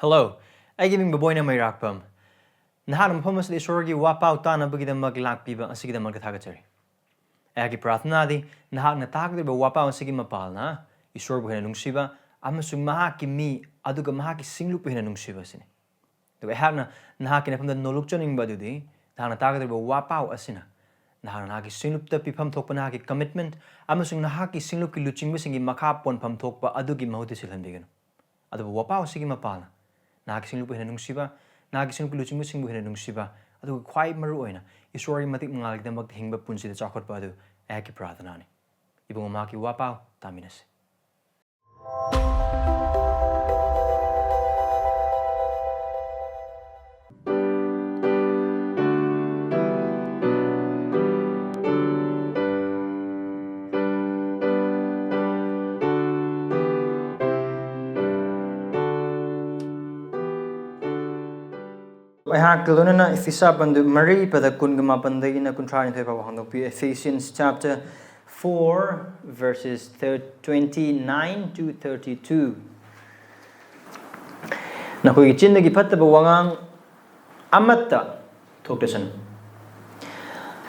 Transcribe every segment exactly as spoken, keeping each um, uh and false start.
Hello, ꯑꯩꯒꯤ ꯃꯤꯡ ꯕꯕꯣꯏꯅ ꯃꯩꯔꯥꯛꯄꯝ꯫ ꯅꯍꯥꯛꯅ ꯃꯐꯝ ꯑꯁꯤꯗ ꯏꯁꯣꯔꯒꯤ ꯋꯥꯄꯥꯎ ꯇꯥꯅꯕꯒꯤꯗꯃꯛ ꯂꯥꯛꯄꯤꯕ ꯑꯁꯤꯒꯤꯗꯃꯛꯇ ꯊꯥꯒꯠꯆꯔꯤ꯫ ꯑꯩꯍꯥꯛꯀꯤ ꯄ꯭ꯔꯥꯔꯊꯅꯥꯗꯤ ꯅꯍꯥꯛꯅ ꯇꯥꯒꯗꯧꯔꯤꯕ ꯋꯥꯄꯥꯎ ꯑꯁꯤꯒꯤ ꯃꯄꯥꯜꯅ ꯏꯁꯣꯔꯕꯨ ꯍꯦꯟꯅ ꯅꯨꯡꯁꯤꯕ ꯑꯃꯁꯨꯡ ꯃꯍꯥꯛꯀꯤ ꯃꯤ ꯑꯗꯨꯒ ꯃꯍꯥꯛꯀꯤ ꯁꯤꯡꯂꯨꯞꯄꯨ ꯍꯦꯟꯅ ꯅꯨꯡꯁꯤꯕ ꯑꯁꯤꯅꯤ꯫ ꯑꯗꯨꯒ ꯑꯩꯍꯥꯛꯅ ꯅꯍꯥꯛꯀꯤ ꯅꯐꯝꯗ ꯅꯣꯂꯨꯛꯆꯅꯤꯡꯕ ꯑꯗꯨꯗꯤ ꯅꯍꯥꯛꯅ ꯇꯥꯒꯗꯧꯔꯤꯕ ꯋꯥꯄꯥꯎ ꯑꯁꯤꯅ ꯅꯍꯥꯛꯅ ꯅꯍꯥꯛꯀꯤ ꯁꯤꯡꯂꯨꯞꯇ ꯄꯤꯐꯝ ꯊꯣꯛꯄ ꯅꯍꯥꯛꯀꯤ commitment ꯑꯃꯁꯨꯡ ꯅꯍꯥꯛꯀꯤ ꯁꯤꯡꯂꯨꯞꯀꯤ ꯂꯨꯆꯤꯡꯕꯁꯤꯡꯒꯤ ꯃꯈꯥ ꯄꯣꯟꯐꯝ ꯊꯣꯛꯄ ꯑꯗꯨꯒꯤ ꯃꯍꯨꯠꯇ ꯁꯤꯜꯍꯟꯕꯤꯒꯅꯨ꯫ ꯑꯗꯨꯕꯨ ꯋꯥꯄꯥꯎ ꯑꯁꯤꯒꯤ ꯃꯄꯥꯜꯅ ꯅꯍꯥꯛꯀꯤ ꯁꯤꯡꯂꯨꯞꯄꯨ ꯍꯦꯟꯅ ꯅꯨꯡꯁꯤꯕ, ꯅꯍꯥꯛꯀꯤ ꯁꯤꯡꯂꯨꯞꯀꯤ ꯂꯨꯆꯤꯡꯕꯁꯤꯡꯕꯨ ꯍꯦꯟꯅ ꯅꯨꯡꯁꯤꯕ, ꯑꯗꯨꯒ ꯈ꯭ꯋꯥꯏ ꯃꯔꯨ ꯑꯣꯏꯅ ꯏꯁꯣꯔꯒꯤ ꯃꯇꯤꯛ ꯃꯉꯥꯜꯒꯤꯗꯃꯛꯇ ꯍꯤꯡꯕ ꯄꯨꯟꯁꯤꯗ ꯆꯥꯎꯈꯠꯄ ꯑꯗꯨ ꯑꯩꯍꯥꯛꯀꯤ ꯄ꯭ꯔꯥꯔꯊꯅꯥꯅꯤ꯫ ꯏꯕꯨꯡꯉꯣ, ꯃꯍꯥꯛꯀꯤ ꯋꯥꯄꯥꯎ ꯇꯥꯃꯤꯟꯅꯁꯤ꯫ ꯑꯩꯍꯥꯛꯀ ꯂꯣꯏꯅꯅ ꯏꯐꯤꯁꯥ ꯄꯟꯗꯨ ꯃꯔꯤ ꯄꯗ ꯀꯨꯟꯒ ꯃꯥꯄꯟꯗꯒꯤꯅ ꯀꯨꯟꯊ꯭ꯔꯥ ꯅꯤꯊꯣꯏ ꯐꯥꯎꯕ ꯍꯥꯡꯗꯣꯛꯄꯤꯌꯨ꯫ Ephesians chapter four, verses thir-, twenty-nine to thirty-two꯫ ꯅꯈꯣꯏꯒꯤ ꯆꯤꯟꯗꯒꯤ ꯐꯠꯇꯕ ꯋꯥꯉꯥꯡ ꯑꯃꯠꯇ ꯊꯣꯛꯇꯁꯅꯨ꯫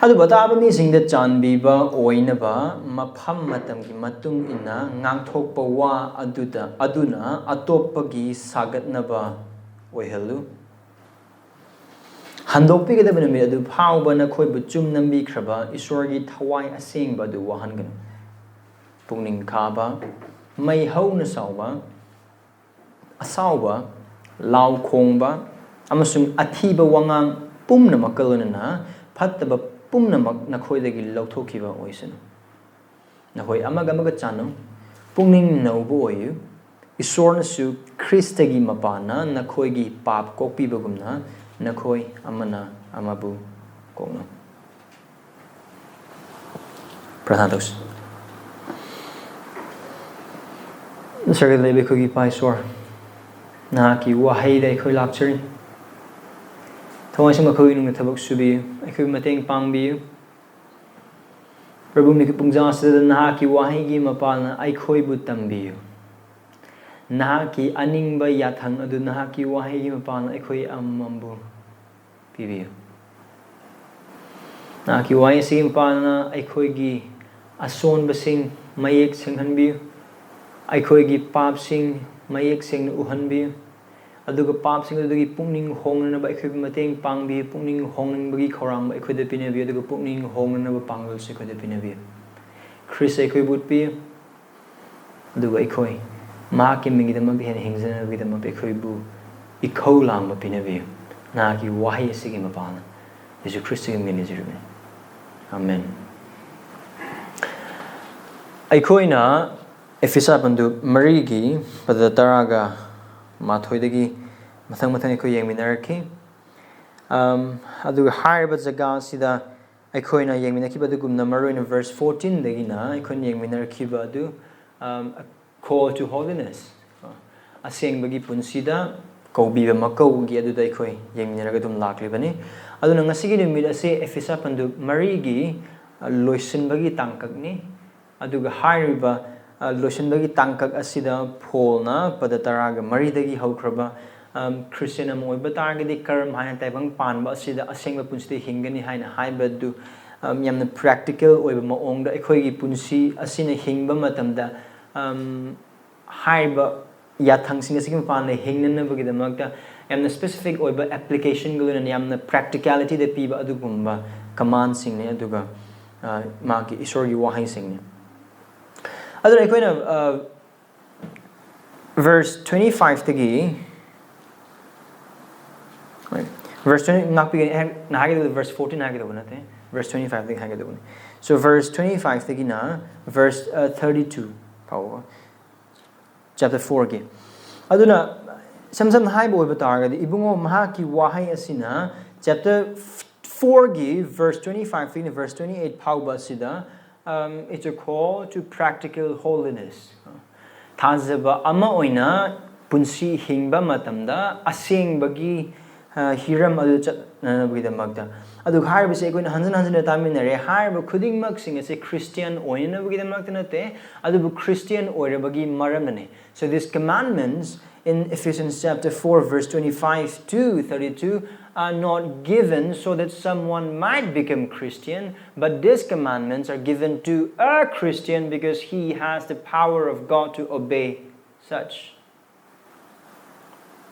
ꯑꯗꯨꯕꯨ ꯑꯇꯥꯕ ꯃꯤꯁꯤꯡꯗ ꯆꯥꯟꯕꯤꯕ ꯑꯣꯏꯅꯕ ꯃꯐꯝ ꯃꯇꯝꯒꯤ ꯃꯇꯨꯡ ꯏꯟꯅ ꯉꯥꯡꯊꯣꯛꯄ ꯋꯥ ꯑꯗꯨꯗ, ꯑꯗꯨꯅ ꯑꯇꯣꯞꯄꯒꯤ ꯁꯥꯒꯠꯅꯕ ꯑꯣꯏꯍꯜꯂꯨ꯫ ꯍꯟꯗꯣꯛꯄꯤꯒꯗꯕ ꯅꯨꯃꯤꯠ ꯑꯗꯨ ꯐꯥꯎꯕ ꯅꯈꯣꯏꯕꯨ ꯆꯨꯝ ꯅꯝꯕꯤꯈ꯭ꯔꯕ ꯏꯁꯣꯔꯒꯤ ꯊꯋꯥꯏ ꯑꯁꯦꯡꯕ ꯑꯗꯨ ꯋꯥꯍꯟꯒꯅꯨ꯫ ꯄꯨꯛꯅꯤꯡ ꯈꯥꯕ, ꯃꯩ ꯍꯧꯅ ꯁꯥꯎꯕ, ꯑꯁꯥꯎꯕ, ꯂꯥꯎ ꯈꯣꯡꯕ ꯑꯃꯁꯨꯡ ꯑꯊꯤꯕ ꯋꯥꯉꯥꯡ ꯄꯨꯝꯅꯃꯛꯀ ꯂꯣꯏꯅꯅ ꯐꯠꯇꯕ ꯄꯨꯝꯅꯃꯛ ꯅꯈꯣꯏꯗꯒꯤ ꯂꯧꯊꯣꯛꯈꯤꯕ ꯑꯣꯏꯁꯅꯨ꯫ ꯅꯈꯣꯏ ꯑꯃꯒ ꯑꯃꯒ ꯆꯥꯟꯅꯧ, ꯄꯨꯛꯅꯤꯡ ꯅꯧꯕ ꯑꯣꯏꯌꯨ꯫ ꯏꯁꯣꯔꯅꯁꯨ ꯈ꯭ꯔꯤꯁꯇꯒꯤ ꯃꯄꯥꯟꯅ ꯅꯈꯣꯏꯒꯤ ꯄꯥꯞ ꯀꯣꯛꯄꯤꯕꯒꯨꯝꯅ ꯅꯈꯣꯏ ꯑꯃꯅ ꯑꯃꯕꯨ ꯀꯣꯛꯅꯧ꯫ ꯄ꯭ꯔꯊꯥꯅ ꯇꯧꯁꯤ꯫ ꯁꯔꯒꯗ ꯂꯩꯕ ꯑꯩꯈꯣꯏꯒꯤ ꯏꯄꯥ ꯏꯁꯣꯔ, ꯅꯍꯥꯛꯀꯤ ꯋꯥꯍꯩꯗ ꯑꯩꯈꯣꯏ ꯂꯥꯛꯆꯔꯤ꯫ ꯊꯋꯥꯏꯁꯦ ꯃꯈꯣꯏꯒꯤ ꯅꯨꯡꯗ ꯊꯕꯛ ꯁꯨꯕꯤꯌꯨ, ꯑꯩꯈꯣꯏꯕꯨ ꯃꯇꯦꯡ ꯄꯥꯡꯕꯤꯌꯨ꯫ ꯄ꯭ꯔꯚꯨ, ꯃꯤꯀꯨꯞ ꯄꯨꯡꯖꯥ ꯑꯁꯤꯗ ꯅꯍꯥꯛꯀꯤ ꯋꯥꯍꯩꯒꯤ ꯃꯄꯥꯜꯅ ꯑꯩꯈꯣꯏꯕꯨ ꯇꯝꯕꯤꯌꯨ꯫ ꯅꯍꯥꯛꯀꯤ ꯑꯅꯤꯡꯕ ꯌꯥꯊꯪ ꯑꯗꯨ ꯅꯍꯥꯛꯀꯤ ꯋꯥꯍꯩꯒꯤ ꯃꯄꯥꯟꯅ ꯑꯩꯈꯣꯏ ꯑꯃꯃꯝꯕꯨ ꯄꯤꯕꯤꯌꯨ꯫ ꯅꯍꯥꯛꯀꯤ ꯋꯥꯍꯩ ꯑꯁꯤꯒꯤ ꯃꯄꯥꯟꯅ ꯑꯩꯈꯣꯏꯒꯤ ꯑꯁꯣꯟꯕꯁꯤꯡ ꯃꯌꯦꯛ ꯁꯦꯡꯍꯟꯕꯤꯌꯨ꯫ ꯑꯩꯈꯣꯏꯒꯤ ꯄꯥꯞꯁꯤꯡ ꯃꯌꯦꯛ ꯁꯦꯡꯅ ꯎꯍꯟꯕꯤꯌꯨ꯫ ꯑꯗꯨꯒ ꯄꯥꯞꯁꯤꯡ ꯑꯗꯨꯗꯒꯤ ꯄꯨꯛꯅꯤꯡ ꯍꯣꯡꯅꯅꯕ ꯑꯩꯈꯣꯏꯕꯨ ꯃꯇꯦꯡ ꯄꯥꯡꯕꯤꯌꯨ꯫ ꯄꯨꯛꯅꯤꯡ ꯍꯣꯡꯅꯤꯡꯕꯒꯤ ꯈꯧꯔꯥꯡꯕ ꯑꯩꯈꯣꯏꯗ ꯄꯤꯅꯕꯤꯌꯨ꯫ ꯑꯗꯨꯒ ꯄꯨꯛꯅꯤꯡ ꯍꯣꯡꯅꯅꯕ ꯄꯥꯡꯒꯜꯁꯨ ꯑꯩꯈꯣꯏꯗ ꯄꯤꯅꯕꯤꯌꯨ꯫ ꯈ꯭ꯔꯤꯁ ꯑꯩꯈꯣꯏꯕꯨ ꯎꯠꯄꯤꯌꯨ꯫ ꯑꯗꯨꯒ ꯑꯩꯈꯣꯏ ꯃꯍꯥꯛꯀꯤ ꯃꯤꯡꯒꯤꯗꯃꯛ ꯍꯦꯟꯅ ꯍꯤꯡꯖꯅꯕꯒꯤꯗꯃꯛ ꯑꯩꯈꯣꯏꯕꯨ ꯏꯈꯧ ꯂꯥꯡꯕ ꯄꯤꯅꯕꯤꯌꯨ꯫ ꯅꯍꯥꯛꯀꯤ ꯋꯥꯍꯩ ꯑꯁꯤꯒꯤ ꯃꯄꯥꯟꯅ ꯌꯦꯁꯨ ꯈ꯭ꯔꯤꯁꯇꯒꯤ ꯃꯤꯡ ꯅꯤꯖꯔꯤꯕꯅꯤ꯫ ꯑꯃꯦꯟ꯫ ꯑꯩꯈꯣꯏꯅ ꯑꯦꯐꯤꯁꯥ ꯄꯟꯗꯨꯞ ꯃꯔꯤꯒꯤ ꯄꯗ ꯇꯔꯥꯒ ꯃꯥꯊꯣꯏꯗꯒꯤ ꯃꯊꯪ ꯃꯊꯪ ꯑꯩꯈꯣꯏ ꯌꯦꯡꯃꯤꯟꯅꯔꯛꯈꯤ꯫ ꯑꯝ, ꯑꯗꯨꯒ ꯍꯥꯏꯔꯤꯕ ꯖꯒꯥ ꯑꯁꯤꯗ ꯑꯩꯈꯣꯏꯅ ꯌꯦꯡꯃꯤꯟꯅꯈꯤꯕ ꯑꯗꯨꯒꯨꯝꯅ ꯃꯔꯨꯑꯣꯏꯅ verse fourteen ꯗꯒꯤꯅ ꯑꯩꯈꯣꯏꯅ ꯌꯦꯡꯃꯤꯟꯅꯔꯛꯈꯤꯕ ꯑꯗꯨ, um, a call to holiness, ꯑꯁꯦꯡꯕꯒꯤ ꯄꯨꯟꯁꯤꯗ ꯀꯧꯕꯤꯕ ꯃꯀꯧꯒꯤ ꯑꯗꯨꯗ ꯑꯩꯈꯣꯏ ꯌꯦꯡꯃꯤꯟꯅꯔꯒ ꯑꯗꯨꯝ ꯂꯥꯛꯂꯤꯕꯅꯤ꯫ ꯑꯗꯨꯅ ꯉꯁꯤꯒꯤ ꯅꯨꯃꯤꯠ ꯑꯁꯤ ꯑꯦꯐꯤꯁꯥ ꯄꯟꯗꯨꯞ ꯃꯔꯤꯒꯤ, ꯑ, ꯂꯣꯏꯁꯤꯟꯕꯒꯤ ꯇꯥꯡꯀꯛꯅꯤ꯫ ꯑꯗꯨꯒ ꯍꯥꯏꯔꯤꯕ, ꯑ, ꯂꯣꯏꯁꯤꯟꯕꯒꯤ ꯇꯥꯡꯀꯛ ꯑꯁꯤꯗ ꯄꯣꯜꯅ ꯄꯗ ꯇꯔꯥꯒ ꯃꯔꯤꯗꯒꯤ ꯍꯧꯈ꯭ꯔꯕ, ꯑꯝ, ꯈ꯭ꯔꯤꯁꯇꯤꯌꯥꯟ ꯑꯃ ꯑꯣꯏꯕ ꯇꯥꯔꯒꯗꯤ ꯀꯔꯝ ꯍꯥꯏꯅ ꯇꯥꯏꯕꯪ ꯄꯥꯟꯕ ꯑꯁꯤꯗ ꯑꯁꯦꯡꯕ ꯄꯨꯟꯁꯤꯗ ꯍꯤꯡꯒꯅꯤ ꯍꯥꯏꯅ ꯍꯥꯏꯕꯗꯨ, ꯑꯝ, ꯌꯥꯝꯅ practical ꯑꯣꯏꯕ ꯃꯑꯣꯡꯗ ꯑꯩꯈꯣꯏꯒꯤ ꯄꯨꯟꯁꯤ ꯑꯁꯤꯅ ꯍꯤꯡꯕ ꯃꯇꯝꯗ, ꯑꯝ, ꯍꯥꯏꯔꯤꯕ ꯌꯥꯊꯪꯁꯤꯡ ꯑꯁꯤꯒꯤ ꯃꯄꯥꯟꯗ ꯍꯤꯡꯅꯅꯕꯒꯤꯗꯃꯛꯇ ꯌꯥꯝꯅ specific ꯑꯣꯏꯕ application ꯒ ꯂꯣꯏꯅꯅ ꯌꯥꯝꯅ practicality ꯗ ꯄꯤꯕ ꯑꯗꯨꯒꯨꯝꯕ command ꯁꯤꯡꯅꯤ꯫ ꯑꯗꯨꯒ, ꯑ, ꯃꯥꯒꯤ ꯏꯁꯣꯔꯒꯤ ꯋꯥꯍꯩꯁꯤꯡꯅꯤ꯫ ꯑꯗꯨꯅ ꯑꯩꯈꯣꯏꯅ, ꯑ, verse twenty five ꯇꯒꯤ, verse twenty, ꯉꯥꯛꯄꯤꯒꯅꯤ, ꯑꯩꯍꯥꯛꯅ ꯍꯥꯏꯒꯗꯕꯗꯤ verse fourteen ꯍꯥꯏꯒꯗꯧꯕ ꯅꯠꯇꯦ, verse twenty five ꯇꯒꯤ ꯍꯥꯏꯒꯗꯧꯕꯅꯤ꯫ So verse twenty five ꯇꯒꯤꯅ verse, ꯑ, thirty two ꯐꯥꯎꯕ, chapter four ꯒꯤ꯫ ꯑꯗꯨꯅ ꯏꯁꯝ ꯁꯝꯅ ꯍꯥꯏꯕ ꯑꯣꯏꯕ ꯇꯥꯔꯒꯗꯤ, ꯏꯕꯨꯡꯉꯣ, ꯃꯍꯥꯛꯀꯤ ꯋꯥꯍꯩ ꯑꯁꯤꯅ chapter four ꯒꯤ verse twenty five ꯇꯒꯤꯅ verse twenty eight ꯐꯥꯎꯕ ꯑꯁꯤꯗ, um, it's a call to practical holiness. ꯊꯥꯖꯕ ꯑꯃ ꯑꯣꯏꯅ ꯄꯨꯟꯁꯤ ꯍꯤꯡꯕ ꯃꯇꯝꯗ ꯑꯁꯦꯡꯕꯒꯤ ꯍꯤꯔꯝ ꯑꯗꯨ ꯆꯠꯅꯅꯕꯒꯤꯗꯃꯛꯇ꯫ ꯑꯗꯨꯒ ꯍꯥꯏꯔꯤꯕꯁꯦ ꯑꯩꯈꯣꯏꯅ ꯍꯟꯖꯤꯟ ꯍꯟꯖꯤꯟꯅ ꯇꯥꯃꯤꯟꯅꯔꯦ꯫ ꯍꯥꯏꯔꯤꯕ ꯈꯨꯗꯤꯡꯃꯛꯁꯤꯡ ꯑꯁꯤ ꯈ꯭ꯔꯤꯁꯇꯤꯌꯥꯟ ꯑꯣꯏꯅꯅꯕꯒꯤꯗꯃꯛꯇ ꯅꯠꯇꯦ, ꯑꯗꯨꯕꯨ Christian ꯑꯣꯏꯔꯕꯒꯤ ꯃꯔꯝꯅꯅꯦ꯫ So these commandments in Ephesians chapter four, verse twenty-five to thirty-two are not given so that someone might become Christian, but these commandments are given to a Christian because he has the power of God to obey such.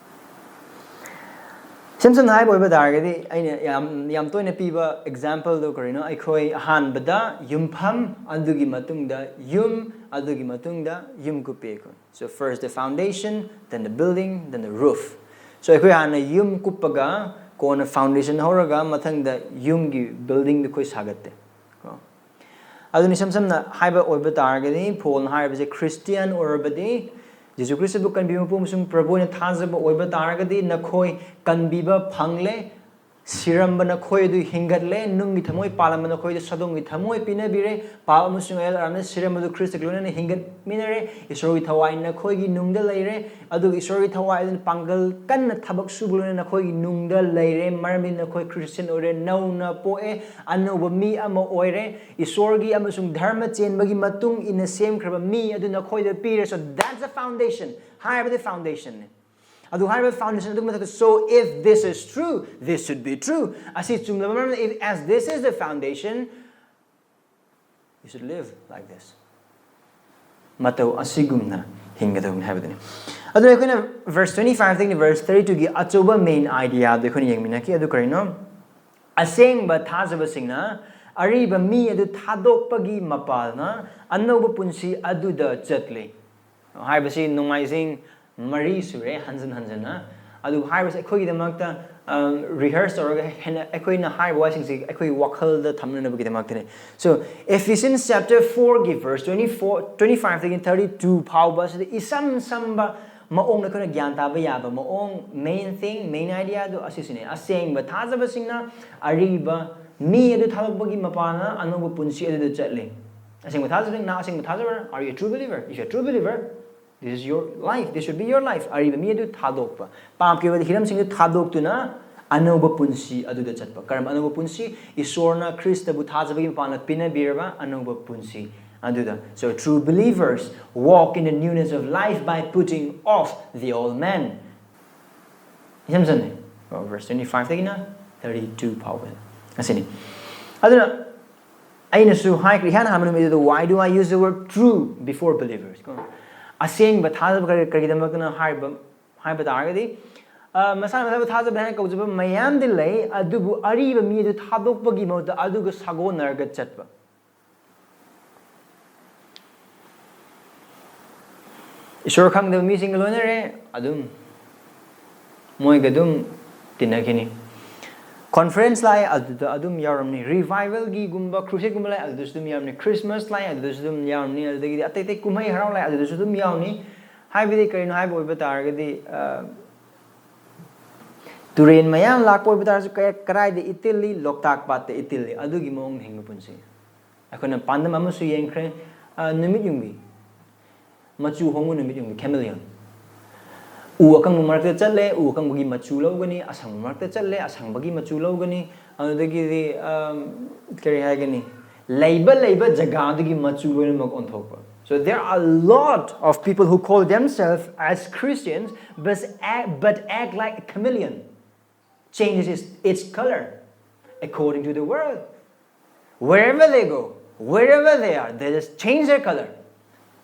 ꯏꯁꯝ ꯁꯝꯅ ꯍꯥꯏꯕ ꯑꯣꯏꯕ ꯇꯥꯔꯒꯗꯤ, ꯑꯩꯅ ꯌꯥꯝ ꯌꯥꯝ ꯇꯣꯏꯅ ꯄꯤꯕ ꯑꯦꯛꯖꯥꯝꯄꯜꯗꯨ ꯀꯔꯤꯅꯣ? ꯑꯩꯈꯣꯏ ꯑꯍꯥꯟꯕꯗ ꯌꯨꯝꯐꯝ, ꯑꯗꯨꯒꯤ ꯃꯇꯨꯡꯗ ꯌꯨꯝ, ꯑꯗꯨꯒꯤ ꯃꯇꯨꯡꯗ ꯌꯨꯝ ꯀꯨꯞꯄꯤ ꯑꯩꯈꯣꯏ꯫ So first the foundation, then the building, then the roof. So ꯑꯩꯈꯣꯏ ꯍꯥꯟꯅ ꯌꯨꯝ ꯀꯨꯞꯄꯒ, ꯀꯣꯟꯅ ꯐꯥꯎꯟꯗꯦꯁꯟ ꯍꯧꯔꯒ, ꯃꯊꯪꯗ ꯌꯨꯝꯒꯤ ꯕꯤꯜꯗꯤꯡꯗꯨ ꯑꯩꯈꯣꯏ ꯁꯥꯒꯠꯇꯦ꯫ ꯀꯣ? ꯑꯗꯨꯅ ꯏꯁꯝ ꯁꯝꯅ ꯍꯥꯏꯕ ꯑꯣꯏꯕ ꯇꯥꯔꯒꯗꯤ, ꯄꯣꯜꯅ ꯍꯥꯏꯔꯤꯕꯁꯦ, ꯈ꯭ꯔꯤꯁꯇꯤꯌꯥꯟ ꯑꯣꯏꯔꯕꯗꯤ, ꯖꯤꯁꯨ ꯈ꯭ꯔꯤꯁꯇꯕꯨ ꯀꯟꯕꯤꯕ ꯃꯄꯨ ꯑꯃꯁꯨꯡ ꯄ꯭ꯔꯚꯨ ꯑꯣꯏꯅ ꯊꯥꯖꯕ ꯑꯣꯏꯕ ꯇꯥꯔꯒꯗꯤ, ꯅꯈꯣꯏ ꯀꯟꯕꯤꯕ ꯐꯪꯂꯦ, ꯁꯤꯔꯝꯕ ꯅꯈꯣꯏ ꯑꯗꯨ ꯍꯤꯡꯒꯠꯂꯦ, ꯅꯨꯡꯒꯤ ꯊꯃꯣꯏ ꯄꯥꯜꯂꯝꯕ ꯅꯈꯣꯏꯗ ꯁꯥꯗꯣꯡꯒꯤ ꯊꯃꯣꯏ ꯄꯤꯅꯕꯤꯔꯦ, ꯄꯥꯞ ꯑꯃꯁꯨꯡ ꯑꯌꯦꯜ ꯑꯔꯥꯟꯅ ꯁꯤꯔꯝꯕꯗꯨ ꯈ꯭ꯔꯤꯁꯇꯒ ꯂꯣꯏꯅꯅ ꯍꯤꯡꯒꯠꯃꯤꯟꯅꯔꯦ, ꯏꯁꯣꯔꯒꯤ ꯊꯋꯥꯏ ꯅꯈꯣꯏꯒꯤ ꯅꯨꯡꯗ ꯂꯩꯔꯦ, ꯑꯗꯨꯒ ꯏꯁꯣꯔꯒꯤ ꯊꯋꯥꯏ ꯑꯗꯨꯅ ꯄꯥꯡꯒꯜ ꯀꯟꯅ ꯊꯕꯛ ꯁꯨꯕ ꯂꯣꯏꯅ ꯅꯈꯣꯏꯒꯤ ꯅꯨꯡꯗ ꯂꯩꯔꯦ, ꯃꯔꯝꯗꯤ ꯅꯈꯣꯏ ꯈ꯭ꯔꯤꯁꯇꯤꯌꯥꯟ ꯑꯣꯏꯔꯦ, ꯅꯧꯅ ꯄꯣꯛꯑꯦ, ꯑꯅꯧꯕ ꯃꯤ ꯑꯃ ꯑꯣꯏꯔꯦ, ꯏꯁꯣꯔꯒꯤ ꯑꯃꯁꯨꯡ ꯙꯔꯃ ꯆꯦꯟꯕꯒꯤ ꯃꯇꯨꯡ ꯏꯟꯅ ꯁꯦꯝꯈ꯭ꯔꯕ ꯃꯤ ꯑꯗꯨ ꯅꯈꯣꯏꯗ ꯄꯤꯔꯦ꯫ So that's the foundation. ꯍꯥꯏꯕꯗꯤ ꯐꯥꯎꯟꯗꯦꯁꯟꯅꯤ꯫ ꯑꯗꯨ ꯍꯥꯏꯔꯤꯕ ꯐꯥꯎꯟꯗꯦꯁꯟ ꯑꯗꯨꯒꯤ ꯃꯊꯛꯇ, so if this is true, this should be true. ꯑꯁꯤ ꯆꯨꯝꯂꯕ ꯃꯔꯝꯅ, if, as this is the foundation, you should live like this. ꯃꯇꯧ ꯑꯁꯤꯒꯨꯝꯅ ꯍꯤꯡꯒꯗꯕꯅꯤ ꯍꯥꯏꯕꯗꯨꯅꯤ꯫ ꯑꯗꯨꯅ ꯑꯩꯈꯣꯏꯅ verse twenty-five ꯗꯒꯤꯅ verse thirty-two ꯒꯤ ꯑꯆꯧꯕ main idea ꯗꯨ ꯑꯩꯈꯣꯏꯅ ꯌꯦꯡꯃꯤꯟꯅꯈꯤ꯫ ꯑꯗꯨ ꯀꯔꯤꯅꯣ? ꯑꯁꯦꯡꯕ ꯊꯥꯖꯕꯁꯤꯡꯅ ꯑꯔꯤꯕ ꯃꯤ ꯑꯗꯨ ꯊꯥꯗꯣꯛꯄꯒꯤ ꯃꯄꯥꯜꯅ ꯑꯅꯧꯕ ꯄꯨꯟꯁꯤ ꯑꯗꯨꯗ ꯆꯠꯂꯤ꯫ ꯍꯥꯏꯕꯁꯤ ꯅꯣꯡꯃꯥꯏꯖꯤꯡ ꯃꯔꯤ ꯁꯨꯔꯦ ꯍꯟꯖꯤꯟ ꯍꯟꯖꯤꯟꯅ꯫ ꯑꯗꯨ ꯍꯥꯏꯕꯁꯤ ꯑꯩꯈꯣꯏꯒꯤꯗꯃꯛꯇ, ꯑꯝ, rehearse ꯇꯧꯔꯒ ꯍꯦꯟꯅ ꯑꯩꯈꯣꯏꯅ ꯍꯥꯏꯔꯤꯕ ꯋꯥꯁꯤꯡꯁꯤ ꯑꯩꯈꯣꯏ ꯋꯥꯈꯜꯗ ꯊꯝꯅꯅꯕꯒꯤꯗꯃꯛꯇꯅꯤ꯫ So, Ephesians chapter four ꯒꯤ verse twenty-four, twenty-five ꯗꯒꯤ thirty-two ꯐꯥꯎꯕ ꯑꯁꯤꯗ ꯏꯁꯝ ꯁꯝꯕ ꯃꯑꯣꯡꯗ ꯑꯩꯈꯣꯏꯅ ꯒ꯭ꯌꯥꯟ ꯇꯥꯕ ꯌꯥꯕ ꯃꯑꯣꯡ, main thing, main idea ꯗꯨ ꯑꯁꯤꯁꯤꯅꯦ꯫ ꯑꯁꯦꯡꯕ ꯊꯥꯖꯕꯁꯤꯡꯅ ꯑꯔꯤꯕ ꯃꯤ ꯑꯗꯨ ꯊꯥꯗꯣꯛꯄꯒꯤ ꯃꯄꯥꯟꯅ ꯑꯅꯧꯕ ꯄꯨꯟꯁꯤ ꯑꯗꯨꯗ ꯆꯠꯂꯤ꯫ ꯑꯁꯦꯡꯕ ꯊꯥꯖꯕꯁꯤꯡꯅ, ꯑꯁꯦꯡꯕ ꯊꯥꯖꯕ, are you a true believer? If you're a true believer, This is your life. This should be your life. ꯑꯔꯤꯕ ꯃꯤ ꯑꯗꯨ ꯊꯥꯗꯣꯛꯄ, ꯄꯥꯞꯀꯤ ꯑꯣꯏꯕ ꯍꯤꯔꯝꯁꯤꯡꯗꯨ ꯊꯥꯗꯣꯛꯇꯨꯅ ꯑꯅꯧꯕ ꯄꯨꯟꯁꯤ ꯑꯗꯨꯗ ꯆꯠꯄ꯫ ꯀꯔꯝꯕ ꯑꯅꯧꯕ ꯄꯨꯟꯁꯤ? ꯏꯁꯣꯔꯅ ꯈ꯭ꯔꯤꯁꯇꯕꯨ ꯊꯥꯖꯕꯒꯤ ꯃꯄꯥꯟꯅ ꯄꯤꯅꯕꯤꯔꯕ ꯑꯅꯧꯕ ꯄꯨꯟꯁꯤ ꯑꯗꯨꯗ꯫ So true believers walk in the newness of life by putting off the old man. ꯏꯁꯝ ꯁꯝꯅ verse twenty five ꯇꯒꯤꯅ thirty two ꯐꯥꯎꯕ ꯑꯁꯤꯅꯤ꯫ ꯑꯗꯨꯅ ꯑꯩꯅꯁꯨ ꯍꯥꯏꯈ꯭ꯔꯦ, ꯏꯍꯥꯟ ꯍꯥꯟꯕ ꯅꯨꯃꯤꯠꯇꯨꯗ, "Why do I use the word true before believers?" ꯀꯣ? ꯑꯁꯦꯡꯕ ꯊꯥꯖꯕ ꯀꯔꯤ, ꯀꯔꯤꯒꯤꯗꯃꯛꯇꯅ ꯍꯥꯏꯕ, ꯍꯥꯏꯕ ꯇꯥꯔꯒꯗꯤ, ꯑ, ꯃꯁꯥꯅ ꯃꯁꯥꯕꯨ ꯊꯥꯖꯕ ꯍꯥꯏꯅ ꯀꯧꯖꯕ ꯃꯌꯥꯝꯗꯤ ꯂꯩ, ꯑꯗꯨꯕꯨ ꯑꯔꯤꯕ ꯃꯤ ꯑꯗꯨ ꯊꯥꯗꯣꯛꯄꯒꯤ ꯃꯍꯨꯠꯇ ꯑꯗꯨꯒ ꯁꯥꯒꯣꯟꯅꯔꯒ ꯆꯠꯄ꯫ ꯏꯁꯣꯔ ꯈꯪꯗꯕ ꯃꯤꯁꯤꯡꯒ ꯂꯣꯏꯅꯔꯦ, ꯑꯗꯨꯝ ꯃꯣꯏꯒ ꯑꯗꯨꯝ ꯇꯤꯟꯅꯈꯤꯅꯤ꯫ Conference ꯂꯥꯛꯑꯦ, ꯑꯗꯨꯗ ꯑꯗꯨꯝ ꯌꯥꯎꯔꯝꯅꯤ꯫ Revivalꯒꯤꯒꯨꯝꯕ crusadeꯒꯨꯝꯕ ꯂꯥꯛꯑꯦ, ꯑꯗꯨꯗꯁꯨ ꯑꯗꯨꯝ ꯌꯥꯎꯔꯝꯅꯤ꯫ Christmas ꯂꯥꯛꯑꯦ, ꯑꯗꯨꯗꯁꯨ ꯑꯗꯨꯝ ꯌꯥꯎꯔꯝꯅꯤ꯫ ꯑꯗꯨꯗꯒꯤꯗꯤ ꯑꯇꯩ ꯑꯇꯩ ꯀꯨꯝꯍꯩ ꯍꯔꯥꯎ ꯂꯥꯛꯑꯦ, ꯑꯗꯨꯗꯁꯨ ꯑꯗꯨꯝ ꯌꯥꯎꯔꯝꯅꯤ꯫ ꯍꯥꯏꯕꯗꯤ ꯀꯔꯤꯅꯣ ꯍꯥꯏꯕ ꯑꯣꯏꯕ ꯇꯥꯔꯒꯗꯤ, ꯑ, ꯇꯨꯔꯦꯟ ꯃꯌꯥꯝ ꯂꯥꯛꯄ ꯑꯣꯏꯕ ꯇꯥꯔꯁꯨ, ꯀꯌꯥ, ꯀꯗꯥꯏꯗ ꯏꯇꯤꯜꯂꯤ? ꯂꯣꯛꯇꯥꯛ ꯄꯥꯠꯇ ꯏꯇꯤꯜꯂꯤ꯫ ꯑꯗꯨꯒꯤ ꯃꯑꯣꯡꯗ ꯍꯤꯡꯕ ꯄꯨꯟꯁꯤ꯫ ꯑꯩꯈꯣꯏꯅ ꯄꯥꯟꯗꯝ ꯑꯃꯁꯨ ꯌꯦꯡꯈ꯭ꯔꯦ, ꯑ, ꯅꯨꯃꯤꯠ ꯌꯨꯡꯕꯤ꯫ ꯃꯆꯨ ꯍꯣꯡꯕ ꯅꯨꯃꯤꯠ ꯌꯨꯡꯕꯤ, chameleon꯫ ꯎ ꯑꯀꯪꯕ ꯃꯔꯛꯇ ꯆꯠꯂꯦ, ꯎ ꯑꯀꯪꯕꯒꯤ ꯃꯆꯨ ꯂꯧꯒꯅꯤ, ꯑꯁꯪꯕ ꯃꯔꯛꯇ ꯆꯠꯂꯦ, ꯑꯁꯪꯕꯒꯤ ꯃꯆꯨ ꯂꯧꯒꯅꯤ, ꯑꯗꯨꯗꯒꯤꯗꯤ, ꯑꯝ, ꯀꯔꯤ ꯍꯥꯏꯒꯅꯤ, ꯂꯩꯕ ꯂꯩꯕ ꯖꯒꯥꯗꯨꯒꯤ ꯃꯆꯨ ꯂꯣꯏꯅꯃꯛ ꯑꯣꯟꯊꯣꯛꯄ꯫ So there are a lot of people who call themselves as Christians but act, but act like a chameleon. Changes its, its color according to the world. Wherever they go, wherever they are, they just change their color.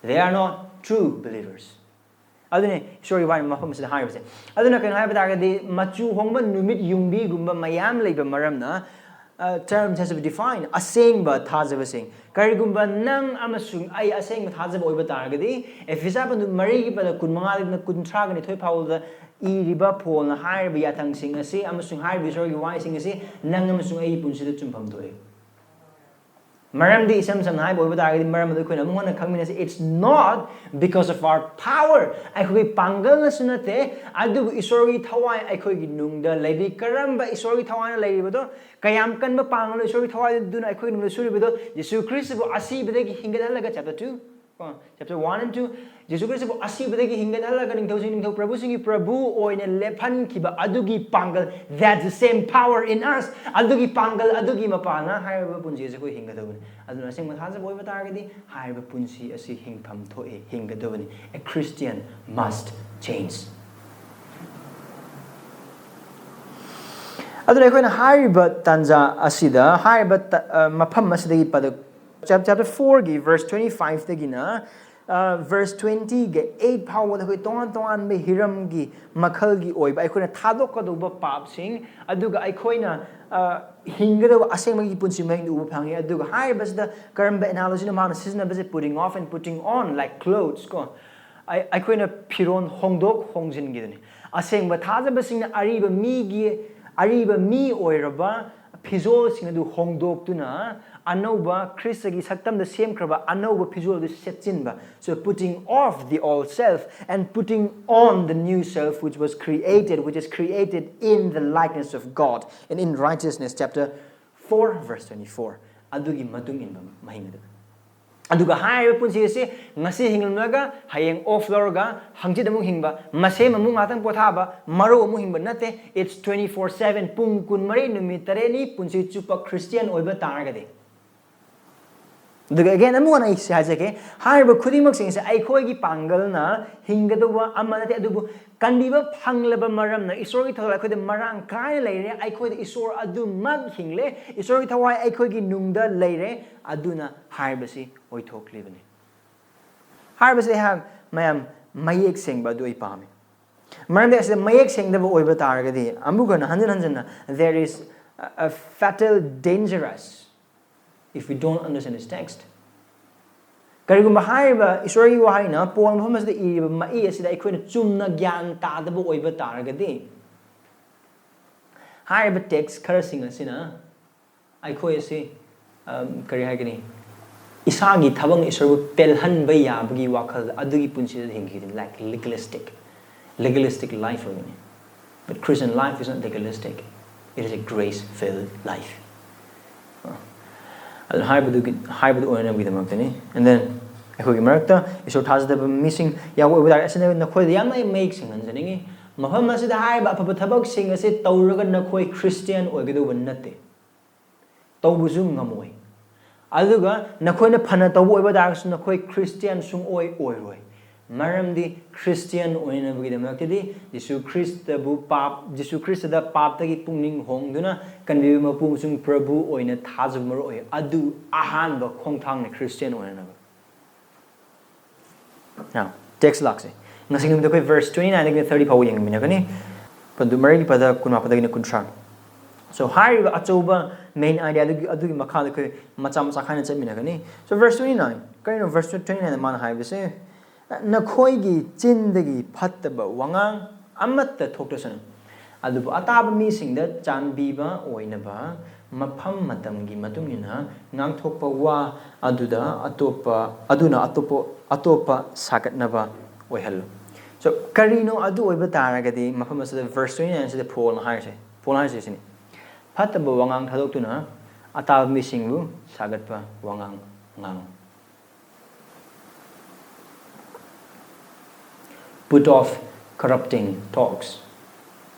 They are not true believers. ꯑꯗꯨꯅꯦ ꯏꯁꯣꯔꯒꯤ ꯋꯥꯍꯩ ꯃꯐꯝ ꯑꯁꯤꯗ ꯍꯥꯏꯔꯤꯕꯁꯦ꯫ ꯑꯗꯨꯅ ꯀꯩꯅꯣ ꯍꯥꯏꯕ ꯇꯥꯔꯒꯗꯤ, ꯃꯆꯨ ꯍꯣꯡꯕ ꯅꯨꯃꯤꯠ ꯌꯨꯡꯕꯤꯒꯨꯝꯕ ꯃꯌꯥꯝ ꯂꯩꯕ ꯃꯔꯝꯅ, ꯑ, terms has to be defined. ꯑꯁꯦꯡꯕ ꯊꯥꯖꯕꯁꯤꯡ꯫ ꯀꯔꯤꯒꯨꯝꯕ ꯅꯪ ꯑꯃꯁꯨꯡ ꯑꯩ ꯑꯁꯦꯡꯕ ꯊꯥꯖꯕ ꯑꯣꯏꯕ ꯇꯥꯔꯒꯗꯤ, ꯑꯦꯐꯤꯁꯥ ꯃꯔꯤꯒꯤ ꯄꯗ ꯀꯨꯟꯃꯉꯥꯗꯒꯤꯅ ꯀꯨꯟꯊ꯭ꯔꯥꯒ ꯅꯤꯊꯣꯏ ꯐꯥꯎꯕꯗ ꯏꯔꯤꯕ ꯄꯣꯜꯅ ꯍꯥꯏꯔꯤꯕ ꯌꯥꯊꯪꯁꯤꯡ ꯑꯁꯤ ꯑꯃꯁꯨꯡ ꯍꯥꯏꯔꯤꯕ ꯏꯁꯣꯔꯒꯤ ꯋꯥꯍꯩꯁꯤꯡ ꯑꯁꯤ ꯅꯪ ꯑꯃꯁꯨꯡ ꯑꯩꯒꯤ ꯄꯨꯟꯁꯤꯗ ꯆꯨꯝꯐꯝ ꯊꯣꯛꯏ꯫ ꯃꯔꯝꯗꯤ ꯏꯁꯝ ꯁꯝꯅ ꯍꯥꯏꯕ ꯑꯣꯏꯕ ꯇꯥꯔꯒꯗꯤ, ꯃꯔꯝ ꯑꯗꯨ ꯑꯩꯈꯣꯏꯅ ꯑꯃꯨꯛ ꯍꯟꯅ ꯈꯪꯃꯤꯟꯅꯁꯤ, it's not because of our power, ꯑꯩꯈꯣꯏꯒꯤ ꯄꯥꯡꯒꯜꯅꯁꯨ ꯅꯠꯇꯦ, ꯑꯗꯨꯕꯨ ꯏꯁꯣꯔꯒꯤ ꯊꯋꯥꯏ ꯑꯩꯈꯣꯏꯒꯤ ꯅꯨꯡꯗ ꯂꯩꯔꯤ꯫ ꯀꯔꯝꯕ ꯏꯁꯣꯔꯒꯤ ꯊꯋꯥꯏꯅ ꯂꯩꯔꯤꯕꯗꯣ, ꯀꯌꯥꯝ ꯀꯟꯕ ꯄꯥꯡꯒꯜꯅꯣ ꯏꯁꯣꯔꯒꯤ ꯊꯋꯥꯏꯗꯨꯅ ꯑꯩꯈꯣꯏꯒꯤ ꯅꯨꯡꯗ ꯁꯨꯔꯤꯕꯗꯣ? ꯌꯤꯁꯨ ꯈ꯭ꯔꯤꯁꯇꯕꯨ ꯑꯁꯤꯕꯗꯒꯤ ꯍꯤꯡꯒꯠꯍꯜꯂꯒ, chapter two, ꯀꯣ, chapter one and two, ꯖꯤꯁꯨ ꯈ꯭ꯔꯤꯁꯇꯕꯨ ꯑꯁꯤꯕꯗꯒꯤ ꯍꯤꯡꯒꯠꯍꯜꯂꯒ ꯅꯤꯡꯊꯧꯁꯤꯡ ꯅꯤꯡꯊꯧ ꯄ꯭ꯔꯚꯨꯁꯤꯡꯒꯤ ꯄ꯭ꯔꯚꯨ ꯑꯣꯏꯅ ꯂꯦꯞꯍꯟꯈꯤꯕ ꯑꯗꯨꯒꯤ ꯄꯥꯡꯒꯜ, that's the same power in us. ꯑꯗꯨꯒꯤ ꯄꯥꯡꯒꯜ ꯑꯗꯨꯒꯤ ꯃꯄꯥꯅ ꯍꯥꯏꯔꯤꯕ ꯄꯨꯟꯁꯤ ꯑꯁꯤ ꯑꯩꯈꯣꯏ ꯍꯤꯡꯒꯗꯕꯅꯤ꯫ ꯑꯗꯨꯅ ꯑꯁꯦꯡꯕ ꯊꯥꯖꯕ ꯑꯣꯏꯕ ꯇꯥꯔꯒꯗꯤ ꯍꯥꯏꯔꯤꯕ ꯄꯨꯟꯁꯤ ꯑꯁꯤ ꯍꯤꯡꯐꯝ ꯊꯣꯛꯏ, ꯍꯤꯡꯒꯗꯕꯅꯤ꯫ A Christian must change. ꯑꯗꯨꯅ ꯑꯩꯈꯣꯏꯅ ꯍꯥꯏꯔꯤꯕ ꯇꯥꯟꯖꯥ ꯑꯁꯤꯗ, ꯍꯥꯏꯔꯤꯕ ꯃꯐꯝ ꯑꯁꯤꯗꯒꯤ ꯄꯗ ꯆꯦꯞꯇꯔ ꯐꯣꯔꯒꯤ ꯚꯔꯁ ꯇ꯭ꯋꯦꯟꯇꯤ ꯐꯥꯏꯚꯇꯒꯤꯅ ꯚꯔꯁ ꯇ꯭ꯋꯦꯟꯇꯤꯒ ꯑꯩꯠ ꯐꯥꯎꯕꯗ ꯑꯩꯈꯣꯏ ꯇꯣꯉꯥꯟ ꯇꯣꯉꯥꯟꯕ ꯍꯤꯔꯝꯒꯤ ꯃꯈꯜꯒꯤ ꯑꯣꯏꯕ ꯑꯩꯈꯣꯏꯅ ꯊꯥꯗꯣꯛꯀꯗꯧꯕ ꯄꯥꯞꯁꯤꯡ, ꯑꯗꯨꯒ ꯑꯩꯈꯣꯏꯅ ꯍꯤꯡꯒꯗꯧꯕ ꯑꯁꯦꯡꯕꯒꯤ ꯄꯨꯟꯁꯤ ꯃꯍꯤꯡꯗꯨ ꯎꯕ ꯐꯪꯉꯤ꯫ ꯑꯗꯨꯒ ꯍꯥꯏꯔꯤꯕꯁꯤꯗ ꯀꯔꯝꯕ ꯑꯦꯅꯥꯂꯣꯖꯤꯅ ꯃꯥꯅ ꯁꯤꯖꯤꯟꯅꯕꯁꯦ? Putting off and putting on, like clothes ꯀꯣ꯫ ꯑꯩꯈꯣꯏꯅ ꯐꯤꯔꯣꯜ ꯍꯣꯡꯗꯣꯛ ꯍꯣꯡꯖꯤꯟꯈꯤꯗꯨꯅꯤ꯫ ꯑꯁꯦꯡꯕ ꯊꯥꯖꯕꯁꯤꯡꯅ ꯑꯔꯤꯕ ꯃꯤꯒꯤ, ꯑꯔꯤꯕ ꯃꯤ ꯑꯣꯏꯔꯕ ꯐꯤꯖꯣꯜꯁꯤꯡ ꯑꯗꯨ ꯍꯣꯡꯗꯣꯛꯇꯨꯅ ꯑꯅꯧꯕ ꯈ꯭ꯔꯤꯁꯇꯒꯤ ꯁꯛꯇꯝꯗ ꯁꯦꯝꯈ꯭ꯔꯕ ꯑꯅꯧꯕ ꯐꯤꯖꯣꯜ ꯑꯗꯨ ꯁꯦꯠꯆꯤꯟꯕ꯫ So putting off the old self and putting on the new self, which was created, which is created in the likeness of God and in righteousness, chapter four, verse twenty-four. ꯑꯗꯨꯒꯤ ꯃꯇꯨꯡ ꯏꯟꯕ ꯃꯍꯤꯡ ꯑꯗꯨ꯫ ꯑꯗꯨꯒ ꯍꯥꯏꯔꯤꯕ ꯄꯨꯟꯁꯤ ꯑꯁꯤ ꯉꯁꯤ ꯍꯤꯡꯂꯝꯂꯒ ꯍꯌꯦꯡ ꯑꯣꯐ ꯂꯧꯔꯒ ꯍꯪꯆꯤꯠ ꯑꯃꯨꯛ ꯍꯤꯡꯕ, ꯃꯁꯦꯝ ꯑꯃꯨꯛ ꯉꯥꯛꯇꯪ ꯄꯣꯊꯥꯕ, ꯃꯔꯨ ꯑꯃꯨꯛ ꯍꯤꯡꯕ ꯅꯠꯇꯦ꯫ It's twenty-four seven, ꯄꯨꯡ ꯀꯨꯟꯃꯔꯤ, ꯅꯨꯃꯤꯠ ꯇꯔꯦꯠꯅꯤ, ꯄꯨꯟꯁꯤ ꯆꯨꯞꯄ ꯈ꯭ꯔꯤꯁꯇꯤꯌꯥꯟ ꯑꯣꯏꯕ ꯇꯥꯔꯒꯗꯤ꯫ ꯑꯗꯨꯒ again ꯑꯃꯨꯛ ꯍꯟꯅ ꯑꯩ ꯁꯤ ꯍꯥꯏꯖꯒꯦ, ꯍꯥꯏꯔꯤꯕ ꯈꯨꯗꯤꯡꯃꯛꯁꯤꯡꯁꯦ ꯑꯩꯈꯣꯏꯒꯤ ꯄꯥꯡꯒꯜꯅ ꯍꯤꯡꯒꯗꯧꯕ ꯑꯃ ꯅꯠꯇꯦ꯫ ꯑꯗꯨꯕꯨ ꯀꯟꯕꯤꯕ ꯐꯪꯂꯕ ꯃꯔꯝꯅ ꯏꯁꯣꯔꯒꯤ ꯊꯧꯖꯥꯜ ꯑꯩꯈꯣꯏꯗ ꯃꯔꯥꯡ ꯀꯥꯏꯅ ꯂꯩꯔꯦ꯫ ꯑꯩꯈꯣꯏꯗ ꯏꯁꯣꯔ ꯑꯗꯨꯃꯛ ꯍꯤꯡꯂꯦ꯫ ꯏꯁꯣꯔꯒꯤ ꯊꯋꯥꯏ ꯑꯩꯈꯣꯏꯒꯤ ꯅꯨꯡꯗ ꯂꯩꯔꯦ꯫ ꯑꯗꯨꯅ ꯍꯥꯏꯔꯤꯕꯁꯤ ꯑꯣꯏꯊꯣꯛꯂꯤꯕꯅꯤ꯫ ꯍꯥꯏꯔꯤꯕꯁꯤ ꯑꯩꯍꯥꯛ ꯃꯌꯥꯝ ꯃꯌꯦꯛ ꯁꯦꯡꯕ ꯑꯗꯨ ꯑꯩ ꯄꯥꯝꯃꯤ꯫ ꯃꯔꯝꯗꯤ ꯑꯁꯤꯗ ꯃꯌꯦꯛ ꯁꯦꯡꯗꯕ ꯑꯣꯏꯕ ꯇꯥꯔꯒꯗꯤ ꯑꯃꯨꯛ ꯍꯟꯅ ꯍꯟꯖꯤꯟ ꯍꯟꯖꯤꯟꯅ there is a, a fatal dangerous if we don't understand this text. ꯀꯔꯤꯒꯨꯝꯕ ꯍꯥꯏꯔꯤꯕ ꯏꯁꯣꯔꯒꯤ ꯋꯥꯍꯩꯅ ꯄꯣꯜ ꯃꯐꯝ ꯑꯁꯤꯗ ꯏꯔꯤꯕ ꯃꯌꯦꯛ ꯑꯁꯤꯗ ꯑꯩꯈꯣꯏꯅ ꯆꯨꯝꯅ ꯒ꯭ꯌꯥꯟ ꯇꯥꯗꯕ ꯑꯣꯏꯕ ꯇꯥꯔꯒꯗꯤ, ꯍꯥꯏꯔꯤꯕ ꯇꯦꯛꯁ ꯈꯔꯁꯤꯡ ꯑꯁꯤꯅ ꯑꯩꯈꯣꯏ ꯑꯁꯤ, ꯑꯝ, ꯀꯔꯤ ꯍꯥꯏꯒꯅꯤ, ꯏꯁꯥꯒꯤ ꯊꯕꯛꯅ ꯏꯁꯣꯔꯕꯨ ꯄꯦꯜꯍꯟꯕ ꯌꯥꯕꯒꯤ ꯋꯥꯈꯜ ꯑꯗꯨꯒꯤ ꯄꯨꯟꯁꯤꯗ ꯍꯤꯡꯈꯤꯒꯅꯤ, like legalistic, legalistic life ꯑꯣꯏꯒꯅꯤ꯫ But Christian life is not legalistic, it is a grace-filled life. ꯑꯗꯨ ꯍꯥꯏꯕꯗꯨꯒꯤ, ꯍꯥꯏꯕꯗꯨ ꯑꯣꯏꯅꯕꯒꯤꯗꯃꯛꯇꯅꯤ꯫ And then ꯑꯩꯈꯣꯏꯒꯤ ꯃꯔꯛꯇ ꯏꯁꯣꯔ ꯊꯥꯖꯗꯕ ꯃꯤꯁꯤꯡ ꯌꯥꯎꯕ ꯑꯣꯏꯕ ꯇꯥꯔꯒꯗꯤ, ꯑꯁꯤꯅ ꯅꯈꯣꯏꯗ ꯌꯥꯝꯅ ꯃꯌꯦꯛ ꯁꯦꯡꯍꯟꯖꯅꯤꯡꯉꯤ꯫ ꯃꯐꯝ ꯑꯁꯤꯗ ꯍꯥꯏꯔꯤꯕ ꯑꯐꯕ ꯊꯕꯛꯁꯤꯡ ꯑꯁꯤ ꯇꯧꯔꯒ ꯅꯈꯣꯏ ꯈ꯭ꯔꯤꯁꯇꯤꯌꯥꯟ ꯑꯣꯏꯒꯗꯧꯕ ꯅꯠꯇꯦ꯫ ꯇꯧꯕꯁꯨ ꯉꯝꯃꯣꯏ꯫ ꯑꯗꯨꯒ ꯅꯈꯣꯏꯅ ꯐꯅ ꯇꯧꯕ ꯑꯣꯏꯕ ꯇꯥꯔꯒꯁꯨ ꯅꯈꯣꯏ ꯈ꯭ꯔꯤꯁꯇꯤꯌꯥꯟ ꯁꯨꯡꯑꯣꯏ ꯑꯣꯏꯔꯣꯏ꯫ ꯃꯔꯝꯗꯤ ꯈ꯭ꯔꯤꯁꯇꯤꯌꯥꯟ ꯑꯣꯏꯅꯕꯒꯤꯗꯃꯛꯇꯗꯤ ꯖꯤꯁꯨ ꯈ꯭ꯔꯤꯁꯇꯕꯨ ꯄꯥꯞ, ꯖꯤꯁꯨ ꯈ꯭ꯔꯤꯁꯇꯗ ꯄꯥꯞꯇꯒꯤ ꯄꯨꯛꯅꯤꯡ ꯍꯣꯡꯗꯨꯅ ꯀꯟꯕꯤꯕ ꯃꯄꯨ ꯑꯃꯁꯨꯡ ꯄ꯭ꯔꯚꯨ ꯑꯣꯏꯅ ꯊꯥꯖꯕ ꯃꯔꯨ ꯑꯣꯏ꯫ ꯑꯗꯨ ꯑꯍꯥꯟꯕ ꯈꯣꯡꯊꯥꯡꯅꯤ ꯈ꯭ꯔꯤꯁꯇꯤꯌꯥꯟ ꯑꯣꯏꯅꯅꯕ꯫ Now, text ꯂꯥꯛꯁꯦ꯫ ꯉꯁꯤ ꯅꯨꯃꯤꯠꯇ ꯑꯩꯈꯣꯏ verse twenty nine ꯗꯒꯤꯅ thirty ꯐꯥꯎꯕ ꯌꯦꯡꯃꯤꯟꯅꯒꯅꯤ꯫ ꯑꯗꯨ ꯃꯔꯤꯒꯤ ꯄꯗ ꯀꯨꯟꯃꯥꯄꯟꯗꯒꯤꯅ ꯀꯨꯟꯊ꯭ꯔꯥ꯫ So, ꯍꯥꯏꯔꯤꯕ ꯑꯆꯧꯕ main idea ꯑꯗꯨꯒꯤ, ꯑꯗꯨꯒꯤ ꯃꯈꯥꯗ ꯑꯩꯈꯣꯏ ꯃꯆꯥ ꯃꯆꯥ ꯈꯥꯏꯅ ꯆꯠꯃꯤꯟꯅꯒꯅꯤ꯫ So, verse twenty nine, ꯀꯔꯤꯅꯣ verse twenty nine ꯗ ꯃꯥꯅ ꯍꯥꯏꯕꯁꯦ? "ꯅꯈꯣꯏꯒꯤ ꯆꯤꯟꯗꯒꯤ ꯐꯠꯇꯕ ꯋꯥꯉꯥꯡ ꯑꯃꯠꯇ ꯊꯣꯛꯇꯁꯅꯨ, ꯑꯗꯨꯕꯨ ꯑꯇꯥꯕ ꯃꯤꯁꯤꯡꯗ ꯆꯥꯟꯕꯤꯕ ꯑꯣꯏꯅꯕ ꯃꯐꯝ ꯃꯇꯝꯒꯤ ꯃꯇꯨꯡ ꯏꯟꯅ ꯉꯥꯡꯊꯣꯛꯄ ꯋꯥ ꯑꯗꯨꯗ ꯑꯇꯣꯞꯄ, ꯑꯗꯨꯅ ꯑꯇꯣꯞꯄ, ꯑꯇꯣꯞꯄ ꯁꯥꯒꯠꯅꯕ ꯑꯣꯏꯍꯜꯂꯨ"꯫ So, ꯀꯔꯤꯅꯣ ꯑꯗꯨ ꯑꯣꯏꯕ ꯇꯥꯔꯒꯗꯤ ꯃꯐꯝ ꯑꯁꯤꯗ verse twenty nine ꯑꯁꯤꯗ ꯄꯣꯜꯅ ꯍꯥꯏꯔꯤꯁꯦ, ꯄꯣꯜꯅ ꯍꯥꯏꯔꯤꯁꯦ ꯁꯤꯅꯤ: "ꯐꯠꯇꯕ ꯋꯥꯉꯥꯡ ꯊꯥꯗꯣꯛꯇꯨꯅ ꯑꯇꯥꯕ ꯃꯤꯁꯤꯡꯕꯨ ꯁꯥꯒꯠꯄ ꯋꯥꯉꯥꯡ ꯉꯥꯡꯉꯨ"꯫ Put off corrupting talks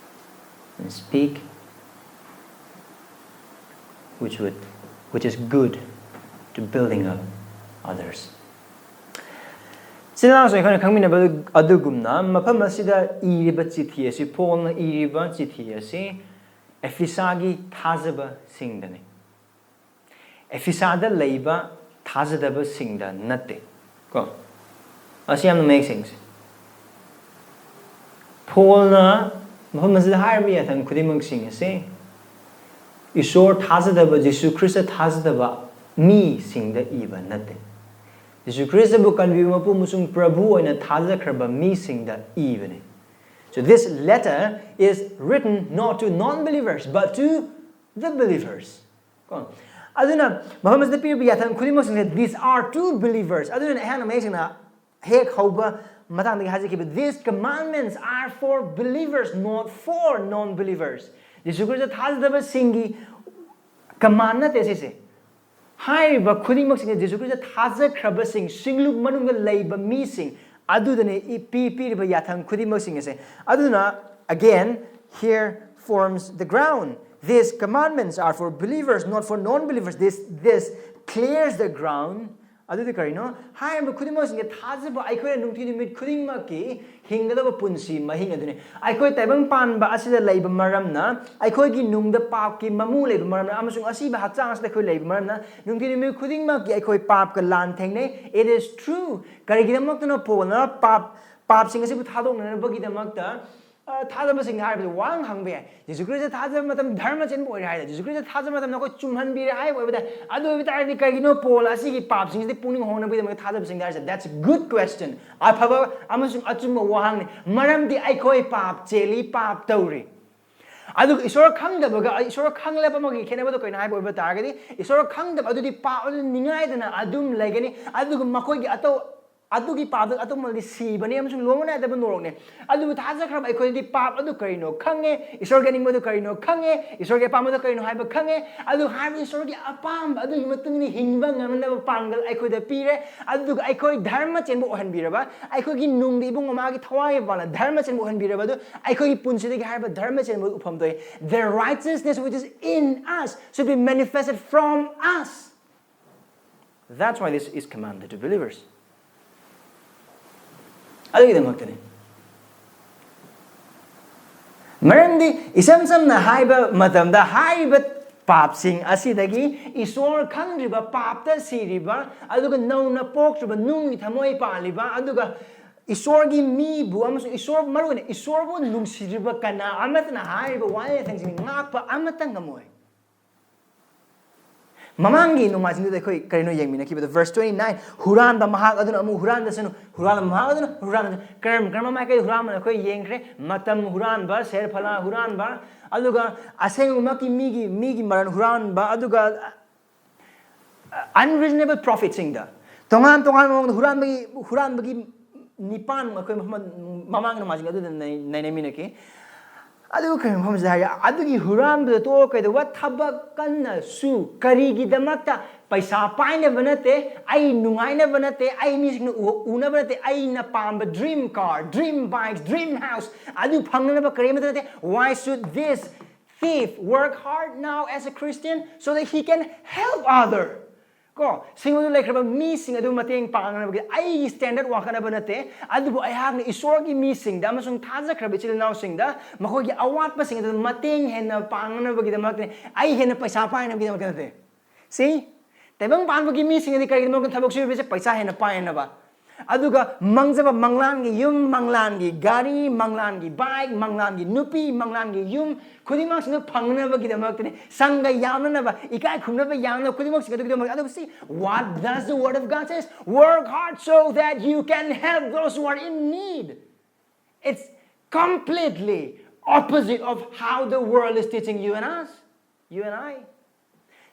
and speak which would, which is good to building up others. ꯁꯤꯗ ꯅꯍꯥꯟꯁꯨ ꯑꯩꯈꯣꯏꯅ ꯈꯪꯃꯤꯟꯅꯕ ꯑꯗꯨꯒꯨꯝꯅ, ꯃꯐꯝ ꯑꯁꯤꯗ ꯏꯔꯤꯕ ꯆꯤꯊꯤ ꯑꯁꯤ, ꯄꯣꯜꯅ ꯏꯔꯤꯕ ꯆꯤꯊꯤ ꯑꯁꯤ ꯑꯦꯐꯤꯁꯥꯒꯤ ꯊꯥꯖꯕꯁꯤꯡꯗꯅꯤ꯫ ꯑꯦꯐꯤꯁꯥꯗ ꯂꯩꯕ ꯊꯥꯖꯗꯕꯁꯤꯡꯗ ꯅꯠꯇꯦ꯫ ꯀꯣ? ꯑꯁꯤ ꯌꯥꯝꯅ ꯃꯌꯦꯛ ꯁꯦꯡꯁꯦ꯫ ꯄꯣꯜꯅ ꯃꯐꯝ ꯑꯁꯤꯗ ꯍꯥꯏꯔꯤꯕ ꯌꯥꯊꯪ ꯈꯨꯗꯤꯡꯃꯛꯁꯤꯡ ꯑꯁꯤ ꯏꯁꯣꯔ ꯊꯥꯖꯗꯕ, ꯖꯤꯁꯨ ꯈ꯭ꯔꯤꯁꯇ ꯊꯥꯖꯗꯕ ꯃꯤꯁꯤꯡꯗ ꯏꯕ ꯅꯠꯇꯦ꯫ ꯖꯤꯁꯨ ꯈ꯭ꯔꯤꯁꯇꯕꯨ ꯀꯟꯕꯤꯕ ꯃꯄꯨ ꯑꯃꯁꯨꯡ ꯄ꯭ꯔꯚꯨ ꯑꯣꯏꯅ ꯊꯥꯖꯈ꯭ꯔꯕ ꯃꯤꯁꯤꯡꯗ ꯏꯕꯅꯤ꯫ So this letter is written not to non-believers, but to the believers. ꯀꯣ? ꯑꯗꯨꯅ ꯃꯐꯝ ꯑꯁꯤꯗ ꯄꯤꯔꯤꯕ ꯌꯥꯊꯪ ꯈꯨꯗꯤꯡꯃꯛꯁꯤꯡꯁꯦ, these are to believers꯫ ꯑꯗꯨꯅ ꯑꯩꯍꯥꯛꯅ ꯃꯌꯦꯛ ꯁꯦꯡꯅ ꯍꯦꯛ ꯍꯧꯕ ꯃꯇꯥꯡꯗꯒꯤ ꯍꯥꯏꯖꯈꯤꯕ, "These commandments are for believers, not for non-believers." Jesus Christ ꯊꯥꯖꯗꯕꯁꯤꯡꯒꯤ command ꯅꯠꯇꯦ ꯁꯤꯁꯦ꯫ ꯍꯥꯏꯔꯤꯕ ꯈꯨꯗꯤꯡꯃꯛꯁꯤꯡꯁꯦ ꯖꯤꯁꯨ ꯈ꯭ꯔꯤꯁꯇ ꯊꯥꯖꯈ꯭ꯔꯕꯁꯤꯡ, ꯁꯤꯡꯂꯨꯞ ꯃꯅꯨꯡꯗ ꯂꯩꯕ ꯃꯤꯁꯤꯡ ꯑꯗꯨꯗꯅꯦ ꯏ- ꯄꯤ- ꯄꯤꯔꯤꯕ ꯌꯥꯊꯪ ꯈꯨꯗꯤꯡꯃꯛꯁꯤꯡ ꯑꯁꯦ꯫ ꯑꯗꯨꯅ, again, here forms the ground. These commandments are for believers, not for non-believers. This, this clears the ground. ꯑꯗꯨꯗꯤ ꯀꯔꯤꯅꯣ? ꯍꯥꯏꯔꯤꯕ ꯈꯨꯗꯤꯡꯃꯛꯁꯤꯡꯁꯦ ꯊꯥꯖꯕ, ꯑꯩꯈꯣꯏꯅ ꯅꯨꯡꯇꯤ ꯅꯨꯃꯤꯠ ꯈꯨꯗꯤꯡꯃꯛꯀꯤ ꯍꯤꯡꯒꯗꯕ ꯄꯨꯟꯁꯤ ꯃꯍꯤꯡ ꯑꯗꯨꯅꯤ꯫ ꯑꯩꯈꯣꯏ ꯇꯥꯏꯕꯪ ꯄꯥꯟꯕ ꯑꯁꯤꯗ ꯂꯩꯕ ꯃꯔꯝꯅ, ꯑꯩꯈꯣꯏꯒꯤ ꯅꯨꯡꯗ ꯄꯥꯞꯀꯤ ꯃꯃꯨ ꯂꯩꯕ ꯃꯔꯝꯅ, ꯑꯃꯁꯨꯡ ꯑꯁꯤꯕ ꯍꯛꯆꯥꯡ ꯑꯁꯤꯗ ꯑꯩꯈꯣꯏ ꯂꯩꯕ ꯃꯔꯝꯅ, ꯅꯨꯡꯇꯤ ꯅꯨꯃꯤꯠ ꯈꯨꯗꯤꯡꯃꯛꯀꯤ ꯑꯩꯈꯣꯏ ꯄꯥꯞꯀ ꯂꯥꯟ ꯊꯦꯡꯅꯩ꯫ It is true. ꯀꯔꯤꯒꯤꯗꯃꯛꯇꯅꯣ ꯄꯣꯜꯅ ꯄꯥꯞ, ꯄꯥꯞꯁꯤꯡ ꯑꯁꯤꯕꯨ ꯊꯥꯗꯣꯛꯅꯅꯕꯒꯤꯗꯃꯛꯇ, ꯑ, ꯊꯥꯖꯕꯁꯤꯡꯅ ꯍꯥꯏꯕꯗꯤ ꯋꯥꯍꯪ ꯍꯪꯕ ꯌꯥꯏ꯫ ꯖꯤꯁꯨ ꯈ꯭ꯔꯤꯁꯇ ꯊꯥꯖꯕ ꯃꯇꯝ ꯙꯔꯃ ꯆꯦꯟꯕ ꯑꯣꯏꯔꯦ ꯍꯥꯏꯗꯅ, ꯖꯤꯁꯨ ꯈ꯭ꯔꯤꯁꯇ ꯊꯥꯖꯕ ꯃꯇꯝꯗ ꯑꯩꯈꯣꯏ ꯆꯨꯝꯍꯟꯕꯤꯔꯦ ꯍꯥꯏꯕ ꯑꯣꯏꯕ ꯇꯥꯔꯦ꯫ ꯑꯗꯨ ꯑꯣꯏꯕ ꯇꯥꯔꯗꯤ ꯀꯔꯤꯒꯤꯅꯣ ꯄꯣꯜ ꯑꯁꯤꯒꯤ ꯄꯥꯞꯁꯤꯡꯁꯤꯗꯤ ꯄꯨꯛꯅꯤꯡ ꯍꯣꯡꯅꯕꯒꯤꯗꯃꯛꯇ ꯊꯥꯖꯕꯁꯤꯡꯗ ꯍꯥꯏꯔꯤꯁꯦ? That's a good question. ꯑꯐꯕ ꯑꯃꯁꯨꯡ ꯑꯆꯨꯝꯕ ꯋꯥꯍꯪꯅꯤ꯫ ꯃꯔꯝꯗꯤ ꯑꯩꯈꯣꯏ ꯄꯥꯞ ꯆꯦꯜꯂꯤ, ꯄꯥꯞ ꯇꯧꯔꯤ꯫ ꯑꯗꯨꯒ ꯏꯁꯣꯔ ꯈꯪꯗꯕꯒ ꯏꯁꯣꯔ ꯈꯪꯂꯕ ꯑꯃꯒꯤ ꯈꯦꯠꯅꯕꯗꯣ ꯀꯩꯅꯣ ꯍꯥꯏꯕ ꯑꯣꯏꯕ ꯇꯥꯔꯒꯗꯤ, ꯏꯁꯣꯔ ꯈꯪꯗꯕ ꯑꯗꯨꯗꯤ ꯄꯥꯞ ꯑꯗꯨ ꯅꯤꯡꯉꯥꯏꯗꯅ ꯑꯗꯨꯝ ꯂꯩꯒꯅꯤ꯫ ꯑꯗꯨꯒ ꯃꯈꯣꯏꯒꯤ ꯑꯇꯧ ꯑꯗꯨꯒꯤ ꯄꯥꯞꯇ ꯑꯇꯣꯞꯄꯗꯤ ꯁꯤꯕꯅꯤ ꯑꯃꯁꯨꯡ ꯂꯣꯝꯕ ꯅꯥꯏꯗꯕ ꯅꯣꯔꯣꯛꯅꯤ꯫ ꯑꯗꯨꯕꯨ ꯊꯥꯖꯈ꯭ꯔꯕ ꯑꯩꯈꯣꯏꯗꯤ ꯄꯥꯞ ꯑꯗꯨ ꯀꯔꯤꯅꯣ ꯈꯪꯉꯦ, ꯏꯁꯣꯔꯒꯤ ꯑꯅꯤꯡꯕꯗꯨ ꯀꯔꯤꯅꯣ ꯈꯪꯉꯦ, ꯏꯁꯣꯔꯒꯤ ꯑꯄꯥꯝꯕꯗꯨ ꯀꯔꯤꯅꯣ ꯍꯥꯏꯕ ꯈꯪꯉꯦ꯫ ꯑꯗꯨ ꯍꯥꯏꯔꯤꯕ ꯏꯁꯣꯔꯒꯤ ꯑꯄꯥꯝꯕ ꯑꯗꯨꯒꯤ ꯃꯇꯨꯡ ꯏꯟꯅ ꯍꯤꯡꯕ ꯉꯝꯅꯕ ꯄꯥꯡꯒꯜ ꯑꯩꯈꯣꯏꯗ ꯄꯤꯔꯦ꯫ ꯑꯗꯨꯒ ꯑꯩꯈꯣꯏ ꯙꯔꯃ ꯆꯦꯟꯕ ꯑꯣꯏꯍꯟꯕꯤꯔꯕ, ꯑꯩꯈꯣꯏꯒꯤ ꯅꯨꯡꯗ ꯏꯕꯨꯡ ꯃꯃꯥꯒꯤ ꯊꯋꯥꯏ ꯃꯄꯥꯟꯅ ꯙꯔꯃ ꯆꯦꯟꯕ ꯑꯣꯏꯍꯟꯕꯤꯔꯕ ꯑꯗꯨ ꯑꯩꯈꯣꯏꯒꯤ ꯄꯨꯟꯁꯤꯗꯒꯤ ꯍꯥꯏꯔꯤꯕ ꯙꯔꯃ ꯆꯦꯟꯕ ꯎꯐꯝ ꯊꯣꯛꯏ꯫ The righteousness which is in us should be manifested from us. That's why this is commanded to believers. ꯑꯗꯨꯒꯤꯗꯃꯛꯇꯅꯤ꯫ ꯃꯔꯝꯗꯤ ꯏꯁꯝ ꯁꯝꯅ ꯍꯥꯏꯕ ꯃꯇꯝꯗ, ꯍꯥꯏꯔꯤꯕ ꯄꯥꯞꯁꯤꯡ ꯑꯁꯤꯗꯒꯤ ꯏꯁꯣꯔ ꯈꯪꯗ꯭ꯔꯤꯕ, ꯄꯥꯞꯇ ꯁꯤꯔꯤꯕ, ꯑꯗꯨꯒ ꯅꯧꯅ ꯄꯣꯛꯇ꯭ꯔꯤꯕ, ꯅꯨꯡꯒꯤ ꯊꯃꯣꯏ ꯄꯥꯜꯂꯤꯕ, ꯑꯗꯨꯒ ꯏꯁꯣꯔꯒꯤ ꯃꯤꯕꯨ ꯑꯃꯁꯨꯡ ꯏꯁꯣꯔ, ꯃꯔꯨꯑꯣꯏꯅ ꯏꯁꯣꯔꯕꯨ ꯅꯨꯡꯁꯤꯗ꯭ꯔꯤꯕ ꯀꯅꯥ ꯑꯃꯠꯇꯅ ꯍꯥꯏꯔꯤꯕ ꯋꯥꯍꯩ ꯂꯩꯊꯦꯡꯁꯤꯡ ꯉꯥꯛꯄ ꯑꯃꯠꯇ ꯉꯝꯃꯣꯏ꯫ ꯃꯃꯥꯡꯒꯤ ꯅꯣꯡꯃꯥꯏꯖꯤꯡꯗꯨꯗ ꯑꯩꯈꯣꯏ ꯀꯔꯤꯅꯣ ꯌꯦꯡꯃꯤꯟꯅꯈꯤꯕꯗ, verse twenty nine, "ꯍꯨꯔꯥꯟꯕ ꯃꯍꯥꯛ ꯑꯗꯨꯅ ꯑꯃꯨꯛ ꯍꯨꯔꯥꯟꯗꯁꯅꯨ, ꯍꯨꯔꯥꯟꯕ ꯃꯍꯥꯛ ꯑꯗꯨꯅ ꯍꯨꯔꯥꯟꯗꯁꯅꯨ꯫" ꯀꯔꯝ ꯀꯔꯝꯕ ꯃꯥꯏꯀꯩ ꯍꯨꯔꯥꯟꯕꯅꯣ ꯑꯩꯈꯣꯏ ꯌꯦꯡꯈ꯭ꯔꯦ꯫ ꯃꯇꯝ ꯍꯨꯔꯥꯟꯕ, ꯁꯦꯔꯐꯂꯥ ꯍꯨꯔꯥꯟꯕ, ꯑꯗꯨꯒ ꯑꯁꯦꯡꯕꯃꯛꯀꯤ ꯃꯤꯒꯤ, ꯃꯤꯒꯤ ꯃꯔꯟ ꯍꯨꯔꯥꯟꯕ, ꯑꯗꯨꯒ unreasonable profitꯁꯤꯡꯗ, ꯇꯣꯉꯥꯟ ꯇꯣꯉꯥꯟꯕ ꯃꯑꯣꯡꯗ ꯍꯨꯔꯥꯟꯕꯒꯤ, ꯍꯨꯔꯥꯟꯕꯒꯤ ꯅꯤꯄꯥꯟꯃꯨꯛ ꯑꯩꯈꯣꯏ ꯃꯐꯝ, ꯃꯃꯥꯡꯒꯤ ꯅꯣꯡꯃꯥꯏꯖꯤꯡ ꯑꯗꯨꯗ ꯅꯩ-, ꯅꯩꯅꯃꯤꯟꯅꯈꯤ꯫ ꯑꯗꯨꯒ ꯀꯔꯤ ꯃꯐꯝꯁꯤꯗ ꯍꯥꯏꯔꯤ? ꯑꯗꯨꯒꯤ ꯍꯨꯔꯥꯟꯕꯗ ꯇꯣꯛꯑꯣ, ꯀꯩꯗꯧꯕ? ꯊꯕꯛ ꯀꯟꯅ ꯁꯨ꯫ ꯀꯔꯤꯒꯤꯗꯃꯛꯇ? ꯄꯩꯁꯥ ꯄꯥꯏꯅꯕ ꯅꯠꯇꯦ, ꯑꯩ ꯅꯨꯡꯉꯥꯏꯅꯕ ꯅꯠꯇꯦ, ꯑꯩ ꯃꯤꯁꯤꯡꯅ ꯎ- ꯎꯅꯕ ꯅꯠꯇꯦ, ꯑꯩꯅ ꯄꯥꯝꯕ dream car, dream bikes, dream house ꯑꯗꯨ ꯐꯪꯅꯅꯕ ꯀꯔꯤꯃꯠꯇ ꯅꯠꯇꯦ. Why should this thief work hard now as a Christian so that he can help other? ꯀꯣ, ꯁꯤꯡ ꯑꯗꯨ ꯂꯩꯈ꯭ꯔꯕ ꯃꯤꯁꯤꯡ ꯑꯗꯨ ꯃꯇꯦꯡ ꯄꯥꯡꯅꯕꯒꯤ ꯑꯩꯒꯤ standard ꯋꯥꯡꯈꯠꯅꯕ ꯅꯠꯇꯦ, ꯑꯗꯨꯕꯨ ꯑꯩꯍꯥꯛꯅ ꯏꯁꯣꯔꯒꯤ ꯃꯤꯁꯤꯡꯗ ꯑꯃꯁꯨꯡ ꯊꯥꯖꯈ꯭ꯔꯕ ꯏꯆꯤꯜ ꯏꯅꯥꯎꯁꯤꯡꯗ ꯃꯈꯣꯏꯒꯤ ꯑꯋꯥꯠꯄꯁꯤꯡ ꯑꯗꯨ ꯃꯇꯦꯡ ꯍꯦꯟꯅ ꯄꯥꯡꯅꯕꯒꯤꯗꯃꯛꯇꯅꯤ, ꯑꯩ ꯍꯦꯟꯅ ꯄꯩꯁꯥ ꯄꯥꯏꯅꯕꯒꯤꯗꯃꯛꯇ ꯅꯠꯇꯦ. ꯁꯤ ꯇꯥꯏꯕꯪ ꯄꯥꯟꯕꯒꯤ ꯃꯤꯁꯤꯡꯅꯗꯤ ꯀꯔꯤꯒꯤꯗꯃꯛꯇ ꯊꯕꯛ ꯁꯨꯔꯤꯕꯁꯦ? ꯄꯩꯁꯥ ꯍꯦꯟꯅ ꯄꯥꯏꯅꯕ. ꯑꯗꯨꯒ ꯃꯪꯖꯕ ꯃꯪꯂꯥꯟꯒꯤ ꯌꯨꯝ, ꯃꯪꯂꯥꯟꯒꯤ ꯒꯥꯔꯤ, ꯃꯪꯂꯥꯟꯒꯤ bike, ꯃꯪꯂꯥꯟꯒꯤ ꯅꯨꯄꯤ, ꯃꯪꯂꯥꯟꯒꯤ ꯌꯨꯝ ꯈꯨꯗꯤꯡꯃꯛꯁꯤꯡꯗꯨ ꯐꯪꯅꯕꯒꯤꯗꯃꯛꯇꯅꯤ. ꯁꯪꯒ ꯌꯥꯝꯅꯅꯕ, ꯏꯀꯥꯏ ꯈꯨꯝꯅꯕ ꯌꯥꯝꯅ ꯈꯨꯗꯤꯡꯃꯛꯁꯤꯡ ꯑꯗꯨꯒꯤꯗꯃꯛ. ꯑꯗꯨꯒ see, what does the word of God says? Work hard so that you can help those who are in need. It's completely opposite of how the world is teaching you and us, you and I.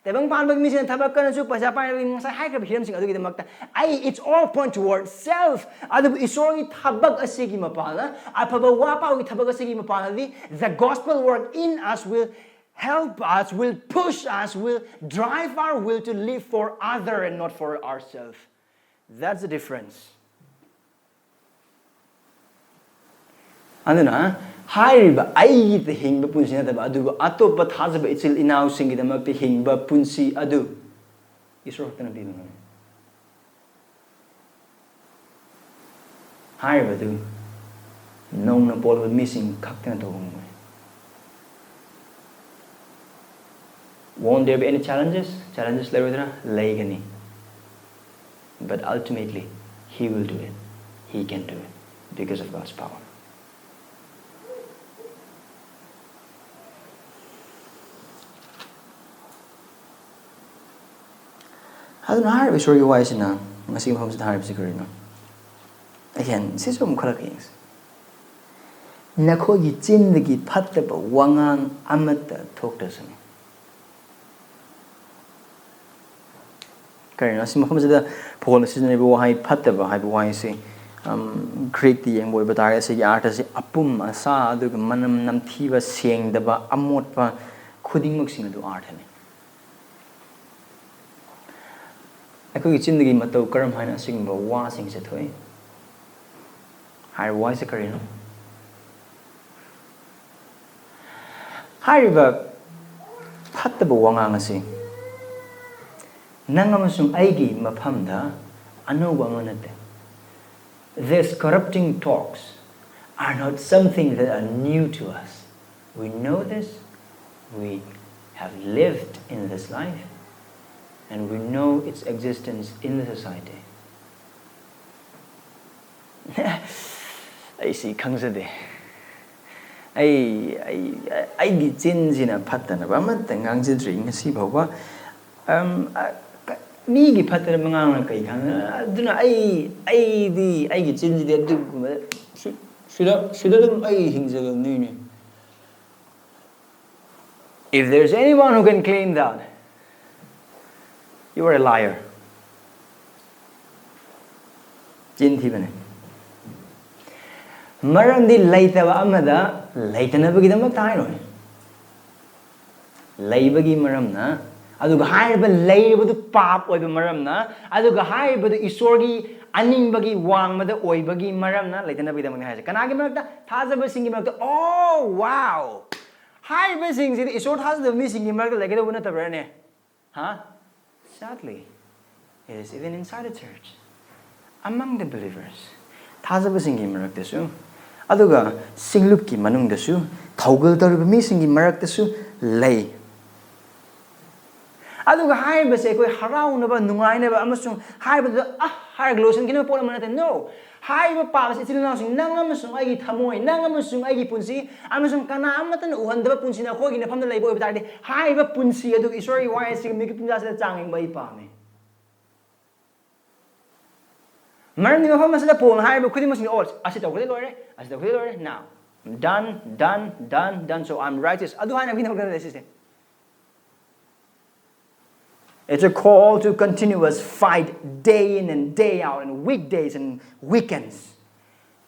ꯇꯥꯏꯕꯪ ꯄꯥꯟꯕꯒꯤ ꯃꯤꯁꯤꯡꯅ ꯊꯕꯛ ꯀꯟꯅꯁꯨ ꯄꯩꯁꯥ ꯄꯥꯏꯅꯕꯒꯤ ꯉꯁꯥꯏ ꯍꯥꯏꯈ꯭ꯔꯤꯕ ꯍꯤꯔꯝꯁꯤꯡ ꯑꯗꯨꯒꯤꯗꯃꯛꯇ ꯑꯩ, it's all point towards self. ꯑꯗꯨꯕꯨ ꯏꯁꯣꯔꯒꯤ ꯊꯕꯛ ꯑꯁꯤꯒꯤ ꯃꯄꯥꯟꯗ, ꯑꯐꯕ ꯋꯥ ꯄꯥꯎꯒꯤ ꯊꯕꯛ ꯑꯁꯤꯒꯤ ꯃꯄꯥꯟꯗꯗꯤ, the gospel work in us will help us, will push us, will drive our will to live for other and not for ourselves. That's the difference. ꯑꯗꯨꯅ ꯍꯥꯏꯔꯤꯕ ꯑꯩꯒꯤꯗ ꯍꯤꯡꯕ ꯄꯨꯟꯁꯤ ꯅꯠꯇꯕ, ꯑꯗꯨꯕꯨ ꯑꯇꯣꯞꯄ ꯊꯥꯖꯕ ꯏꯆꯤꯜ ꯏꯅꯥꯎꯁꯤꯡꯒꯤꯗꯃꯛꯇ ꯍꯤꯡꯕ ꯄꯨꯟꯁꯤ ꯑꯗꯨ ꯏꯁꯣꯔ ꯈꯛꯇꯅ ꯄꯤꯕ ꯉꯝꯃꯤ. ꯍꯥꯏꯔꯤꯕꯗꯨ ꯅꯧꯅ ꯄꯣꯛꯂꯕ ꯃꯤꯁꯤꯡ ꯈꯛꯇꯅ ꯇꯧꯕ ꯉꯝꯃꯣꯏ. Won't there be any challenges? Challenges ꯂꯩꯔꯣꯏꯗ꯭ꯔꯥ? ꯂꯩꯒꯅꯤ. But ultimately, he will do it. He can do it because of God's power. ꯑꯗꯨꯅ ꯍꯥꯏꯔꯤꯕ ꯏꯁꯣꯔꯒꯤ ꯋꯥꯍꯩꯁꯤꯅ ꯉꯁꯤꯒꯤ ꯃꯐꯝꯁꯤꯗ ꯍꯥꯏꯔꯤꯕꯁꯤ ꯀꯔꯤꯅꯣ? Again, ꯁꯤꯁꯨ ꯑꯃꯨꯛ ꯈꯜꯂꯛꯀꯦ ꯌꯦꯡꯁꯤ. ꯅꯈꯣꯏꯒꯤ ꯆꯤꯟꯗꯒꯤ ꯐꯠꯇꯕ ꯋꯥꯉꯥꯡ ꯑꯃꯠꯇ ꯊꯣꯛꯇꯁꯅꯨ. ꯀꯔꯤꯅꯣ? ꯑꯁꯤ ꯃꯐꯝꯁꯤꯗ ꯄꯣꯜꯅ ꯁꯤꯖꯤꯟꯅꯔꯤꯕ ꯋꯥꯍꯩ "ꯐꯠꯇꯕ" ꯍꯥꯏꯕ ꯋꯥꯍꯩꯁꯤ, ꯑꯝ, ꯒ꯭ꯔꯤꯛꯇ ꯌꯦꯡꯕ ꯑꯣꯏꯕ ꯇꯥꯔꯒꯗꯤ, ꯑꯁꯤꯒꯤ ꯑꯥꯔꯊꯁꯤ ꯑꯄꯨꯝ ꯑꯁꯥ ꯑꯗꯨꯒ ꯃꯅꯝ ꯅꯝꯊꯤꯕ, ꯁꯦꯡꯗꯕ, ꯑꯃꯣꯠꯄ ꯈꯨꯗꯤꯡꯃꯛꯁꯤꯡ ꯑꯗꯨ ꯑꯥꯔꯊꯅꯤ꯫ ꯑꯩꯈꯣꯏꯒꯤ ꯆꯤꯟꯗꯒꯤ ꯃꯇꯧ ꯀꯔꯝ ꯍꯥꯏꯅ ꯑꯁꯤꯒꯨꯝꯕ ꯋꯥꯁꯤꯡꯁꯦ ꯊꯣꯛꯏ? ꯍꯥꯏꯔꯤꯕ ꯋꯥꯁꯦ ꯀꯔꯤꯅꯣ? ꯍꯥꯏꯔꯤꯕ ꯐꯠꯇꯕ ꯋꯥꯉꯥꯡ ꯑꯁꯤ ꯅꯪ ꯑꯃꯁꯨꯡ ꯑꯩꯒꯤ ꯃꯐꯝꯗ ꯑꯅꯧꯕ ꯑꯃ ꯅꯠꯇꯦ꯫ These corrupting talks are not something that are new to us. We know this, we have lived in this life, and we know its existence in the society. ꯑꯩ ꯁꯤ ꯈꯪꯖꯗꯦ꯫ ꯑꯩ ꯑꯩ ꯑꯩꯒꯤ ꯆꯤꯟꯁꯤꯅ ꯐꯠꯇꯅꯕ ꯑꯃꯠꯇ ꯉꯥꯡꯖꯗ꯭ꯔꯤ ꯉꯁꯤ ꯐꯥꯎꯕ꯫ ꯑꯝ, ꯑ, ꯀ- ꯃꯤꯒꯤ ꯐꯠꯇꯅꯕ ꯉꯥꯡꯅ ꯀꯩ ꯈꯪ-, ꯑꯗꯨꯅ ꯑꯩ ꯑꯩꯗꯤ ꯑꯩꯒꯤ ꯆꯤꯟꯁꯤꯗꯤ ꯑꯗꯨꯒꯨꯝꯕ ꯁꯤ- ꯁꯤꯗ ꯁꯤꯗ ꯑꯗꯨꯝ ꯑꯩ ꯍꯤꯡꯖꯕꯅꯤꯅꯦ꯫ If there's anyone who can claim that, you are a liar. ꯆꯤꯟ ꯊꯤꯕꯅꯦ꯫ ꯃꯔꯝꯗꯤ ꯂꯩꯇꯕ ꯑꯃꯗ ꯂꯩꯇꯅꯕꯒꯤꯗꯃꯛꯇ ꯍꯥꯏꯔꯣꯏ꯫ ꯂꯩꯕꯒꯤ ꯃꯔꯝꯅ, ꯑꯗꯨꯒ ꯍꯥꯏꯔꯤꯕ ꯂꯩꯔꯤꯕꯗꯨ ꯄꯥꯞ ꯑꯣꯏꯕ ꯃꯔꯝꯅ, ꯑꯗꯨꯒ ꯍꯥꯏꯔꯤꯕꯗꯨ ꯏꯁꯣꯔꯒꯤ ꯑꯅꯤꯡꯕꯒꯤ ꯋꯥꯡꯃꯗ ꯑꯣꯏꯕꯒꯤ ꯃꯔꯝꯅ ꯂꯩꯇꯅꯕꯒꯤꯗꯃꯛꯅꯤ ꯍꯥꯏꯁꯦ꯫ ꯀꯅꯥꯒꯤ ꯃꯔꯛꯇ? ꯊꯥꯖꯕꯁꯤꯡꯒꯤ ꯃꯔꯛꯇ꯫ Oh, wow! ꯍꯥꯏꯔꯤꯕꯁꯤꯡꯁꯤꯗꯤ ꯏꯁꯣꯔ ꯊꯥꯖꯗꯕ ꯃꯤꯁꯤꯡꯒꯤ ꯃꯔꯛꯇ ꯂꯩꯒꯗꯧꯕ ꯅꯠꯇꯕ꯭ꯔꯥꯅꯦ? ꯍꯥ? Sadly, it is even inside the church, among the believers. ꯊꯥꯖꯕꯁꯤꯡꯒꯤ ꯃꯔꯛꯇꯁꯨ, ꯑꯗꯨꯒ ꯁꯤꯡꯂꯨꯞꯀꯤ ꯃꯅꯨꯡꯗꯁꯨ, ꯊꯧꯒꯜ ꯇꯧꯔꯤꯕ ꯃꯤꯁꯤꯡꯒꯤ ꯃꯔꯛꯇꯁꯨ ꯂꯩ꯫ ꯑꯗꯨꯒ ꯍꯥꯏꯔꯤꯕꯁꯦ ꯑꯩꯈꯣꯏ ꯍꯔꯥꯎꯅꯕ, ꯅꯨꯡꯉꯥꯏꯅꯕ ꯑꯃꯁꯨꯡ ꯍꯥꯏꯕꯗꯨꯗ "ꯑ" ꯍꯥꯏꯔꯒ ꯂꯣꯏꯁꯤꯟꯈꯤꯅꯕ ꯄꯣꯠ ꯑꯃ ꯅꯠꯇꯦ꯫ No! ꯍꯥꯏꯔꯤꯕ ꯄꯥꯞ ꯑꯁꯤ ꯏꯆꯤꯜ ꯏꯅꯥꯎꯁꯤꯡ, ꯅꯪ ꯑꯃꯁꯨꯡ ꯑꯩꯒꯤ ꯊꯃꯣꯏ, ꯅꯪ ꯑꯃꯁꯨꯡ ꯑꯩꯒꯤ ꯄꯨꯟꯁꯤ, ꯑꯃꯁꯨꯡ ꯀꯅꯥ ꯑꯃꯠꯇꯅ ꯎꯍꯟꯗꯕ ꯄꯨꯟꯁꯤ ꯅꯈꯣꯏꯒꯤ ꯅꯐꯝꯗ ꯂꯩꯕ ꯑꯣꯏꯕ ꯇꯥꯔꯗꯤ, ꯍꯥꯏꯔꯤꯕ ꯄꯨꯟꯁꯤ ꯑꯗꯨ ꯏꯁꯣꯔꯒꯤ ꯋꯥꯍꯩ ꯑꯁꯤꯒꯤ ꯃꯤꯀꯨꯞ ꯄꯨꯝꯖꯥꯁꯤꯗ ꯆꯥꯡ ꯌꯦꯡꯕ ꯑꯩ ꯄꯥꯝꯃꯤ꯫ ꯃꯔꯝꯗꯤ ꯃꯐꯝ ꯑꯁꯤꯗ ꯄꯣꯜꯅ ꯍꯥꯏꯔꯤꯕ ꯈꯨꯗꯤꯡꯃꯛꯁꯤꯡ, "ꯑꯣ, ꯑꯁꯤ ꯇꯧꯈ꯭ꯔꯗꯤ ꯂꯣꯏꯔꯦ, ꯑꯁꯤ ꯇꯧꯈ꯭ꯔꯗꯤ ꯂꯣꯏꯔꯦ, now done, done, done, done, so I'm righteous," ꯑꯗꯨ ꯍꯥꯏꯅꯕꯒꯤ ꯅꯠꯇꯦ ꯁꯤꯁꯦ꯫ It's a call to continuous fight day in and day out, and weekdays and weekends.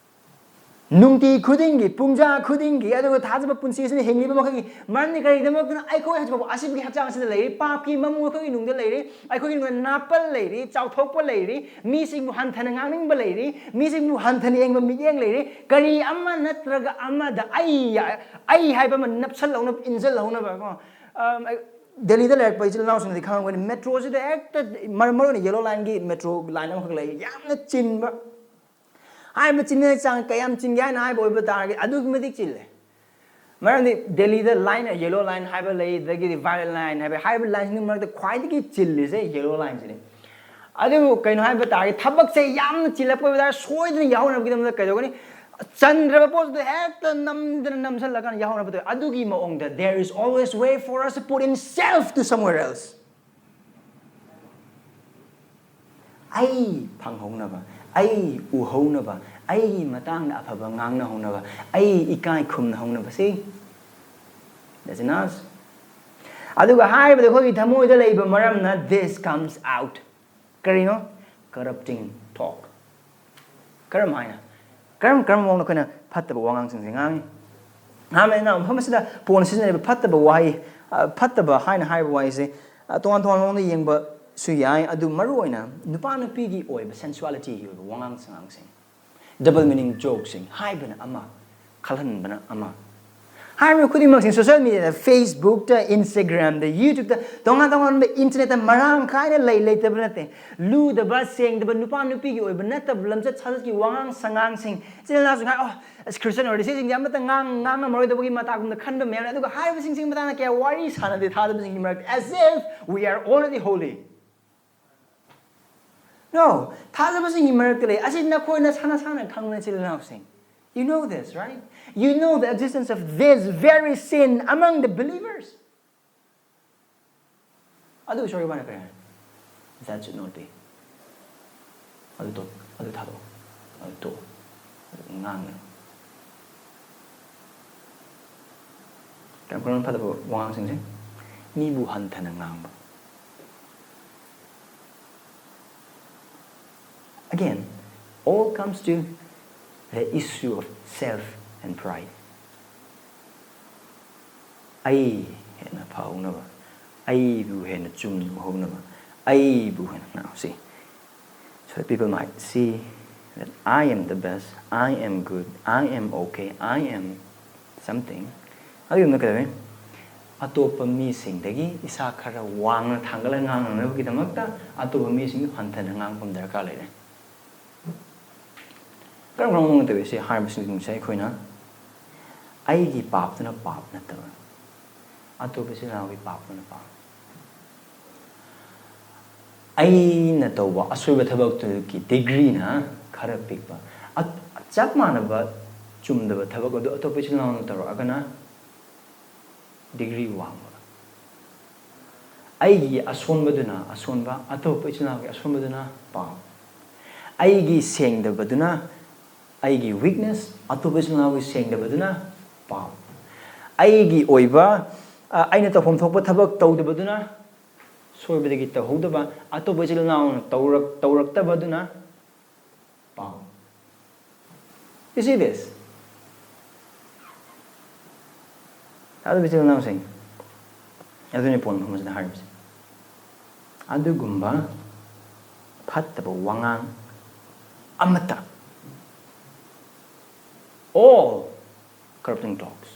ꯅꯨꯡꯇꯤ ꯈꯨꯗꯤꯡꯒꯤ, ꯄꯨꯡꯖꯥ ꯈꯨꯗꯤꯡꯒꯤ, ꯑꯗꯨꯒ ꯊꯥꯖꯕ ꯄꯨꯟꯁꯤ ꯑꯁꯤꯅ ꯍꯤꯡꯂꯤꯕ ꯃꯈꯩꯒꯤ꯫ ꯃꯔꯝꯗꯤ ꯀꯔꯤꯒꯤꯗꯃꯛꯇꯅ ꯑꯩꯈꯣꯏ ꯍꯧꯖꯤꯛ ꯐꯥꯎꯕ ꯑꯁꯤꯕꯒꯤ ꯍꯛꯆꯥꯡ ꯑꯁꯤꯗ ꯂꯩꯔꯤ, ꯄꯥꯞꯀꯤ ꯃꯃꯨ ꯑꯩꯈꯣꯏꯒꯤ ꯅꯨꯡꯗ ꯂꯩꯔꯤ, ꯑꯩꯈꯣꯏꯒꯤ ꯅꯨꯡꯗ ꯅꯥꯄꯜ ꯂꯩꯔꯤ, ꯆꯥꯎꯊꯣꯛꯄ ꯂꯩꯔꯤ, ꯃꯤꯁꯤꯡꯕꯨ ꯍꯟꯊꯅ ꯉꯥꯡꯅꯤꯡꯕ ꯂꯩꯔꯤ, ꯃꯤꯁꯤꯡꯕꯨ ꯍꯟꯊꯅ ꯌꯦꯡꯕ ꯃꯤꯠꯌꯦꯡ ꯂꯩꯔꯤ, ꯀꯔꯤ ꯑꯃ ꯅꯠꯇ꯭ꯔꯒ ꯑꯃꯗ ꯑꯩ, ꯑꯩ ꯍꯥꯏꯕ ꯑꯃ ꯅꯞꯁꯜꯍꯧꯅꯕ, ꯏꯟꯁꯤꯜꯍꯧꯅꯕ ꯀꯣ꯫ ꯑꯝ, ꯑꯩ, ꯗꯦꯜꯂꯤꯗ ꯂꯩꯔꯛꯄ ꯏꯆꯤꯜ ꯏꯅꯥꯎꯁꯤꯡꯅꯗꯤ ꯈꯪꯉꯝꯒꯅꯤ, ꯃꯦꯇ꯭ꯔꯣꯁꯤꯗ ꯍꯦꯛꯇ ꯃꯔꯨ ꯃꯔꯨ ꯑꯣꯏꯅ ꯌꯦꯂꯣ ꯂꯥꯏꯟꯒꯤ ꯃꯦꯇ꯭ꯔꯣ ꯂꯥꯏꯟ ꯑꯃꯈꯛ ꯂꯩ, ꯌꯥꯝꯅ ꯆꯤꯟꯕ꯫ ꯍꯥꯏꯔꯤꯕ ꯆꯤꯟꯕꯒꯤ ꯆꯥꯡ ꯀꯌꯥꯝ ꯆꯤꯟꯒꯦ ꯍꯥꯏꯅ ꯍꯥꯏꯕ ꯑꯣꯏꯕ ꯇꯥꯔꯒꯗꯤ ꯑꯗꯨꯛꯀꯤ ꯃꯇꯤꯛ ꯆꯤꯜꯂꯦ꯫ ꯃꯔꯝꯗꯤ ꯗꯦꯜꯂꯤꯗ ꯂꯥꯏꯟ, ꯌꯦꯂꯣ ꯂꯥꯏꯟ ꯍꯥꯏꯕ ꯂꯩ, ꯑꯗꯒꯤꯗꯤ ꯚꯥꯏꯌꯣꯂꯦꯠ ꯂꯥꯏꯟ ꯍꯥꯏꯕ, ꯍꯥꯏꯔꯤꯕ ꯂꯥꯏꯟꯁꯤꯡꯒꯤ ꯃꯔꯛꯇ ꯈ꯭ꯋꯥꯏꯗꯒꯤ ꯆꯤꯜꯂꯤꯁꯦ ꯌꯦꯂꯣ ꯂꯥꯏꯟꯁꯤꯅꯤ꯫ ꯑꯗꯨꯕꯨ ꯀꯩꯅꯣ ꯍꯥꯏꯕ ꯇꯥꯔꯒꯗꯤ ꯊꯕꯛꯁꯦ ꯌꯥꯝꯅ ꯆꯤꯜꯂꯛꯄ ꯑꯣꯏꯕ ꯇꯥꯔꯒꯗꯤ ꯁꯣꯏꯗꯅ ꯌꯥꯎꯍꯧꯅꯕꯒꯤꯗꯃꯛꯇ ꯀꯩꯗꯧꯒꯅꯤ? ꯆꯟꯗ꯭ꯔꯕ ꯄꯣꯠꯇꯨꯗ ꯍꯦꯛꯇ ꯅꯝꯗꯅ ꯅꯝꯁꯜꯂꯀꯥꯟꯗ ꯌꯥꯎꯍꯧꯅꯕ ꯇꯧꯋꯤ꯫ ꯑꯗꯨꯒꯤ ꯃꯑꯣꯡꯗ there is always way for us to put in self to somewhere else. ꯑꯩ ꯐꯪꯍꯧꯅꯕ, ꯑꯩ ꯎꯍꯧꯅꯕ, ꯑꯩꯒꯤ ꯃꯇꯥꯡꯗ ꯑꯐꯕ ꯉꯥꯡꯅꯍꯧꯅꯕ, ꯑꯩ ꯏꯀꯥꯏ ꯈꯨꯝꯅꯍꯧꯅꯕ꯫ See? That's in us. ꯑꯗꯨꯒ ꯍꯥꯏꯔꯤꯕꯗ ꯑꯩꯈꯣꯏꯒꯤ ꯊꯃꯣꯏꯗ ꯂꯩꯕ ꯃꯔꯝꯅ this comes out. ꯀꯔꯤꯅꯣ? Corrupting talk. ꯀꯔꯝ ꯍꯥꯏꯅ? ꯀꯔꯝ, ꯀꯔꯝꯕ ꯃꯑꯣꯡꯗ ꯑꯩꯈꯣꯏꯅ ꯐꯠꯇꯕ ꯋꯥꯉꯥꯡꯁꯤꯡꯁꯦ ꯉꯥꯡꯉꯤ? ꯑꯍꯥꯟꯕꯗ ꯃꯐꯝ ꯑꯁꯤꯗ ꯄꯣꯟ ꯁꯤꯖꯤꯟꯅꯔꯤꯕ ꯐꯠꯇꯕ ꯋꯥꯍꯩ, ꯑ, ꯐꯠꯇꯕ ꯍꯥꯏꯅ ꯍꯥꯏꯔꯤꯕ ꯋꯥꯍꯩꯁꯦ, ꯑ, ꯇꯣꯉꯥꯟ ꯇꯣꯉꯥꯟꯕ ꯃꯑꯣꯡꯗ ꯌꯦꯡꯕꯁꯨ ꯌꯥꯏ꯫ ꯑꯗꯨ ꯃꯔꯨꯑꯣꯏꯅ ꯅꯨꯄꯥ ꯅꯨꯄꯤꯒꯤ ꯑꯣꯏꯕ sensualityꯒꯤ ꯑꯣꯏꯕ ꯋꯥꯉꯥꯡ ꯁꯉꯥꯡꯁꯤꯡ, double meaning jokeꯁꯤꯡ ꯍꯥꯏꯕꯅ ꯑꯃ, ꯈꯜꯍꯟꯕꯅ ꯑꯃ꯫ ꯍꯥꯏꯔꯤꯕ ꯈꯨꯗꯤꯡꯃꯛꯁꯤ social mediaꯗ, Facebookꯇ, Instagramꯗ, YouTubeꯇ, ꯇꯣꯉꯥꯟ ꯇꯣꯉꯥꯟꯕ internetꯇ ꯃꯔꯥꯡ ꯀꯥꯏꯅ ꯂꯩ, ꯂꯩꯇꯕ ꯅꯠꯇꯦ꯫ ꯂꯨꯗꯕ, ꯁꯦꯡꯗꯕ, ꯅꯨꯄꯥ ꯅꯨꯄꯤꯒꯤ ꯑꯣꯏꯕ ꯅꯠꯇꯕ ꯂꯝꯆꯠ ꯁꯥꯖꯠꯀꯤ ꯋꯥꯉꯥꯡ ꯁꯉꯥꯡꯁꯤꯡ, ꯏꯆꯤꯜ ꯏꯅꯥꯎꯁꯤꯡ ꯍꯥꯏ, "ꯑꯣ, ꯑꯁ, Christian ꯑꯣꯏꯔꯗꯤ ꯁꯤꯁꯤꯡꯁꯦ ꯑꯃꯠꯇ ꯉꯥꯡ-, ꯉꯥꯡꯉꯝꯃꯔꯣꯏꯗꯕꯒꯤ ꯃꯇꯥꯒꯨꯝꯅ" ꯈꯟꯕ ꯃꯌꯥꯝ ꯂꯩ꯫ ꯑꯗꯨꯒ ꯍꯥꯏꯔꯤꯕꯁꯤꯡꯁꯤꯒꯤ ꯃꯇꯥꯡꯗ ꯀꯌꯥ ꯋꯥꯔꯤ ꯁꯥꯟꯅꯗꯦ ꯊꯥꯖꯕꯁꯤꯡꯒꯤ ꯃꯔꯛꯇ, as if we are already holy. No, ꯊꯥꯖꯕꯁꯤꯡꯒꯤ ꯃꯔꯛꯇ ꯂꯩ꯫ ꯑꯁꯤ ꯅꯈꯣꯏ ꯅꯁꯥ ꯅꯁꯥꯅ ꯈꯪꯕꯅ, ꯏꯆꯤꯜ ꯏꯅꯥꯎꯁꯤꯡ꯫ You know this, right? You know the existence of this very sin among the believers. ꯑꯗꯨ ꯁꯣꯔꯤ ꯋꯥꯅ ꯀꯔꯤ ꯍꯥꯏ? That should not be. ꯑꯗꯨ ꯇꯣꯛ, ꯑꯗꯨ ꯊꯥꯗꯣꯛꯑꯣ, ꯑꯗꯨ ꯇꯣꯛꯑꯣ, ꯑꯗꯨ ꯉꯥꯡꯒꯅꯨ꯫ ꯀꯌꯥꯝ ꯀꯔꯝꯕ ꯐꯠꯇꯕ ꯋꯥꯉꯥꯡꯁꯤꯡꯁꯦ? ꯃꯤꯕꯨ ꯍꯟꯊꯅ ꯉꯥꯡꯕ꯫ Again, all comes to The issue of self and pride. ꯑꯩ ꯍꯦꯟꯅ ꯐꯍꯧꯅꯕ, ꯑꯩꯕꯨ ꯍꯦꯟꯅ ꯆꯨꯝꯅ ꯎꯍꯧꯅꯕ, ꯑꯩꯕꯨ ꯍꯦꯟꯅ ꯉꯥꯎꯁꯤ꯫ So that people might see that I am the best, I am good, I am okay, I am something. ꯑꯗꯨꯒꯨꯝꯅ ꯀꯩꯗꯧꯋꯤ? ꯑꯇꯣꯞꯄ ꯃꯤꯁꯤꯡꯗꯒꯤ ꯏꯁꯥ ꯈꯔ ꯋꯥꯡꯅ ꯊꯥꯡꯒꯠꯂꯒ ꯉꯥꯡꯅꯅꯕꯒꯤꯗꯃꯛꯇ ꯑꯇꯣꯞꯄ ꯃꯤꯁꯤꯡꯗꯨ ꯍꯟꯊꯅ ꯉꯥꯡꯕ ꯑꯃ ꯗꯔꯀꯥꯔ ꯂꯩꯔꯦ꯫ ꯀꯔꯝ ꯀꯔꯝꯕ ꯃꯑꯣꯡꯗ ꯇꯧꯏ ꯁꯤ ꯍꯥꯏꯔꯤꯕꯁꯤꯡꯁꯦ? ꯑꯩꯈꯣꯏꯅ ꯑꯩꯒꯤ ꯄꯥꯞꯇꯨꯅ ꯄꯥꯞ ꯅꯠꯇꯕ, ꯑꯇꯣꯞꯄ ꯏꯆꯤꯜ ꯏꯅꯥꯎꯒꯤ ꯄꯥꯞꯇꯨꯅ ꯄꯥꯞ꯫ ꯑꯩꯅ ꯇꯧꯕ ꯑꯁꯣꯏꯕ ꯊꯕꯛꯇꯨꯒꯤ ꯗꯤꯒ꯭ꯔꯤꯅ ꯈꯔ ꯄꯤꯛꯄ꯫ ꯑ-, ꯆꯞ ꯃꯥꯟꯅꯕ ꯆꯨꯝꯗꯕ ꯊꯕꯛ ꯑꯗꯨ ꯑꯇꯣꯞꯄ ꯏꯆꯤꯜ ꯏꯅꯥꯎꯅ ꯇꯧꯔꯛꯑꯒꯅ ꯗꯤꯒ꯭ꯔꯤ ꯋꯥꯡꯕ꯫ ꯑꯩꯒꯤ ꯑꯁꯣꯟꯕꯗꯨꯅ ꯑꯁꯣꯟꯕ, ꯑꯇꯣꯞꯄ ꯏꯆꯤꯜ ꯏꯅꯥꯎꯒꯤ ꯑꯁꯣꯟꯕꯗꯨꯅ ꯄꯥꯞ꯫ ꯑꯩꯒꯤ ꯁꯦꯡꯗꯕꯗꯨꯅ, ꯑꯩꯒꯤ weakness, ꯑꯇꯣꯞꯄ ꯏꯆꯤꯜ ꯏꯅꯥꯎꯒꯤ ꯁꯦꯡꯗꯕꯗꯨꯅ ꯄꯥꯞ꯫ ꯑꯩꯒꯤ ꯑꯣꯏꯕ, ꯑ, ꯑꯩꯅ ꯇꯧꯐꯝ ꯊꯣꯛꯄ ꯊꯕꯛ ꯇꯧꯗꯕꯗꯨꯅ, ꯁꯣꯏꯕꯗꯒꯤ ꯇꯧꯍꯧꯗꯕ, ꯑꯇꯣꯞꯄ ꯏꯆꯤꯜ ꯏꯅꯥꯎꯅ ꯇꯧꯔꯛ-, ꯇꯧꯔꯛꯇꯕꯗꯨꯅ ꯄꯥꯞ꯫ You see this? ꯑꯗꯨ ꯏꯆꯤꯜ ꯏꯅꯥꯎꯁꯤꯡ, ꯑꯗꯨꯅꯤ ꯄꯣꯏꯟ ꯃꯐꯝ ꯑꯁꯤꯗ ꯍꯥꯏꯔꯤꯕꯁꯦ꯫ ꯑꯗꯨꯒꯨꯝꯕ ꯐꯠꯇꯕ ꯋꯥꯉꯥꯡ ꯑꯃꯠꯇ, all corrupting talks,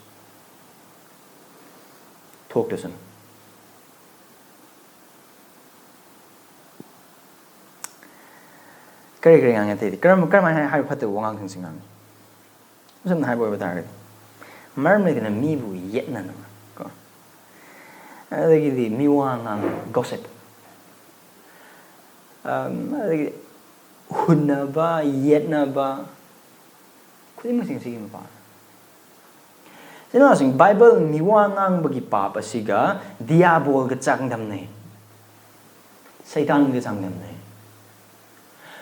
ꯊꯣꯛꯇꯁꯅꯨ꯫ ꯀꯔꯤ ꯀꯔꯤ ꯉꯥꯡꯉꯤ ꯑꯇꯩꯗꯤ? ꯀꯔꯝ, ꯀꯔꯝꯍꯥꯏꯅ ꯍꯥꯏꯕ ꯐꯠꯇꯕ ꯋꯥꯉꯥꯡꯁꯤꯡꯁꯤ ꯉꯥꯡꯉꯤ? ꯁꯝꯅ ꯍꯥꯏꯕ ꯑꯣꯏꯕ ꯇꯥꯔꯒꯗꯤ, ꯃꯔꯝ ꯂꯩꯇꯅ ꯃꯤꯕꯨ ꯌꯦꯠꯅꯅꯕ ꯀꯣ, ꯑꯗꯒꯤꯗꯤ ꯃꯤꯋꯥ ꯉꯥꯡꯕ, gossip, ꯑꯝ, ꯑꯗꯒꯤ ꯍꯨꯟꯅꯕ, ꯌꯦꯠꯅꯕ, ꯈꯨꯗꯤꯡꯃꯛꯁꯤꯡ ꯑꯁꯤꯒꯤ ꯃꯄꯥ꯫ ꯏꯆꯤꯟ ꯏꯅꯥꯎꯁꯤꯡ, ꯕꯥꯏꯕꯜ ꯃꯤꯋꯥ ꯉꯥꯡꯕꯒꯤ ꯄꯥꯞ ꯑꯁꯤꯒ ꯗꯤꯌꯥꯕꯣꯜꯒ ꯆꯥꯡꯗꯝꯅꯩ, ꯁꯩꯇꯥꯟꯒ ꯆꯥꯡꯗꯝꯅꯩ꯫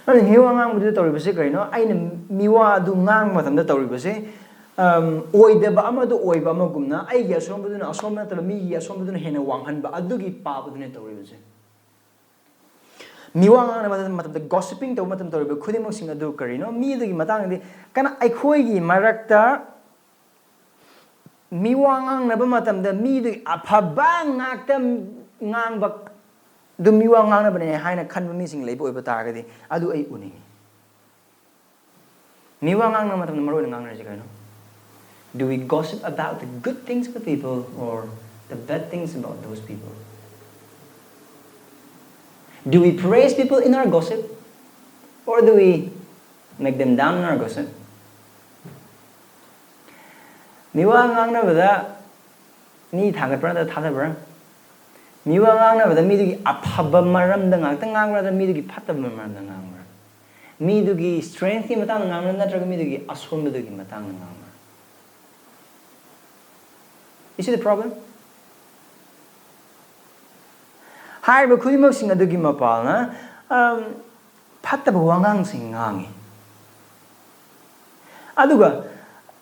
ꯑꯗꯨꯅ ꯃꯤꯋꯥ ꯉꯥꯡꯕꯗꯨꯗ ꯇꯧꯔꯤꯕꯁꯤ ꯀꯔꯤꯅꯣ? ꯑꯩꯅ ꯃꯤꯋꯥ ꯑꯗꯨ ꯉꯥꯡꯕ ꯃꯇꯝꯗ ꯇꯧꯔꯤꯕꯁꯤ, ꯑꯝ, ꯑꯣꯏꯗꯕ ꯑꯃꯗꯨ ꯑꯣꯏꯕ ꯑꯃꯒꯨꯝꯅ, ꯑꯩꯒꯤ ꯑꯁꯣꯟꯕꯗꯨꯅ ꯑꯁꯣꯟꯕ ꯅꯠꯇꯕ ꯃꯤꯒꯤ ꯑꯁꯣꯟꯕꯗꯨꯅ ꯍꯦꯟꯅ ꯋꯥꯡꯍꯟꯕ, ꯑꯗꯨꯒꯤ ꯄꯥꯞ ꯑꯗꯨꯅꯦ ꯇꯧꯔꯤꯕꯁꯦ꯫ ꯃꯤꯋꯥ ꯉꯥꯡꯅꯕ ꯃꯇꯝꯗ, gossiping ꯇꯧꯕ ꯃꯇꯝꯗ ꯇꯧꯔꯤꯕ ꯈꯨꯗꯤꯡꯃꯛꯁꯤꯡ ꯑꯗꯨ ꯀꯔꯤꯅꯣ? ꯃꯤ ꯑꯗꯨꯒꯤ ꯃꯇꯥꯡꯗꯗꯤ ꯀꯅꯥ, ꯑꯩꯈꯣꯏꯒꯤ ꯃꯔꯛꯇ ꯃꯤꯋꯥ ꯉꯥꯡꯅꯕ ꯃꯇꯝꯗ ꯃꯤꯗꯨꯒꯤ ꯑꯐꯕ ꯉꯥꯛꯇ ꯉꯥꯡꯕ, ꯑꯗꯨ ꯃꯤꯋꯥ ꯉꯥꯡꯅꯕꯅꯦ ꯍꯥꯏꯅ ꯈꯟꯕ ꯃꯤꯁꯤꯡ ꯂꯩꯕ ꯑꯣꯏꯕ ꯇꯥꯔꯒꯗꯤ, ꯑꯗꯨ ꯑꯩ ꯎꯅꯤꯡꯉꯤ꯫ ꯃꯤꯋꯥ ꯉꯥꯡꯅꯕ ꯃꯇꯝꯗ ꯃꯔꯨ ꯑꯣꯏꯅ ꯉꯥꯡꯅꯔꯤꯁꯤ ꯀꯔꯤꯅꯣ? Do we gossip about the good things of the people or the bad things about those people? Do we praise people in our gossip or do we make them down in our gossip? ꯃꯤꯋꯥ ꯉꯥꯡꯅꯕꯗ ꯃꯤ ꯊꯥꯒꯠꯄ꯭ꯔꯥ ꯅꯠꯇ꯭ꯔꯒ ꯊꯥꯖꯕ꯭ꯔꯥ? ꯃꯤꯋꯥ ꯉꯥꯡꯅꯕꯗ ꯃꯤꯗꯨꯒꯤ ꯑꯐꯕ ꯃꯔꯝꯗ ꯉꯥꯛꯇ ꯉꯥꯡꯕ꯭ꯔꯥ ꯅꯠꯇ꯭ꯔꯒ ꯃꯤꯗꯨꯒꯤ ꯐꯠꯇꯕ ꯃꯔꯝꯗ ꯉꯥꯡꯕ꯭ꯔꯥ? ꯃꯤꯗꯨꯒꯤ strengthꯀꯤ ꯃꯇꯥꯡꯗ ꯉꯥꯡꯕ꯭ꯔꯥ ꯅꯠꯇ꯭ꯔꯒ ꯃꯤꯗꯨꯒꯤ ꯑꯁꯣꯟꯕꯗꯨꯒꯤ ꯃꯇꯥꯡꯗ ꯉꯥꯡꯕ꯭ꯔꯥ? You see the problem? ꯍꯥꯏꯔꯤꯕ ꯈꯨꯗꯤꯡꯃꯛꯁꯤꯡ ꯑꯗꯨꯒꯤ ꯃꯄꯥꯜꯅ, ꯑꯝ, ꯐꯠꯇꯕ ꯋꯥꯉꯥꯡꯁꯤꯡ ꯉꯥꯡꯉꯤ꯫ ꯑꯗꯨꯒ,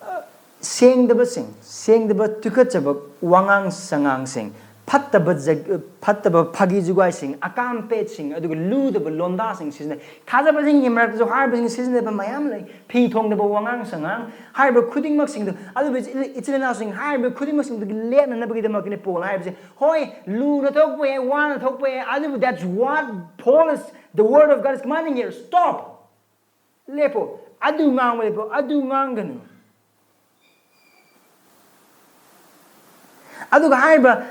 ꯑ, ꯁꯦꯡꯗꯕꯁꯤꯡ, ꯁꯦꯡꯗꯕ ꯇꯨꯀꯠꯆꯕ ꯋꯥꯉꯥꯡ ꯁꯉꯥꯡꯁꯤꯡ, ꯐꯠꯇꯕ ꯖ-, ꯐꯠꯇꯕ ꯐꯥꯒꯤ ꯖꯨꯒꯥꯏꯁꯤꯡ, ꯑꯀꯥꯝ ꯄꯦꯠꯁꯤꯡ, ꯑꯗꯨꯒ ꯂꯨꯗꯕ ꯂꯣꯟꯗꯥꯁꯤꯡ ꯁꯤꯖꯤꯟꯅꯩ꯫ ꯊꯥꯖꯕꯁꯤꯡꯒꯤ ꯃꯔꯛꯇꯁꯨ ꯍꯥꯏꯔꯤꯕꯁꯤꯡ ꯁꯤꯖꯤꯟꯅꯕ ꯃꯌꯥꯝ ꯂꯩ꯫ ꯐꯤ ꯊꯣꯡꯗꯕ ꯋꯥꯉꯥꯡ ꯁꯉꯥꯡ, ꯍꯥꯏꯔꯤꯕ ꯈꯨꯗꯤꯡꯃꯛꯁꯤꯡꯗꯨ, ꯑꯗꯨꯕꯨ ꯏꯆꯤꯜ, ꯏꯆꯤꯜ ꯏꯅꯥꯎꯁꯤꯡ, ꯍꯥꯏꯔꯤꯕ ꯈꯨꯗꯤꯡꯃꯛꯁꯤꯡꯗꯨꯒꯤ ꯂꯦꯞꯅꯅꯕꯒꯤꯗꯃꯛꯇꯅꯤ ꯄꯣꯜ ꯍꯥꯏꯔꯤꯕꯁꯦ꯫ ꯍꯣꯏ, ꯂꯨꯅ ꯊꯣꯛꯄ ꯌꯥꯏ, ꯋꯥꯅ ꯊꯣꯛꯄ ꯌꯥꯏ, ꯑꯗꯨꯕꯨ that's what Paul is, the word of God is commanding here. Stop! ꯂꯦꯞꯄꯣ꯫ ꯑꯗꯨ ꯉꯥꯡꯕ ꯂꯦꯞꯄꯣ꯫ ꯑꯗꯨ ꯉꯥꯡꯒꯅꯨ꯫ ꯑꯗꯨꯒ ꯍꯥꯏꯔꯤꯕ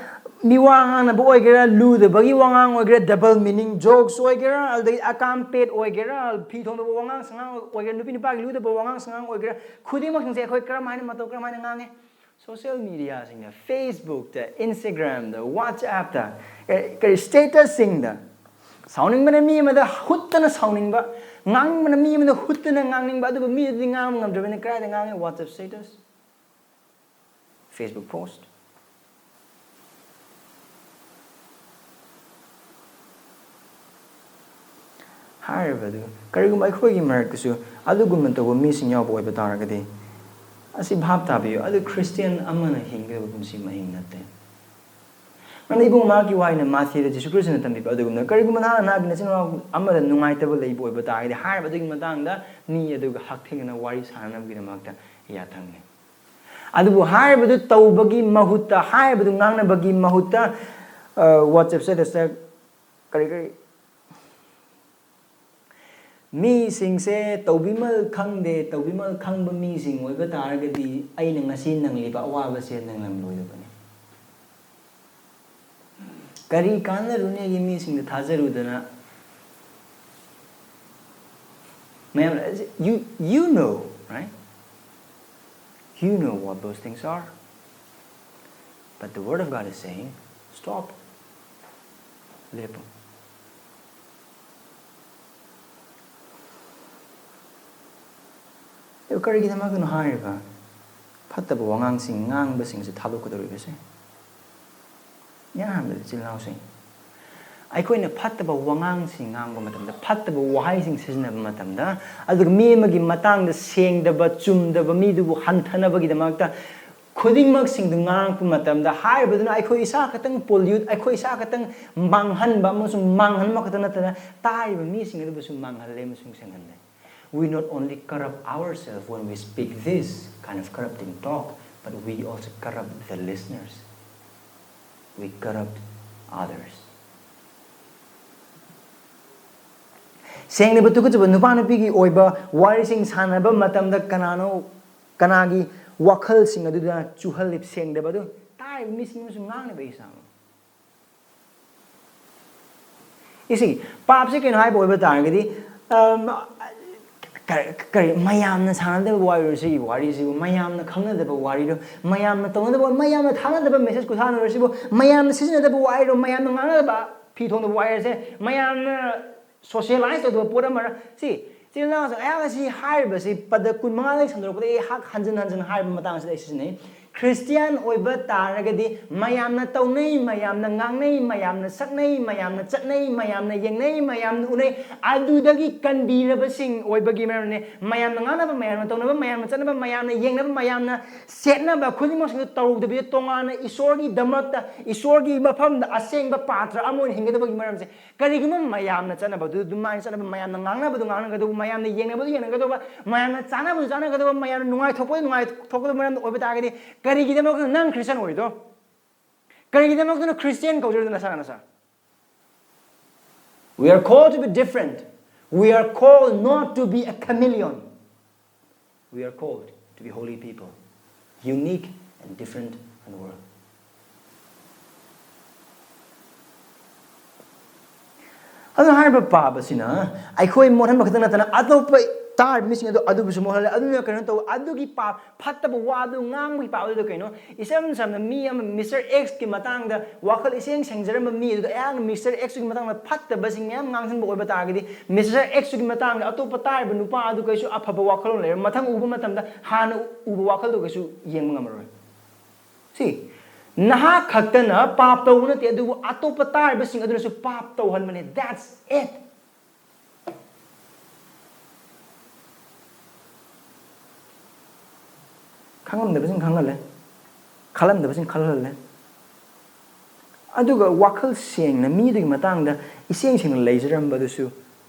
ꯃꯤꯋꯥ ꯉꯥꯡꯅꯕ ꯑꯣꯏꯒꯦꯔꯥ, ꯂꯨꯗꯕꯒꯤ ꯋꯥꯉꯥꯡ ꯑꯣꯏꯒꯦꯔꯥ, double meaning jokes ꯑꯣꯏꯒꯦꯔꯥ, ꯑꯗꯨꯗꯒꯤ ꯑꯀꯥꯝ ꯄꯦꯠ ꯑꯣꯏꯒꯦꯔꯥ, ꯐꯤ ꯊꯣꯡꯗꯕ ꯋꯥꯉꯥꯡ ꯁꯉꯥꯡ ꯑꯣꯏꯒꯦꯔꯥ, ꯅꯨꯄꯤ ꯅꯨꯄꯥꯒꯤ ꯂꯨꯗꯕ ꯋꯥꯉꯥꯡ ꯁꯉꯥꯡ ꯑꯣꯏꯒꯦꯔꯥ, ꯈꯨꯗꯤꯡꯃꯛꯁꯤꯡꯁꯦ ꯑꯩꯈꯣꯏ ꯀꯔꯝ ꯍꯥꯏꯅ ꯃꯇꯧ ꯀꯔꯝ ꯍꯥꯏꯅ ꯉꯥꯡꯉꯦ? Social mediaꯁꯤꯡꯗ, Facebookꯇ, Instagramꯗ, WhatsAppꯇ, ꯀꯔꯤ, ꯀꯔꯤ statusꯁꯤꯡꯗ, ꯁꯥꯎꯅꯤꯡꯕꯅ ꯃꯤ ꯑꯃꯗ ꯍꯨꯠꯇꯅ ꯁꯥꯎꯅꯤꯡꯕ, ꯉꯥꯡꯅꯤꯡꯕꯅ ꯃꯤ ꯑꯃꯗ ꯍꯨꯠꯇꯅ ꯉꯥꯡꯅꯤꯡꯕ, ꯑꯗꯨꯕꯨ ꯃꯤ ꯑꯗꯨꯗꯤ ꯉꯥꯡꯕ ꯉꯝꯗ꯭ꯔꯕꯅꯤꯅ ꯀꯗꯥꯏꯗ ꯉꯥꯡꯉꯤ? WhatsApp status, Facebook post꯫ ꯍꯥꯏꯔꯤꯕ ꯑꯗꯨ ꯀꯔꯤꯒꯨꯝꯕ ꯑꯩꯈꯣꯏꯒꯤ ꯃꯔꯛꯇꯁꯨ ꯑꯗꯨꯒꯨꯝꯅ ꯇꯧꯕ ꯃꯤꯁꯤꯡ ꯌꯥꯎꯕ ꯑꯣꯏꯕ ꯇꯥꯔꯒꯗꯤ, ꯑꯁꯤ ꯚꯥꯞ ꯇꯥꯕꯤꯌꯨ, ꯑꯗꯨ ꯈ꯭ꯔꯤꯁꯇꯤꯌꯥꯟ ꯑꯃꯅ ꯍꯤꯡꯒꯗꯕ ꯄꯨꯟꯁꯤ ꯃꯍꯤꯡ ꯅꯠꯇꯦ꯫ ꯑꯗꯨꯅ ꯏꯕꯨꯡ ꯃꯍꯥꯛꯀꯤ ꯋꯥꯍꯩꯅ ꯃꯥꯊꯤꯗ ꯖꯤꯁꯨ ꯈ꯭ꯔꯤꯁꯇꯅ ꯇꯝꯕꯤꯕ ꯑꯗꯨꯒꯨꯝꯅ, ꯀꯔꯤꯒꯨꯝꯕ ꯅꯍꯥꯛꯅ ꯅꯍꯥꯛꯀꯤ ꯅꯆꯤꯟ ꯅꯅꯥꯎ ꯑꯃꯗ ꯅꯨꯡꯉꯥꯏꯇꯕ ꯂꯩꯕ ꯑꯣꯏꯕ ꯇꯥꯔꯒꯗꯤ, ꯍꯥꯏꯔꯤꯕ ꯑꯗꯨꯒꯤ ꯃꯇꯥꯡꯗ ꯃꯤ ꯑꯗꯨꯒ ꯍꯛꯊꯦꯡꯅꯅ ꯋꯥꯔꯤ ꯁꯥꯟꯅꯅꯕꯒꯤꯗꯃꯛꯇ ꯌꯥꯊꯪꯅꯤ꯫ ꯑꯗꯨꯕꯨ ꯍꯥꯏꯔꯤꯕꯗꯨ ꯇꯧꯕꯒꯤ ꯃꯍꯨꯠꯇ, ꯍꯥꯏꯔꯤꯕꯗꯨ ꯉꯥꯡꯅꯕꯒꯤ ꯃꯍꯨꯠꯇ, ꯑ, WhatsApp statusꯇ ꯀꯔꯤ ꯀꯔꯤ ꯃꯤꯁꯤꯡꯁꯦ ꯇꯧꯕꯤꯃꯜ ꯈꯪꯗꯦ, ꯇꯧꯕꯤꯃꯜ ꯈꯪꯕ ꯃꯤꯁꯤꯡ ꯑꯣꯏꯕ ꯇꯥꯔꯒꯗꯤ ꯑꯩꯅ ꯉꯁꯤ ꯅꯪꯂꯤꯕ ꯑꯋꯥꯕꯁꯦ ꯅꯪꯂꯝꯂꯣꯏꯗꯕꯅꯤ꯫ ꯀꯔꯤ ꯀꯥꯟꯅꯔꯨꯅꯦꯒꯤ ꯃꯤꯁꯤꯡꯗ ꯊꯥꯖꯔꯨꯗꯅ? ꯃꯌꯥꯝ, you, you know, right? You know what those things are. But the word of God is saying, stop. ꯂꯦꯞꯄꯨ꯫ ꯑꯗꯨ ꯀꯔꯤꯒꯤꯗꯃꯛꯇꯅꯣ ꯍꯥꯏꯔꯤꯕ ꯐꯠꯇꯕ ꯋꯥꯉꯥꯡꯁꯤꯡ ꯉꯥꯡꯕꯁꯤꯡꯁꯦ ꯊꯥꯗꯣꯛꯀꯗꯧꯔꯤꯕꯁꯦ? ꯏꯍꯥꯟ ꯍꯥꯟꯕꯗ ꯏꯆꯤꯜ ꯏꯅꯥꯎꯁꯤꯡ, ꯑꯩꯈꯣꯏꯅ ꯐꯠꯇꯕ ꯋꯥꯉꯥꯡꯁꯤꯡ ꯉꯥꯡꯕ ꯃꯇꯝꯗ, ꯐꯠꯇꯕ ꯋꯥꯍꯩꯁꯤꯡ ꯁꯤꯖꯤꯟꯅꯕ ꯃꯇꯝꯗ, ꯑꯗꯨꯒ ꯃꯤ ꯑꯃꯒꯤ ꯃꯇꯥꯡꯗ ꯁꯦꯡꯗꯕ, ꯆꯨꯝꯗꯕ, ꯃꯤꯗꯨꯕꯨ ꯍꯟꯊꯅꯕꯒꯤꯗꯃꯛꯇ ꯈꯨꯗꯤꯡꯃꯛꯁꯤꯡꯗꯨ ꯉꯥꯡꯉꯛꯄ ꯃꯇꯝꯗ, ꯍꯥꯏꯔꯤꯕꯗꯨꯅ ꯑꯩꯈꯣꯏ ꯏꯁꯥ ꯈꯛꯇꯪ pollute, ꯑꯩꯈꯣꯏ ꯏꯁꯥ ꯈꯛꯇꯪ ꯃꯥꯡꯍꯟꯕ ꯑꯃꯁꯨꯡ ꯃꯥꯡꯍꯟꯕ ꯈꯛꯇ ꯅꯠꯇꯅ ꯇꯥꯔꯤꯕ ꯃꯤꯁꯤꯡ ꯑꯗꯨꯕꯨꯁꯨ ꯃꯥꯡꯍꯜꯂꯦ ꯑꯃꯁꯨꯡ ꯁꯦꯡꯍꯜꯂꯦ꯫ We not only corrupt ourselves when we speak this kind of corrupting talk, but we also corrupt the listeners. We corrupt others. ꯁꯦꯡꯗꯕ ꯇꯨꯀꯠꯆꯕ ꯅꯨꯄꯥ ꯅꯨꯄꯤꯒꯤ ꯑꯣꯏꯕ ꯋꯥꯔꯤꯁꯤꯡ ꯁꯥꯟꯅꯕ ꯃꯇꯝꯗ ꯀꯅꯥꯅꯣ, ꯀꯅꯥꯒꯤ ꯋꯥꯈꯜꯁꯤꯡ ꯑꯗꯨꯗ ꯆꯨꯍꯜꯂꯤꯕ? ꯁꯦꯡꯗꯕ ꯑꯗꯨ ꯇꯥꯔꯤꯕ ꯃꯤꯁꯤꯡ ꯑꯃꯁꯨꯡ ꯉꯥꯡꯂꯤꯕ ꯏꯁꯥꯃꯛ꯫ ꯏꯁꯤ, ꯄꯥꯞꯁꯤ ꯀꯩꯅꯣ ꯍꯥꯏꯕ ꯑꯣꯏꯕ ꯇꯥꯔꯒꯗꯤ, ꯑꯝ, ꯀꯔꯤ, ꯀꯔꯤ, ꯃꯌꯥꯝꯅ ꯁꯥꯟꯅꯗꯕ ꯋꯥꯔꯤꯔꯣ ꯁꯤꯒꯤ ꯋꯥꯔꯤꯁꯤꯕꯨ? ꯃꯌꯥꯝꯅ ꯈꯪꯅꯗꯕ ꯋꯥꯔꯤꯔꯣ? ꯃꯌꯥꯝꯅ ꯇꯧꯅꯗꯕ, ꯃꯌꯥꯝꯅ ꯊꯥꯅꯗꯕ message ꯈꯨꯊꯥꯅꯔꯣ ꯁꯤꯕꯨ? ꯃꯌꯥꯝꯅ ꯁꯤꯖꯤꯟꯅꯗꯕ ꯋꯥꯔꯤꯔꯣ? ꯃꯌꯥꯝꯅ ꯉꯥꯡꯅꯗꯕ, ꯐꯤ ꯊꯣꯡꯗꯕ ꯋꯥꯔꯤꯁꯦ? ꯃꯌꯥꯝꯅ socialize ꯇꯧꯗꯕ ꯄꯣꯠ ꯑꯃꯔ? ꯁꯤ, ꯏꯆꯤꯜ ꯏꯅꯥꯎꯁꯤꯡ, ꯑꯩꯍꯥꯛꯅ ꯁꯤ ꯍꯥꯏꯔꯤꯕꯁꯤ ꯄꯗ ꯀꯨꯟ ꯃꯉꯥꯗꯒꯤ ꯁꯟꯗꯣꯔꯛꯄꯗ ꯑꯩꯍꯥꯛ ꯍꯟꯖꯤꯟ ꯍꯟꯖꯤꯟ ꯍꯥꯏꯔꯤꯕ ꯃꯇꯥꯡ ꯑꯁꯤꯗ ꯑꯩ ꯁꯤꯖꯤꯟꯅꯩ꯫ ꯈ꯭ꯔꯤꯁꯇꯤꯌꯥꯟ ꯑꯣꯏꯕ ꯇꯥꯔꯒꯗꯤ ꯃꯌꯥꯝꯅ ꯇꯧꯅꯩ, ꯃꯌꯥꯝꯅ ꯉꯥꯡꯅꯩ, ꯃꯌꯥꯝꯅ ꯁꯛꯅꯩ, ꯃꯌꯥꯝꯅ ꯆꯠꯅꯩ, ꯃꯌꯥꯝꯅ ꯌꯦꯡꯅꯩ, ꯃꯌꯥꯝꯅ ꯎꯅꯩ, ꯑꯗꯨꯗꯒꯤ ꯀꯟꯕꯤꯔꯕꯁꯤꯡ ꯑꯣꯏꯕꯒꯤ ꯃꯔꯝꯅꯤ꯫ ꯃꯌꯥꯝꯅ ꯉꯥꯡꯅꯕ, ꯃꯌꯥꯝꯅ ꯇꯧꯅꯕ, ꯃꯌꯥꯝꯅ ꯆꯠꯅꯕ, ꯃꯌꯥꯝꯅ ꯌꯦꯡꯅꯕ, ꯃꯌꯥꯝꯅ ꯁꯦꯠꯅꯕ ꯈꯨꯗꯤꯡꯃꯛꯁꯤꯡꯗꯨ ꯇꯧꯗꯕꯤꯗ ꯇꯣꯉꯥꯟꯅ ꯏꯁꯣꯔꯒꯤꯗꯃꯛꯇ, ꯏꯁꯣꯔꯒꯤ ꯃꯐꯝꯗ ꯑꯁꯦꯡꯕ ꯄꯥꯇ꯭ꯔ ꯑꯃ ꯑꯣꯏꯅ ꯍꯤꯡꯒꯗꯕꯒꯤ ꯃꯔꯝꯁꯦ ꯀꯔꯤꯒꯨꯝꯕ ꯃꯌꯥꯝꯅ ꯆꯠꯅꯕꯗꯨ ꯑꯗꯨꯃꯥꯏꯅ ꯆꯠꯅꯕ, ꯃꯌꯥꯝꯅ ꯉꯥꯡꯅꯕꯗꯨ ꯉꯥꯡꯅꯒꯗꯧꯕ, ꯃꯌꯥꯝꯅ ꯌꯦꯡꯅꯕꯗꯨ ꯌꯦꯡꯅꯒꯗꯧꯕ, ꯃꯌꯥꯝꯅ ꯆꯥꯅꯕꯗꯨ ꯆꯥꯅꯒꯗꯧꯕ, ꯃꯌꯥꯝꯅ ꯅꯨꯡꯉꯥꯏꯊꯣꯛꯄꯗꯨ ꯅꯨꯡꯉꯥꯏꯊꯣꯛꯀꯗꯧꯕ ꯃꯔꯝꯗ ꯑꯣꯏꯕ ꯇꯥꯔꯒꯗꯤ ꯀꯔꯤꯒꯤꯗꯃꯛꯇ ꯅꯪ ꯈ꯭ꯔꯤꯁꯇꯤꯌꯥꯟ ꯑꯣꯏꯔꯤꯗꯣ? ꯀꯔꯤꯒꯤꯗꯃꯛꯇꯅꯣ ꯈ꯭ꯔꯤꯁꯇꯤꯌꯥꯟ ꯀꯧꯖꯔꯤꯗꯣ ꯅꯁꯥ ꯅꯁꯥ? We are called to be different. We are called not to be a chameleon. We are called to be holy people, unique and different from the world. ꯑꯗꯨꯅ ꯍꯥꯏꯔꯤꯕ ꯄꯥꯞ ꯑꯁꯤꯅ ꯑꯩꯈꯣꯏ ꯃꯣꯠꯍꯟꯕ ꯈꯛꯇ ꯅꯠꯇꯅ ꯑꯇꯣꯞꯄ ꯇꯥꯔꯤꯕ ꯃꯤꯁꯤꯡ ꯑꯗꯨ ꯑꯗꯨꯕꯨꯁꯨ ꯃꯣꯠꯍꯜꯂꯦ꯫ ꯑꯗꯨꯅ ꯀꯩꯅꯣ ꯇꯧꯕ, ꯑꯗꯨꯒꯤ ꯄꯥꯞ, ꯐꯠꯇꯕ ꯋꯥꯗꯨ ꯉꯥꯡꯕꯒꯤ ꯄꯥꯞ ꯑꯗꯨꯗ ꯀꯩꯅꯣ? ꯏꯆꯝ ꯆꯝꯅ ꯃꯤ ꯑꯃ ꯃꯤꯁꯇꯔ ꯑꯦꯛꯁꯀꯤ ꯃꯇꯥꯡꯗ ꯋꯥꯈꯜ ꯏꯁꯦꯡ ꯁꯦꯡꯖꯔꯝꯕ ꯃꯤ ꯑꯗꯨꯗ ꯑꯩꯍꯥꯛꯅ ꯃꯤꯁꯇꯔ ꯑꯦꯛꯁꯀꯤ ꯃꯇꯥꯡꯗ ꯐꯠꯇꯕꯁꯤꯡ ꯃꯌꯥꯝ ꯉꯥꯡꯁꯤꯟꯕ ꯑꯣꯏꯕ ꯇꯥꯔꯒꯗꯤ, ꯃꯤꯁꯇꯔ ꯑꯦꯛꯁꯀꯤ ꯃꯇꯥꯡꯗ ꯑꯇꯣꯞꯄ ꯇꯥꯔꯤꯕ ꯅꯨꯄꯥ ꯑꯗꯨ ꯀꯩꯁꯨ ꯑꯐꯕ ꯋꯥꯈꯜꯂꯣꯟ ꯂꯩꯔꯣꯏ꯫ ꯃꯊꯪ ꯎꯕ ꯃꯇꯝꯗ ꯍꯥꯟꯅ ꯎꯕ ꯋꯥꯈꯜꯗꯨ ꯀꯩꯁꯨ ꯌꯦꯡꯕ ꯉꯝꯃꯔꯣꯏ꯫ ꯁꯤ ꯅꯍꯥꯛ ꯈꯛꯇꯅ ꯄꯥꯞ ꯇꯧꯕ ꯅꯠꯇꯦ, ꯑꯗꯨꯕꯨ ꯑꯇꯣꯞꯄ ꯇꯥꯔꯤꯕꯁꯤꯡ ꯑꯗꯨꯅꯁꯨ ꯄꯥꯞ ꯇꯧꯍꯟꯕꯅꯦ꯫ That's it. ꯈꯪꯉꯝꯗꯕꯁꯤꯡ ꯈꯪꯍꯜꯂꯦ, ꯈꯜꯂꯝꯗꯕꯁꯤꯡ ꯈꯜꯍꯜꯂꯦ꯫ ꯑꯗꯨꯒ ꯋꯥꯈꯜ ꯁꯦꯡꯅ ꯃꯤꯗꯨꯒꯤ ꯃꯇꯥꯡꯗ ꯏꯁꯦꯡ ꯁꯦꯡꯅ ꯂꯩꯖꯔꯝꯕꯗꯨꯁꯨ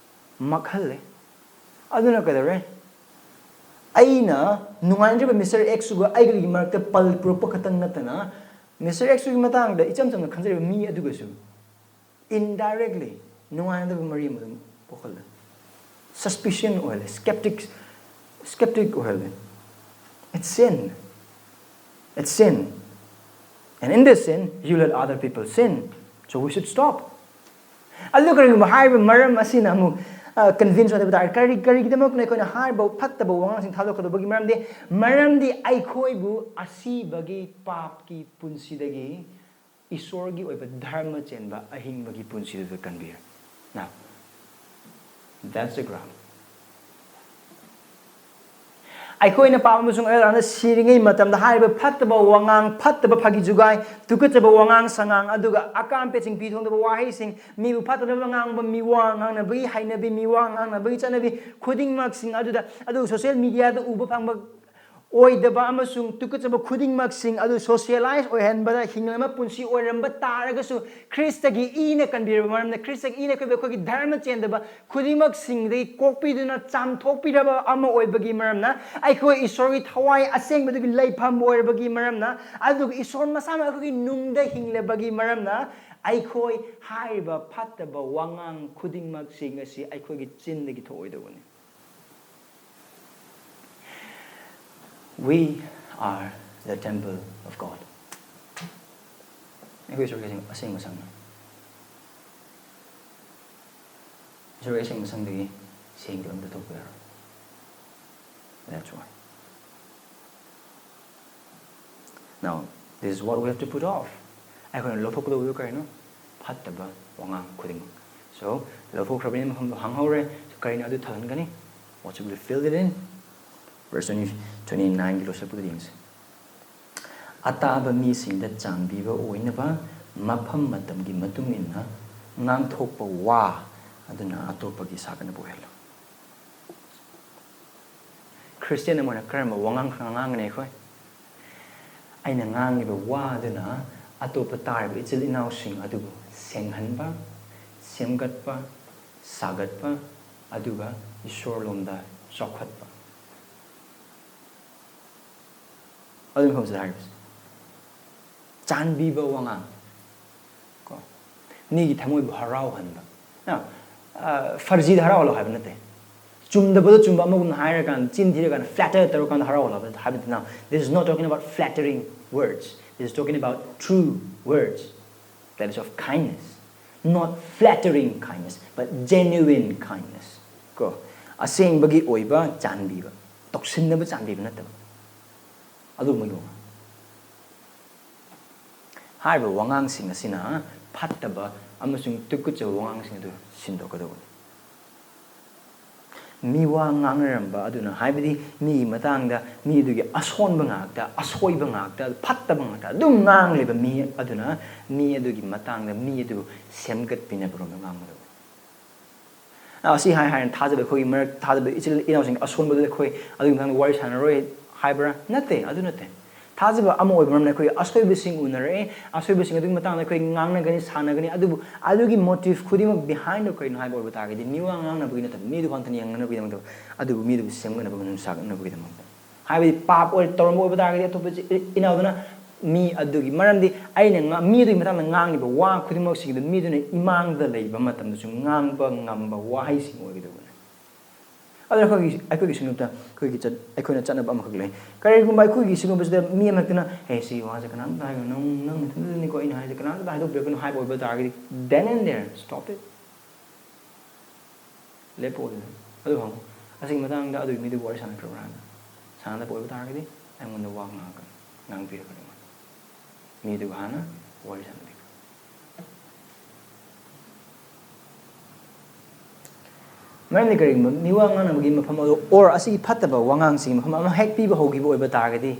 ꯃꯛꯍꯜꯂꯦ꯫ ꯑꯗꯨꯅ ꯀꯩꯗꯧꯔꯦ? ꯑꯩꯅ ꯅꯨꯡꯉꯥꯏꯅꯗ꯭ꯔꯤꯕ ꯃꯤꯁꯇꯔ ꯑꯦꯛꯁꯇꯨꯒ ꯑꯩꯒꯒꯤ ꯃꯔꯛꯇ ꯄꯜ ꯄꯨꯔꯛꯄ ꯈꯛꯇꯪ ꯅꯠꯇꯅ, ꯃꯤꯁꯇꯔ ꯑꯦꯛꯁꯇꯨꯒꯤ ꯃꯇꯥꯡꯗ ꯏꯆꯝ ꯆꯝꯅ ꯈꯟꯖꯔꯤꯕ ꯃꯤ ꯑꯗꯨꯒꯁꯨ indirectly ꯅꯨꯡꯉꯥꯏꯅꯗꯕ ꯃꯔꯤ ꯑꯃ ꯑꯗꯨꯝ ꯄꯣꯛꯍꯜꯂꯦ꯫ Suspicion ꯑꯣꯏꯍꯜꯂꯦ, skeptic, skeptic ꯑꯣꯏꯍꯜꯂꯦ꯫ It's sin. It's sin. And in this sin, you let other people sin. So we should stop. ꯑꯗꯨ ꯀꯔꯤꯒꯨꯝꯕ ꯍꯥꯏꯔꯤꯕ ꯃꯔꯝ ꯑꯁꯤꯅ ꯑꯃꯨꯛ ꯀꯟꯚꯤꯟꯁ ꯑꯣꯏꯗꯕ ꯇꯥꯔꯦ, ꯀꯔꯤ, ꯀꯔꯤꯒꯤꯗꯃꯛꯅꯣ ꯑꯩꯈꯣꯏꯅ ꯍꯥꯏꯔꯤꯕ ꯐꯠꯇꯕ ꯋꯥꯉꯥꯡꯁꯤꯡ ꯊꯥꯗꯣꯛꯀꯗꯧꯕꯒꯤ ꯃꯔꯝꯗꯤ? ꯃꯔꯝꯗꯤ ꯑꯩꯈꯣꯏꯕꯨ ꯑꯁꯤꯕꯒꯤ ꯄꯥꯞꯀꯤ ꯄꯨꯟꯁꯤꯗꯒꯤ ꯏꯁꯣꯔꯒꯤ ꯑꯣꯏꯕ ꯙꯔꯃ ꯆꯦꯟꯕ ꯑꯍꯤꯡꯕꯒꯤ ꯄꯨꯟꯁꯤꯗꯨꯗ ꯀꯟꯕꯤꯔꯦ꯫ Now, that's the ground. ꯑꯩꯈꯣꯏꯅ ꯄꯥꯕ ꯑꯃꯁꯨꯡ ꯑꯦꯜ ꯑꯥꯔꯅ ꯁꯤꯔꯤꯉꯩ ꯃꯇꯝꯗ ꯍꯥꯏꯔꯤꯕ ꯐꯠꯇꯕ ꯋꯥꯉꯥꯡ, ꯐꯠꯇꯕ ꯐꯥꯒꯤ ꯖꯨꯒꯥꯏ, ꯇꯨꯀꯠꯆꯕ ꯋꯥꯉꯥꯡ ꯁꯉꯥꯡ, ꯑꯗꯨꯒ ꯑꯀꯥꯝ ꯄꯦꯠꯁꯤꯡ ꯄꯤ ꯊꯣꯡꯗꯕ ꯋꯥꯍꯩꯁꯤꯡ, ꯃꯤꯕꯨ ꯐꯠꯇꯅꯕ ꯉꯥꯡꯕ ꯃꯤꯋꯥ ꯉꯥꯡꯅꯕꯒꯤ ꯍꯩꯅꯕꯤ, ꯃꯤꯋꯥ ꯉꯥꯡꯅꯕꯒꯤ ꯆꯠꯅꯕꯤ ꯈꯨꯗꯤꯡꯃꯛꯁꯤꯡ ꯑꯗꯨꯗ, ꯑꯗꯨ ꯁꯣꯁꯤꯌꯦꯜ ꯃꯤꯗꯤꯌꯥꯗ ꯎꯕ ꯐꯪꯕ ꯑꯣꯏꯗꯕ ꯑꯃꯁꯨꯡ ꯇꯨꯀꯠꯆꯕ ꯈꯨꯗꯤꯡꯃꯛꯁꯤꯡ ꯑꯗꯨ ꯁꯣꯁꯤꯌꯦꯂꯥꯏꯁ ꯑꯣꯏꯍꯟꯕꯗ ꯍꯤꯡꯂꯕ ꯄꯨꯟꯁꯤ ꯑꯣꯏꯔꯝꯕ ꯇꯥꯔꯒꯁꯨ, ꯈ꯭ꯔꯤꯁꯇꯒꯤ ꯏꯅ ꯀꯟꯕꯤꯔꯕ ꯃꯔꯝꯅ, ꯈ꯭ꯔꯤꯁꯇꯒꯤ ꯏꯅ ꯀꯟꯕ ꯑꯩꯈꯣꯏꯒꯤ ꯙꯔꯃ ꯆꯦꯟꯗꯕ ꯈꯨꯗꯤꯡꯃꯛꯁꯤꯡꯗꯒꯤ ꯀꯣꯛꯄꯤꯗꯨꯅ ꯆꯥꯝꯊꯣꯛꯄꯤꯔꯕ ꯑꯃ ꯑꯣꯏꯕꯒꯤ ꯃꯔꯝꯅ, ꯑꯩꯈꯣꯏ ꯏꯁꯣꯔꯒꯤ ꯊꯋꯥꯏ ꯑꯁꯦꯡꯕꯗꯨꯒꯤ ꯂꯩꯐꯝ ꯑꯣꯏꯔꯕꯒꯤ ꯃꯔꯝꯅ, ꯑꯗꯨꯒ ꯏꯁꯣꯔ ꯃꯁꯥꯃꯛ ꯑꯩꯈꯣꯏꯒꯤ ꯅꯨꯡꯗ ꯍꯤꯡꯂꯕꯒꯤ ꯃꯔꯝꯅ, ꯑꯩꯈꯣꯏ ꯍꯥꯏꯔꯤꯕ ꯐꯠꯇꯕ ꯋꯥꯉꯥꯡ ꯈꯨꯗꯤꯡꯃꯛꯁꯤꯡ ꯑꯁꯤ ꯑꯩꯈꯣꯏꯒꯤ ꯆꯤꯟꯗꯒꯤ ꯊꯣꯛꯑꯣꯏꯗꯧꯕꯅꯤ꯫ We are the temple of God. ꯑꯩꯈꯣꯏ ꯏꯁꯣꯔꯒꯤ ꯑꯁꯦꯡ-, ꯑꯁꯦꯡꯕ ꯁꯪꯅꯤ꯫ ꯏꯁꯣꯔꯒꯤ ꯑꯁꯦꯡꯕ ꯁꯪꯗꯒꯤ ꯁꯦꯡꯗꯕ ꯑꯝꯇ ꯊꯣꯛꯄ ꯌꯥꯔꯣꯏ꯫ That's why. Now, this is what we have to put off. ꯑꯩꯈꯣꯏꯅ ꯂꯧꯊꯣꯛꯀꯗꯧꯕꯗꯨ ꯀꯔꯤꯅꯣ? ꯐꯠꯇꯕ ꯋꯥꯉꯥꯡ ꯈꯨꯗꯤꯡꯃꯛ꯫ So, ꯂꯧꯊꯣꯛꯈ꯭ꯔꯕꯅꯤꯅ ꯃꯐꯝꯗꯣ ꯍꯥꯡꯍꯧꯔꯦ꯫ So, ꯀꯔꯤꯅꯣ ꯑꯗꯨ ꯊꯜꯍꯟꯒꯅꯤ? What should we fill it in? Verse twenty, twenty-nine ꯒꯤ ꯂꯣꯏꯁꯤꯜꯂꯛꯄꯗꯨꯗ ꯌꯦꯡꯁꯦ꯫ ꯑꯇꯥꯕ ꯃꯤꯁꯤꯡꯗ ꯆꯥꯟꯕꯤꯕ ꯑꯣꯏꯅꯕ ꯃꯐꯝ ꯃꯇꯝꯒꯤ ꯃꯇꯨꯡ ꯏꯟꯅ ꯉꯥꯡꯊꯣꯛꯄ ꯋꯥ ꯑꯗꯨꯅ ꯑꯇꯣꯞꯄꯒꯤ ꯁꯥꯒꯠꯅꯕ ꯑꯣꯏꯍꯜꯂꯨ꯫ ꯈ꯭ꯔꯤꯁꯇꯤꯌꯥꯟ ꯑꯃ ꯑꯣꯏꯅ ꯀꯔꯝꯕ ꯋꯥꯉꯥꯡ ꯁꯉꯥꯡ ꯉꯥꯡꯒꯅꯤ ꯑꯩꯈꯣꯏ? ꯑꯩꯅ ꯉꯥꯡꯂꯤꯕ ꯋꯥ ꯑꯗꯨꯅ ꯑꯇꯣꯞꯄ ꯇꯥꯔꯤꯕ ꯏꯆꯤꯜ ꯏꯅꯥꯎꯁꯤꯡ ꯑꯗꯨꯕꯨ ꯁꯦꯡꯍꯟꯕ, ꯁꯦꯝꯒꯠꯄ, ꯁꯥꯒꯠꯄ, ꯑꯗꯨꯒ ꯏꯁꯣꯔꯂꯣꯝꯗ ꯆꯥꯎꯈꯠꯄ꯫ ꯑꯗꯨꯅꯤ ꯍꯧꯖꯤꯛ ꯍꯥꯏꯔꯤꯕꯁꯦ꯫ ꯆꯥꯟꯕꯤꯕ ꯋꯥꯉꯥꯡ꯫ ꯀꯣ? ꯃꯤꯒꯤ ꯊꯃꯣꯏꯕꯨ ꯍꯔꯥꯎꯍꯟꯕ꯫ Now, ꯑ, ꯐꯔꯖꯤꯗ ꯍꯔꯥꯎꯍꯜꯂꯣ ꯍꯥꯏꯕ ꯅꯠꯇꯦ꯫ ꯆꯨꯝꯗꯕꯗꯣ ꯆꯨꯝꯕ ꯑꯃꯒꯨꯝꯅ ꯍꯥꯏꯔꯀꯥꯟꯗ, ꯆꯤꯟ ꯊꯤꯔꯀꯥꯟꯗ, flatter ꯇꯧꯔꯀꯥꯟꯗ ꯍꯔꯥꯎꯍꯜꯂꯣ ꯍꯥꯏꯕ ꯅꯠꯇꯦ꯫ Now, this is not talking about flattering words. This is talking about true words. That is of kindness. Not flattering kindness, but genuine kindness. ꯀꯣ? ꯑꯁꯦꯡꯕꯒꯤ ꯑꯣꯏꯕ ꯆꯥꯟꯕꯤꯕ꯫ ꯇꯧꯁꯤꯟꯅꯕ ꯆꯥꯟꯕꯤꯕ ꯅꯠꯇꯕ꯫ ꯑꯗꯨꯒꯨꯝꯕꯒꯤ ꯋꯥꯉꯥꯡ꯫ ꯍꯥꯏꯔꯤꯕ ꯋꯥꯉꯥꯡꯁꯤꯡ ꯑꯁꯤꯅ ꯐꯠꯇꯕ ꯑꯃꯁꯨꯡ ꯇꯨꯀꯠꯆꯕ ꯋꯥꯉꯥꯡꯁꯤꯡ ꯑꯗꯨ ꯁꯤꯟꯗꯣꯛꯀꯗꯧꯕꯅꯤ꯫ ꯃꯤꯋꯥ ꯉꯥꯡꯅꯔꯝꯕ ꯑꯗꯨꯅ, ꯍꯥꯏꯕꯗꯤ ꯃꯤꯒꯤ ꯃꯇꯥꯡꯗ, ꯃꯤ ꯑꯗꯨꯒꯤ ꯑꯁꯣꯟꯕ ꯉꯥꯛꯇ, ꯑꯁꯣꯏꯕ ꯉꯥꯛꯇ, ꯐꯠꯇꯕ ꯉꯥꯛꯇ ꯑꯗꯨꯝ ꯉꯥꯡꯂꯤꯕ ꯃꯤ ꯑꯗꯨꯅ ꯃꯤ ꯑꯗꯨꯒꯤ ꯃꯇꯥꯡꯗ ꯃꯤ ꯑꯗꯨ ꯁꯦꯝꯒꯠꯄꯤꯅꯕꯔꯣꯝꯗ ꯉꯥꯡꯒꯗꯕ꯫ ꯑꯁꯤ ꯍꯥꯏ ꯍꯥꯏꯅ ꯊꯥꯖꯕ, ꯑꯩꯈꯣꯏꯒꯤ ꯃꯔꯛ ꯊꯥꯖꯕ ꯏꯆꯤꯜ ꯏꯅꯥꯎꯁꯤꯡ ꯑꯁꯣꯟꯕꯗꯨꯗ ꯑꯩꯈꯣꯏ ꯑꯗꯨꯒꯤ ꯃꯇꯥꯡꯗ ꯋꯥꯔꯤ ꯁꯥꯟꯅꯔꯣꯏ ꯍꯥꯏꯕ꯭ꯔꯥ? ꯅꯠꯇꯦ, ꯑꯗꯨ ꯅꯠꯇꯦ꯫ ꯊꯥꯖꯕ ꯑꯃ ꯑꯣꯏꯕ ꯃꯔꯝꯅ ꯑꯩꯈꯣꯏ ꯑꯁꯣꯏꯕꯁꯤꯡ ꯎꯅꯔꯛꯑꯦ, ꯑꯁꯣꯏꯕꯁꯤꯡ ꯑꯗꯨꯒꯤ ꯃꯇꯥꯡꯗ ꯑꯩꯈꯣꯏ ꯉꯥꯡꯅꯒꯅꯤ, ꯁꯥꯟꯅꯒꯅꯤ, ꯑꯗꯨꯕꯨ ꯑꯗꯨꯒꯤ motive ꯈꯨꯗꯤꯡꯃꯛ behind ꯗꯣ ꯀꯔꯤꯅꯣ ꯍꯥꯏꯕ ꯑꯣꯏꯕ ꯇꯥꯔꯒꯗꯤ, ꯃꯤꯋꯥ ꯉꯥꯡꯅꯕꯒꯤ ꯅꯠꯇꯕ, ꯃꯤꯗꯨ ꯈꯛꯇꯅ ꯌꯦꯡꯅꯅꯕꯒꯤꯗꯃꯛꯇ, ꯑꯗꯨꯕꯨ ꯃꯤꯗꯨꯕꯨ ꯁꯦꯝꯒꯠꯅꯕ, ꯅꯨꯡꯁꯥꯒꯠꯅꯕꯒꯤꯗꯃꯛꯇ꯫ ꯍꯥꯏꯕꯗꯤ ꯄꯥꯞ ꯑꯣꯏ ꯇꯧꯔꯝꯕ ꯑꯣꯏꯕ ꯇꯥꯔꯒꯗꯤ ꯑꯇꯣꯞꯄ ꯏꯆꯤ-, ꯏꯅꯥꯎꯗꯨꯅ ꯃꯤ ꯑꯗꯨꯒꯤ ꯃꯔꯝꯗꯤ ꯑꯩꯅ ꯉꯥ-, ꯃꯤ ꯑꯗꯨꯒꯤ ꯃꯇꯥꯡꯗ ꯉꯥꯡꯂꯤꯕ ꯋꯥ ꯈꯨꯗꯤꯡꯃꯛꯁꯤꯡꯗꯨ ꯃꯤꯗꯨꯅ ꯏꯃꯥꯡꯗ ꯂꯩꯕ ꯃꯇꯝꯗꯁꯨ ꯉꯥꯡꯕ ꯉꯝꯕ ꯋꯥꯍꯩꯁꯤꯡ ꯑꯣꯏꯒꯗꯧꯕꯅꯤ꯫ ꯑꯗꯨꯅ ꯑꯩꯈꯣꯏꯒꯤ, ꯑꯩꯈꯣꯏꯒꯤ ꯁꯤꯡꯂꯨꯞꯇ ꯑꯩꯈꯣꯏꯒꯤ ꯆꯠ-, ꯑꯩꯈꯣꯏꯅ ꯆꯠꯅꯕ ꯑꯃꯈꯛ ꯂꯩ꯫ ꯀꯔꯤꯒꯨꯝꯕ ꯑꯩꯈꯣꯏꯒꯤ ꯁꯤꯡꯂꯨꯞ ꯑꯁꯤꯗ ꯃꯤ ꯑꯃꯈꯛꯇꯅ, "ꯑꯦ, ꯁꯤ ꯋꯥꯁꯦ ꯀꯅꯥꯝꯇ ꯍꯥꯏꯒꯅꯨ, ꯅꯪ, ꯅꯪ ꯅꯊꯟꯗꯅꯤꯀꯣ ꯑꯩꯅ ꯍꯥꯏꯁꯦ, ꯀꯅꯥꯝꯇ ꯍꯥꯏꯗꯣꯛꯄꯤꯔꯛꯀꯅꯨ" ꯍꯥꯏꯕ ꯑꯣꯏꯕ ꯇꯥꯔꯒꯗꯤ, then and there, stop it꯫ ꯂꯦꯞꯄꯣ ꯑꯗꯨꯗ꯫ ꯑꯗꯨ ꯍꯪꯉꯨ, "ꯑꯁꯤꯒꯤ ꯃꯇꯥꯡꯗ ꯑꯗꯨꯒꯤ ꯃꯤꯗꯨꯒ ꯋꯥꯔꯤ ꯁꯥꯟꯅꯈ꯭ꯔꯕ꯭ꯔꯥ?" ꯍꯥꯏꯅ꯫ ꯁꯥꯟꯅꯗꯕ ꯑꯣꯏꯕ ꯇꯥꯔꯒꯗꯤ ꯑꯩꯉꯣꯟꯗ ꯋꯥ ꯉꯥꯡꯉꯛꯀꯅꯤ, ꯉꯥꯡꯕꯤꯔꯛꯀꯅꯤ ꯑꯩꯉꯣꯟꯗ꯫ ꯃꯤꯗꯨꯒ ꯍꯥꯟꯅ ꯋꯥꯔꯤ ꯁꯥꯟꯅꯕꯤꯈ꯭ꯔꯣ꯫ ꯃꯔꯝꯗꯤ ꯀꯔꯤꯒꯨꯝꯕ ꯃꯤꯋꯥ ꯉꯥꯡꯅꯕꯒꯤ ꯃꯐꯝ ꯑꯗꯨ, or ꯑꯁꯤꯒꯤ ꯐꯠꯇꯕ ꯋꯥꯉꯥꯡꯁꯤꯒꯤ ꯃꯐꯝ ꯑꯃ ꯍꯦꯛ ꯄꯤꯕ ꯍꯧꯈꯤꯕ ꯑꯣꯏꯕ ꯇꯥꯔꯒꯗꯤ,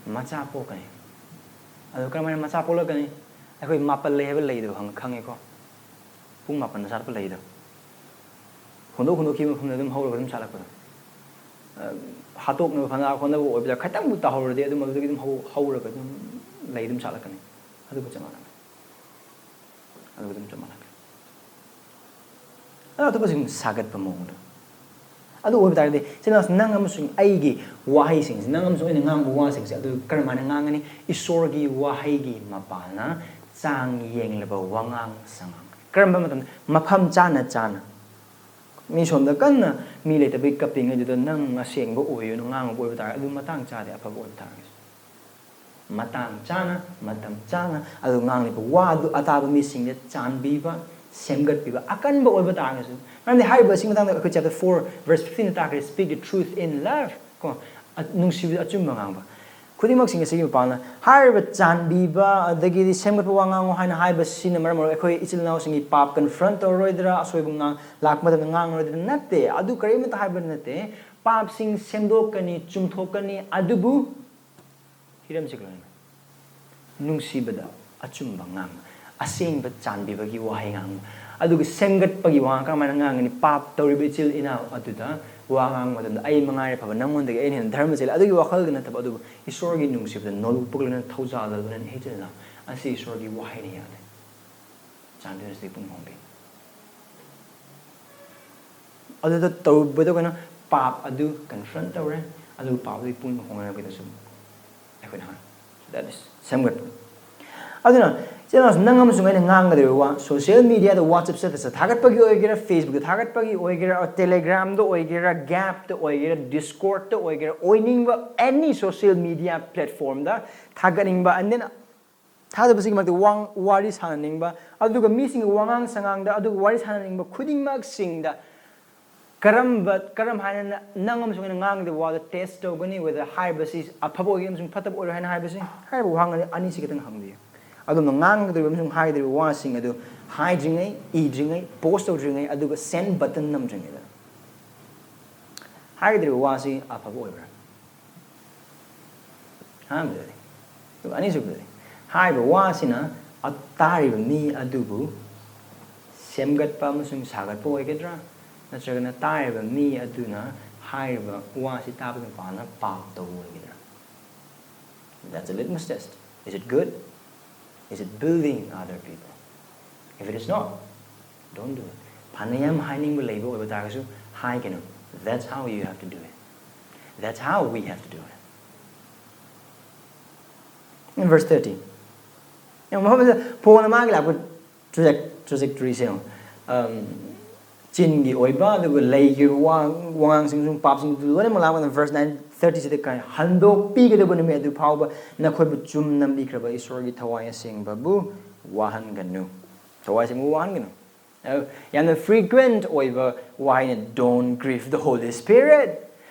ꯃꯆꯥ ꯄꯣꯛꯀꯅꯤ꯫ ꯑꯗꯣ ꯀꯔꯝꯍꯥꯏꯅ ꯃꯆꯥ ꯄꯣꯛꯂꯛꯀꯅꯤ? ꯑꯩꯈꯣꯏ ꯃꯥꯄꯜ ꯂꯩ ꯍꯥꯏꯕ ꯂꯩꯗꯣ ꯈꯪ-, ꯈꯪꯉꯦꯀꯣ? ꯄꯨꯡ ꯃꯥꯄꯜꯗ ꯁꯥꯠꯄ ꯂꯩꯗꯣ꯫ ꯍꯨꯟꯗꯣꯛ ꯍꯨꯟꯗꯣꯛꯈꯤꯕ ꯃꯐꯝꯗ ꯑꯗꯨꯝ ꯍꯧꯔꯒ ꯑꯗꯨꯝ ꯁꯥꯠꯂꯛꯄꯗꯣ꯫ ꯑ, ꯍꯥꯠꯇꯣꯛꯅꯕ ꯐꯅ ꯍꯣꯠꯅꯕ ꯑꯣꯏꯕꯗ ꯈꯤꯇꯪꯕꯨ ꯇꯥꯍꯧꯔꯗꯤ ꯑꯗꯨꯝ ꯑꯗꯨꯗꯒꯤ ꯑꯗꯨꯝ ꯍꯧ-, ꯍꯧꯔꯒ ꯑꯗꯨꯝ ꯂꯩ ꯑꯗꯨꯝ ꯁꯥꯠꯂꯛꯀꯅꯤ꯫ ꯑꯗꯨꯒ ꯆꯞ ꯃꯥꯟꯅꯕꯅꯤ꯫ ꯑꯗꯨꯒ ꯑꯗꯨꯝ ꯆꯞ ꯃꯥꯟꯅꯒꯅꯤ꯫ ꯑꯗꯣ ꯑꯇꯣꯞꯄꯁꯤꯡ ꯁꯥꯒꯠꯄ ꯃꯑꯣꯡꯗ꯫ ꯑꯗꯨ ꯑꯣꯏꯕ ꯇꯥꯔꯒꯗꯤ, ꯏꯆꯤꯟ ꯏꯅꯥꯎꯁꯤꯡ, ꯅꯪ ꯑꯃꯁꯨꯡ ꯑꯩꯒꯤ ꯋꯥꯍꯩꯁꯤꯡꯁꯤ, ꯅꯪ ꯑꯃꯁꯨꯡ ꯑꯩꯅ ꯉꯥꯡꯕ ꯋꯥꯁꯤꯡꯁꯦ ꯑꯗꯨ ꯀꯔꯝꯍꯥꯏꯅ ꯉꯥꯡꯒꯅꯤ? ꯏꯁꯣꯔꯒꯤ ꯋꯥꯍꯩꯒꯤ ꯃꯄꯥꯟꯅ ꯆꯥꯡ ꯌꯦꯡꯂꯕ ꯋꯥꯉꯥꯡ ꯁꯉꯥꯡ꯫ ꯀꯔꯝꯕ ꯃꯇꯝꯗ? ꯃꯐꯝ ꯆꯥꯅ ꯆꯥꯅ꯫ ꯃꯤ ꯁꯣꯝꯗ ꯀꯟꯅ ꯃꯤ ꯂꯩꯇꯕꯒꯤ ꯀꯞꯄꯤꯉꯩꯗꯨꯗ ꯅꯪ ꯑꯁꯦꯡꯕ ꯑꯣꯏꯌꯨꯅ ꯉꯥꯡꯉꯨꯕ ꯑꯣꯏꯕ ꯇꯥꯔꯒꯗꯤ, ꯑꯗꯨ ꯃꯇꯥꯡ ꯆꯥꯗꯦ, ꯑꯐꯕ ꯑꯣꯏꯕ ꯇꯥꯔꯒꯁꯨ꯫ ꯃꯇꯥꯡ ꯆꯥꯅ, ꯃꯇꯝ ꯆꯥꯅ, ꯑꯗꯨ ꯉꯥꯡꯂꯤꯕ ꯋꯥꯗꯨ ꯑꯇꯥꯕ ꯃꯤꯁꯤꯡꯗ ꯆꯥꯟꯕꯤꯕ, ꯁꯦꯝꯒꯠꯄꯤꯕ, ꯑꯀꯟꯕ ꯑꯣꯏꯕ ꯇꯥꯔꯒꯁꯨ꯫ ꯃꯔꯝꯗꯤ ꯍꯥꯏꯔꯤꯕ ꯑꯁꯤꯒꯤ ꯃꯇꯥꯡꯗ ꯑꯩꯈꯣꯏ chapter four verse fifteen ꯇ ꯇꯥꯛꯈ꯭ꯔꯦ, "Speak the truth in love"꯫ ꯀꯣ, ꯑ-, ꯅꯨꯡꯁꯤꯕꯗ ꯑꯆꯨꯝꯕ ꯉꯥꯡꯕ꯫ ꯈꯨꯗꯤꯡꯃꯛꯁꯤꯡ ꯑꯁꯤꯒꯤ ꯃꯄꯥꯟꯅ ꯍꯥꯏꯔꯤꯕ ꯆꯥꯟꯕꯤꯕ ꯑꯗꯒꯤꯗꯤ ꯁꯦꯝꯒꯠꯄ ꯋꯥ ꯉꯥꯡꯉꯨ ꯍꯥꯏꯅ ꯍꯥꯏꯕꯁꯤꯅ ꯃꯔꯝ ꯑꯣꯏꯔꯒ ꯑꯩꯈꯣꯏ ꯏꯆꯤꯜ ꯏꯅꯥꯎꯁꯤꯡꯒꯤ ꯄꯥꯞ ꯀꯟꯐ꯭ꯔꯟꯠ ꯇꯧꯔꯔꯣꯏꯗ꯭ꯔꯥ, ꯑꯁꯣꯏꯕ ꯉꯥꯡ ꯂꯥꯛꯄ ꯃꯇꯝꯗ ꯉꯥꯡꯉꯔꯣꯏꯗ꯭ꯔꯥ? ꯅꯠꯇꯦ, ꯑꯗꯨ ꯀꯔꯤꯃꯠꯇ ꯍꯥꯏꯕ ꯅꯠꯇꯦ꯫ ꯄꯥꯞꯁꯤꯡ ꯁꯦꯝꯗꯣꯛꯀꯅꯤ, ꯆꯨꯝꯊꯣꯛꯀꯅꯤ, ꯑꯗꯨꯕꯨ ꯍꯤꯔꯝꯁꯤ ꯀꯩꯅꯣ? ꯅꯨꯡꯁꯤꯕꯗ ꯑꯆꯨꯝꯕ ꯉꯥꯡ, ꯑꯁꯦꯡꯕ ꯆꯥꯟꯕꯤꯕꯒꯤ ꯋꯥꯍꯩ ꯉꯥꯡꯕ, ꯑꯗꯨꯒ ꯁꯦꯝꯒꯠꯄꯒꯤ ꯋꯥ ꯀꯔꯝꯍꯥꯏꯅ ꯉꯥꯡꯒꯅꯤ? ꯄꯥꯞ ꯇꯧꯔꯤꯕ ꯏꯆꯤꯜ ꯏꯅꯥꯎ ꯑꯗꯨꯗ ꯋꯥ ꯉꯥꯡꯕ ꯃꯇꯝꯗ ꯑꯩ ꯃꯉꯥꯏꯔꯦ ꯐꯕ, ꯅꯪꯉꯣꯟꯗꯒꯤ ꯑꯩꯅ ꯍꯦꯟꯅ ꯙꯔꯃ ꯆꯦꯜꯂꯦ, ꯑꯗꯨꯒꯤ ꯋꯥꯈꯜꯒ ꯅꯠꯇꯕ, ꯑꯗꯨꯕꯨ ꯏꯁꯣꯔꯒꯤ ꯅꯨꯡꯁꯤꯕꯗ ꯅꯣꯜꯂꯨꯛꯄꯒ ꯂꯣꯏꯅꯅ ꯊꯧꯖꯥꯜꯗ ꯂꯣꯏꯅꯅ ꯍꯦꯛ ꯆꯠꯅ, ꯑꯁꯤ ꯏꯁꯣꯔꯒꯤ ꯋꯥꯍꯩꯅ ꯌꯥꯗꯦ꯫ ꯆꯥꯟꯕꯤꯗꯨꯅ ꯁꯤꯗꯒꯤ ꯄꯨꯡ ꯍꯣꯡꯕꯤ꯫ ꯑꯗꯨꯗ ꯇꯧꯔꯨꯕꯗ ꯑꯩꯈꯣꯏꯅ ꯄꯥꯞ ꯑꯗꯨ ꯀꯟꯐ꯭ꯔꯟꯠ ꯇꯧꯔꯦ, ꯑꯗꯨꯒ ꯄꯥꯞ ꯑꯗꯨꯒꯤ ꯄꯨꯡ ꯍꯣꯡꯅꯔꯛꯄꯗꯁꯨ ꯑꯩꯈꯣꯏꯅ ꯍꯥꯏ꯫ That is ꯁꯦꯝꯒꯠꯄ꯫ ꯑꯗꯨꯅ ꯏꯆꯤꯜ ꯏꯅꯥꯎꯁꯤ, ꯅꯪ ꯑꯃꯁꯨꯡ ꯑꯩꯅ ꯉꯥꯡꯒꯗꯧꯔꯤꯕ ꯋꯥ, ꯁꯣꯁꯤꯌꯦꯜ ꯃꯤꯗꯤꯌꯥꯗ, WhatsApp status ꯊꯥꯒꯠꯄꯒꯤ ꯑꯣꯏꯒꯦꯔꯥ, Facebook ꯊꯥꯒꯠꯄꯒꯤ ꯑꯣꯏꯒꯦꯔꯥ, Telegram ꯗ ꯑꯣꯏꯒꯦꯔꯥ, Gap ꯇ ꯑꯣꯏꯒꯦꯔꯥ, Discord ꯇ ꯑꯣꯏꯒꯦꯔꯥ, ꯑꯣꯏꯅꯤꯡꯕ any social media platform the ꯊꯥꯒꯠꯅꯤꯡꯕ, and then ꯊꯥꯖꯕꯁꯤꯒꯤ ꯃꯇꯤꯛ ꯋꯥ-, ꯋꯥꯔꯤ ꯁꯥꯟꯅꯅꯤꯡꯕ, ꯑꯗꯨꯒ ꯃꯤꯁꯤꯡꯒꯤ ꯋꯥꯉꯥꯡ ꯁꯉꯥꯡꯗ, ꯑꯗꯨꯒ ꯋꯥꯔꯤ ꯁꯥꯟꯅꯅꯤꯡꯕ ꯈꯨꯗꯤꯡꯃꯛꯁꯤꯡꯗ ꯀꯔꯝꯕ, ꯀꯔꯝ ꯍꯥꯏꯅ ꯅ-, ꯅꯪ ꯑꯃꯁꯨꯡ ꯑꯩꯅ ꯉꯥꯡꯒꯗꯕ ꯋꯥꯗꯣ ꯇꯦꯁ ꯇꯧꯒꯅꯤ, whether ꯍꯥꯏꯕꯁꯤ ꯑꯐꯕ ꯑꯣꯏꯒꯅꯤ ꯑꯃꯁꯨꯡ ꯐꯠꯇꯕ ꯑꯣꯏꯔꯣꯏ ꯍꯥꯏꯅ ꯍꯥꯏꯕꯁꯤ? ꯍꯥꯏꯔꯤꯕ ꯋꯥꯍꯪ ꯑꯅꯤ, ꯑꯅꯤꯁꯤ ꯈꯤꯇꯪ ꯍꯪꯕꯤꯌꯨ꯫ ꯑꯗꯣꯝꯅ ꯉꯥꯡꯒꯗꯧꯔꯤꯕ ꯑꯃꯁꯨꯡ ꯍꯥꯏꯒꯗꯧꯔꯤꯕ ꯋꯥꯁꯤꯡ ꯑꯗꯨ ꯍꯥꯏꯗ꯭ꯔꯤꯉꯩ, ꯏꯗ꯭ꯔꯤꯉꯩ, ꯄꯣꯁ ꯇꯧꯗ꯭ꯔꯤꯉꯩ, ꯑꯗꯨꯒ ꯁꯦꯟ ꯕꯇꯟ ꯅꯝꯗ꯭ꯔꯤꯉꯩꯗ ꯍꯥꯏꯒꯗꯧꯔꯤꯕ ꯋꯥꯁꯤ ꯑꯐꯕ ꯑꯣꯏꯕ꯭ꯔꯥ? ꯑꯍꯥꯟꯕꯗꯗꯤ꯫ ꯑꯗꯨꯒ ꯑꯅꯤꯁꯨꯕꯗꯗꯤ, ꯍꯥꯏꯔꯤꯕ ꯋꯥꯁꯤꯅ ꯑ-, ꯇꯥꯔꯤꯕ ꯃꯤ ꯑꯗꯨꯕꯨ ꯁꯦꯝꯒꯠꯄ ꯑꯃꯁꯨꯡ ꯁꯥꯒꯠꯄ ꯑꯣꯏꯒꯗ꯭ꯔꯥ? ꯅꯠꯇ꯭ꯔꯒꯅ ꯇꯥꯔꯤꯕ ꯃꯤ ꯑꯗꯨꯅ ꯍꯥꯏꯔꯤꯕ ꯋꯥꯁꯤ ꯇꯥꯕꯒꯤ ꯃꯄꯥꯟꯅ ꯄꯥꯞ ꯇꯧꯕ ꯑꯣꯏꯒꯗ꯭ꯔꯥ? That's a litmus test. Is it good? Is it building other people? If it is not, don't do it. ꯐꯅꯌꯥꯝ ꯍꯥꯏꯅꯤꯡꯕ ꯂꯩꯕ ꯑꯣꯏꯕ ꯇꯥꯔꯒꯁꯨ ꯍꯥꯏꯒꯅꯨ꯫ That's how you have to do it. That's how we have to do it. In verse thirty, ꯌꯦꯡꯉꯣ, ꯃꯐꯝꯁꯤꯗ phone ꯃꯥꯒꯤ ꯂꯥꯛꯄ traje-, trajectory ꯁꯦ ꯌꯦꯡꯉꯣ꯫ ꯑꯝ, ꯆꯤꯟꯒꯤ ꯑꯣꯏꯕ, ꯑꯗꯨꯒ ꯂꯩꯒꯤ ꯑꯣꯏꯕ ꯋꯥ-, ꯋꯥꯉꯥꯡꯁꯤꯡ, ꯁꯨꯝ ꯄꯥꯞꯁꯤꯡ ꯑꯗꯨ ꯂꯣꯏꯅꯃꯛ ꯂꯥꯛꯄ ꯃꯇꯝꯗ verse nine thirty ꯁꯤꯗ ꯀꯔꯤ? ꯍꯟꯗꯣꯛꯄꯤꯒꯗꯕ ꯅꯨꯃꯤꯠ ꯑꯗꯨ ꯐꯥꯎꯕ ꯅꯈꯣꯏꯕꯨ ꯆꯨꯝ ꯅꯝꯕꯤꯈ꯭ꯔꯕ ꯏꯁꯣꯔꯒꯤ ꯊꯋꯥꯏ ꯑꯁꯦꯡꯕꯕꯨ ꯋꯥꯍꯟꯒꯅꯨ꯫ ꯊꯋꯥꯏ ꯑꯁꯦꯡꯕꯕꯨ ꯋꯥꯍꯟꯒꯅꯨ꯫ ꯑ, ꯌꯥꯝꯅ frequent ꯑꯣꯏꯕ ꯋꯥꯍꯩꯅ, "Don't grieve the Holy Spirit."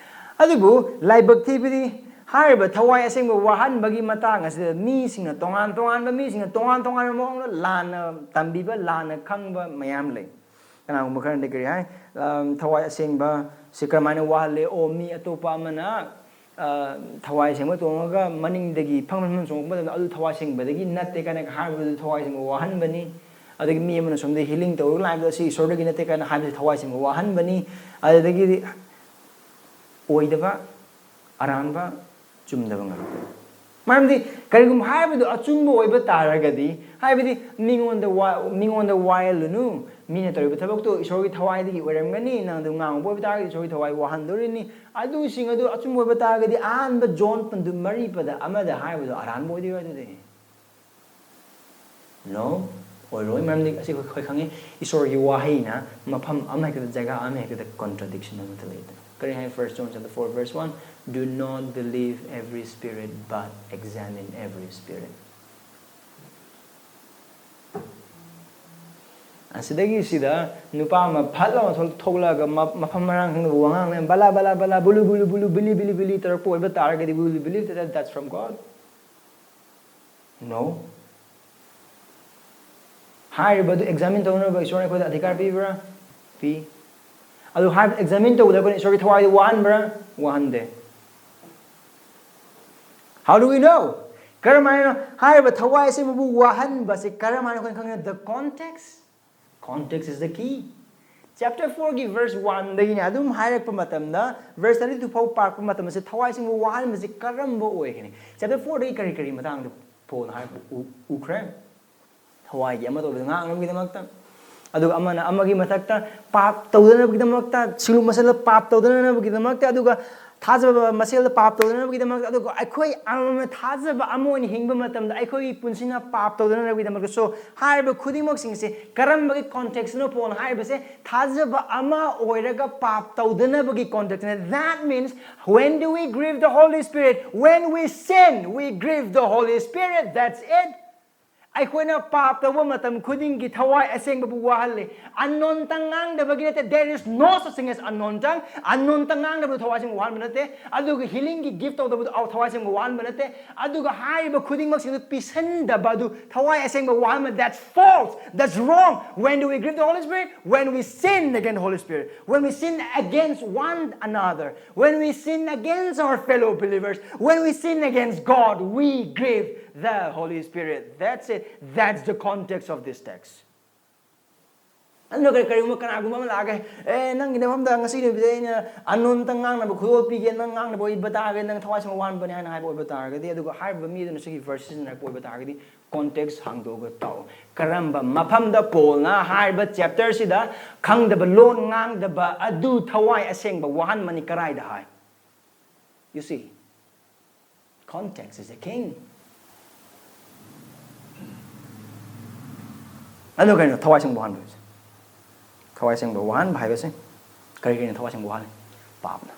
ꯑꯗꯨꯕꯨ ꯂꯥꯏꯕꯛ ꯊꯤꯕꯗꯤ, ꯍꯥꯏꯔꯤꯕ ꯊꯋꯥꯏ ꯑꯁꯦꯡꯕ ꯋꯥꯍꯟꯕꯒꯤ ꯃꯇꯥꯡ ꯑꯁꯤꯗ ꯃꯤꯁꯤꯡꯅ ꯇꯣꯉꯥꯟ ꯇꯣꯉꯥꯟꯕ, ꯃꯤꯁꯤꯡꯅ ꯇꯣꯉꯥꯟ ꯇꯣꯉꯥꯟꯕ ꯃꯑꯣꯡꯗ ꯂꯥꯟꯅ ꯇꯝꯕꯤꯕ, ꯂꯥꯟꯅ ꯈꯪꯕ ꯃꯌꯥꯝ ꯂꯩ꯫ ꯀꯅꯥꯒꯨꯝꯕ ꯈꯔꯅꯗꯤ ꯀꯔꯤ ꯍꯥꯏ? ꯑꯝ, ꯊꯋꯥꯏ ꯑꯁꯦꯡꯕ ꯁꯤ ꯀꯔꯝꯍꯥꯏꯅ ꯋꯥꯍꯜꯂꯦ? ꯑꯣ, ꯃꯤ ꯑꯇꯣꯞꯄ ꯑꯃꯅ, ꯑ, ꯊꯋꯥꯏ ꯑꯁꯦꯡꯕ ꯇꯣꯡꯉꯒ ꯃꯅꯤꯡꯗꯒꯤ ꯐꯝ ꯐꯝ ꯆꯣꯡꯉꯛꯄ ꯃꯇꯝꯗ ꯑꯗꯨ ꯊꯋꯥꯏ ꯑꯁꯦꯡꯕꯗꯒꯤ ꯅꯠꯇꯦ ꯀꯥꯏꯅ ꯍꯥꯏꯕꯗꯨ ꯊꯋꯥꯏ ꯑꯁꯦꯡꯕ ꯋꯥꯍꯟꯕꯅꯤ꯫ ꯑꯗꯒꯤ ꯃꯤ ꯑꯃꯅ ꯁꯣꯝꯗ healing ꯇꯧꯔꯒ ꯂꯥꯛꯏꯕꯗꯣ ꯑꯁꯤ ꯏꯁꯣꯔꯗꯒꯤ ꯅꯠꯇꯦ ꯀꯥꯏꯅ ꯍꯥꯏꯕꯁꯤ ꯊꯋꯥꯏ ꯑꯁꯦꯡꯕ ꯋꯥꯍꯟꯕꯅꯤ꯫ ꯑꯗꯨꯗꯒꯤꯗꯤ ꯑꯣꯏꯗꯕ, ꯑꯔꯥꯟꯕ, ꯆꯨꯝꯗꯕ ꯉꯥꯛꯇꯅꯤ꯫ ꯃꯔꯝꯗꯤ ꯀꯔꯤꯒꯨꯝꯕ ꯍꯥꯏꯕꯗꯨ ꯑꯆꯨꯝꯕ ꯑꯣꯏꯕ ꯇꯥꯔꯒꯗꯤ, ꯍꯥꯏꯕꯗꯤ ꯃꯤꯉꯣꯟꯗ ꯋꯥ-, ꯃꯤꯉꯣꯟꯗ ꯋꯥꯌꯦꯜꯂꯨꯅꯨ, ꯃꯤꯅ ꯇꯧꯔꯤꯕ ꯊꯕꯛꯇꯨ ꯏꯁꯣꯔꯒꯤ ꯊꯋꯥꯏꯗꯒꯤ ꯑꯣꯏꯔꯝꯒꯅꯤ, ꯅꯪ ꯑꯗꯨ ꯉꯥꯡꯕ ꯑꯣꯏꯕ ꯇꯥꯔꯒꯗꯤ ꯏꯁꯣꯔꯒꯤ ꯊꯋꯥꯏ ꯋꯥꯍꯟꯗꯣꯔꯤꯅꯤ꯫ ꯑꯗꯨꯁꯤꯡ ꯑꯗꯨ ꯑꯆꯨꯝꯕ ꯑꯣꯏꯕ ꯇꯥꯔꯒꯗꯤ ꯑꯍꯥꯟꯕ ꯖꯣꯟ ꯄꯟꯗꯨ ꯃꯔꯤ ꯄꯗ ꯑꯃꯗ ꯍꯥꯏꯕꯗꯨ ꯑꯔꯥꯟꯕ ꯑꯣꯏꯗꯣꯏꯔꯣ ꯑꯗꯨꯗꯤ? No, ꯑꯣꯏꯔꯣꯏ꯫ ꯃꯔꯝꯗꯤ ꯑꯁꯤ ꯑꯩꯈꯣꯏ ꯈꯪꯉꯤ, ꯏꯁꯣꯔꯒꯤ ꯋꯥꯍꯩꯅ ꯃꯐꯝ ꯑꯃꯍꯦꯛꯇꯗ, ꯖꯒꯥ ꯑꯃꯍꯦꯛꯇꯗ contradiction ꯑꯃꯠꯇ ꯂꯩꯇꯦ꯫ ꯀꯔꯤ ꯍꯥꯏ? First John chapter four verse one, "Do not believe every spirit, but examine every spirit." ꯑꯁꯤꯗꯒꯤ ꯁꯤꯗ ꯅꯨꯄꯥ ꯑꯃ ꯐꯠ ꯂꯥꯎꯅ ꯊꯣꯛ-, ꯊꯣꯛꯂꯛꯑꯒ ꯃ-, ꯃꯐꯝ ꯃꯔꯥꯡ ꯈꯪꯗꯕ ꯋꯥꯉꯥꯡ ꯅꯦꯝ, "ꯕꯂꯥ, ꯕꯂꯥ, ꯕꯂꯥ, blue, blue, blue, Billie, Billie, Billie" ꯇꯧꯔꯛꯄ ꯑꯣꯏꯕ ꯇꯥꯔꯒꯗꯤ, we will believe that that's from God? No. ꯍꯥꯏꯔꯤꯕ ꯑꯗꯨ examine ꯇꯧꯅꯕ ꯏꯁꯣꯔꯅ ꯑꯩꯈꯣꯏꯗ ꯑꯙꯤꯀꯥꯔ ꯄꯤꯕ꯭ꯔꯥ? ꯄꯤ꯫ ꯑꯗꯨ ꯍꯥꯏꯕ examine ꯇꯧꯕꯗ ꯑꯩꯈꯣꯏꯅ ꯏꯁꯣꯔꯒꯤ ꯊꯋꯥꯏꯗꯨ ꯋꯥꯍꯟꯕ꯭ꯔꯥ? ꯋꯥꯍꯟꯗꯦ꯫ How do we know? ꯀꯔꯝꯍꯥꯏꯅ ꯍꯥꯏꯔꯤꯕ ꯊꯋꯥꯏ ꯑꯁꯤꯕꯨ ꯋꯥꯍꯟꯕꯁꯤ ꯀꯔꯝꯍꯥꯏꯅ ꯑꯩꯈꯣꯏꯅ ꯈꯪꯒꯅꯤ? The context. Context is the key. Chapter four ꯒꯤ verse one ꯗꯒꯤꯅꯦ ꯑꯗꯨꯝ ꯍꯥꯏꯔꯛꯄ ꯃꯇꯝꯗ, verse thirty two ꯐꯥꯎ ꯄꯥꯔꯛꯄ ꯃꯇꯝꯗ ꯊꯋꯥꯏꯁꯤꯡꯕꯨ ꯋꯥꯍꯟꯕꯁꯤ ꯀꯔꯝꯕ ꯑꯣꯏꯒꯅꯤ? Chapter four ꯗꯒꯤ ꯀꯔꯤ ꯀꯔꯤ ꯃꯇꯥꯡꯗ ꯄꯣꯜꯅ ꯍꯥꯏꯕ ꯎ-, ꯎꯈ꯭ꯔꯦ? ꯊꯋꯥꯏꯒꯤ ꯑꯃ ꯇꯧꯕꯗ ꯉꯥꯛꯅꯕꯒꯤꯗꯃꯛꯇ, ꯑꯗꯨꯒ ꯑꯃꯅ ꯑꯃꯒꯤ ꯃꯊꯛꯇ ꯄꯥꯞ ꯇꯧꯗꯅꯕꯒꯤꯗꯃꯛꯇ, ꯁꯤꯡꯂꯨ ꯃꯁꯜꯗ ꯄꯥꯞ ꯇꯧꯗꯅꯕꯒꯤꯗꯃꯛꯇ, ꯑꯗꯨꯒ ꯊꯥꯖꯕ ꯃꯁꯦꯜꯗ ꯄꯥꯞ ꯇꯧꯗꯅꯕꯒꯤꯗꯃꯛꯇ, ꯑꯗꯨꯒ ꯑꯩꯈꯣꯏ ꯑꯃꯃꯝꯅ ꯊꯥꯖꯕ ꯑꯃ ꯑꯣꯏꯅ ꯍꯤꯡꯕ ꯃꯇꯝꯗ ꯑꯩꯈꯣꯏꯒꯤ ꯄꯨꯟꯁꯤꯅ ꯄꯥꯞ ꯇꯧꯗꯅꯕꯒꯤꯗꯃꯛꯇ꯫ So, ꯍꯥꯏꯔꯤꯕ ꯈꯨꯗꯤꯡꯃꯛꯁꯤꯡꯁꯦ ꯀꯔꯝꯕꯒꯤ context ꯅꯣ ꯄꯣꯜꯅ ꯍꯥꯏꯔꯤꯕꯁꯦ? ꯊꯥꯖꯕ ꯑꯃ ꯑꯣꯏꯔꯒ ꯄꯥꯞ ꯇꯧꯗꯅꯕꯒꯤ context ꯅꯦ꯫ That means, when do we grieve the Holy Spirit? When we sin, we grieve the Holy Spirit. That's it. ꯑꯩꯈꯣꯏꯅ ꯄꯥꯞ ꯇꯧꯕ ꯃꯇꯝ ꯈꯨꯗꯤꯡꯒꯤ ꯊꯋꯥꯏ ꯑꯁꯦꯡꯕꯕꯨ ꯋꯥꯍꯜꯂꯤ꯫ Unknown tongue ꯉꯥꯡꯗꯕꯒꯤ ꯅꯠꯇꯦ, there is no such thing as unknown tongue. Unknown tongue ꯉꯥꯡꯗꯕꯗꯨ ꯊꯋꯥꯏ ꯑꯁꯦꯡꯕ ꯋꯥꯍꯟꯕ ꯅꯠꯇꯦ꯫ ꯑꯗꯨꯒ healingꯒꯤ gift ꯇꯧꯗꯕꯗꯨ ꯑꯧ ꯊꯋꯥꯏ ꯑꯁꯦꯡꯕ ꯋꯥꯍꯟꯕ ꯅꯠꯇꯦ꯫ ꯑꯗꯨꯒ ꯍꯥꯏꯔꯤꯕ ꯈꯨꯗꯤꯡꯃꯛꯁꯤꯡꯗꯨ ꯄꯤꯁꯟꯗꯕ ꯑꯗꯨ ꯊꯋꯥꯏ ꯑꯁꯦꯡꯕ ꯋꯥꯍꯟꯕ, that's false, that's wrong. When do we grieve the Holy Spirit? When we sin against the Holy Spirit, when we sin against one another, when we sin against our fellow believers, when we sin against God, we grieve the Holy Spirit. That's it. That's the context of this text. ꯑꯗꯨꯅ ꯀꯔꯤ, ꯀꯔꯤꯒꯨꯝꯕ ꯀꯅꯥꯒꯨꯝꯕ ꯑꯃ ꯂꯥꯛꯑꯒ, "ꯑꯦ, ꯅꯪꯒꯤ ꯅꯐꯝꯗ ꯉꯁꯤ ꯅꯨꯃꯤꯠꯇ ꯑꯩꯅ unknown tongue ꯉꯥꯡꯅꯕ ꯈꯨꯗꯣꯜ ꯄꯤꯒꯦ, ꯅꯪ ꯉꯥꯡꯅꯕ ꯑꯣꯏꯕ ꯇꯥꯔꯒꯗꯤ ꯅꯪ ꯊꯋꯥꯏ ꯑꯁꯦꯡꯕ ꯋꯥꯍꯟꯕꯅꯤ" ꯍꯥꯏꯅ ꯍꯥꯏꯕ ꯑꯣꯏꯕ ꯇꯥꯔꯒꯗꯤ, ꯑꯗꯨꯒ ꯍꯥꯏꯔꯤꯕ ꯃꯤ ꯑꯗꯨꯅ ꯁꯤꯒꯤ verse ꯁꯤꯖꯤꯟꯅꯔꯛꯄ ꯑꯣꯏꯕ ꯇꯥꯔꯒꯗꯤ, context ꯍꯥꯡꯗꯣꯛꯑꯒ ꯇꯥꯎ꯫ ꯀꯔꯝꯕ ꯃꯐꯝꯗ ꯄꯣꯜꯅ ꯍꯥꯏꯔꯤꯕ chapter ꯁꯤꯗ ꯈꯪꯗꯕ ꯂꯣꯟ ꯉꯥꯡꯗꯕ ꯑꯗꯨ ꯊꯋꯥꯏ ꯑꯁꯦꯡꯕ ꯋꯥꯍꯟꯕꯅꯤ ꯀꯔꯥꯏꯗ ꯍꯥꯏ? You see, context is the king. ꯑꯗꯨ ꯀꯩꯅꯣ ꯊꯋꯥꯏ ꯑꯁꯦꯡꯕ ꯋꯥꯍꯟꯕ ꯍꯥꯏꯕꯁꯦ? ꯊꯋꯥꯏ ꯑꯁꯦꯡꯕ ꯋꯥꯍꯟꯕ ꯍꯥꯏꯕꯁꯦ ꯀꯔꯤ ꯀꯔꯤꯅ ꯊꯋꯥꯏ ꯑꯁꯦꯡꯕ ꯋꯥꯍꯜꯂꯤ? ꯄꯥꯞꯅ꯫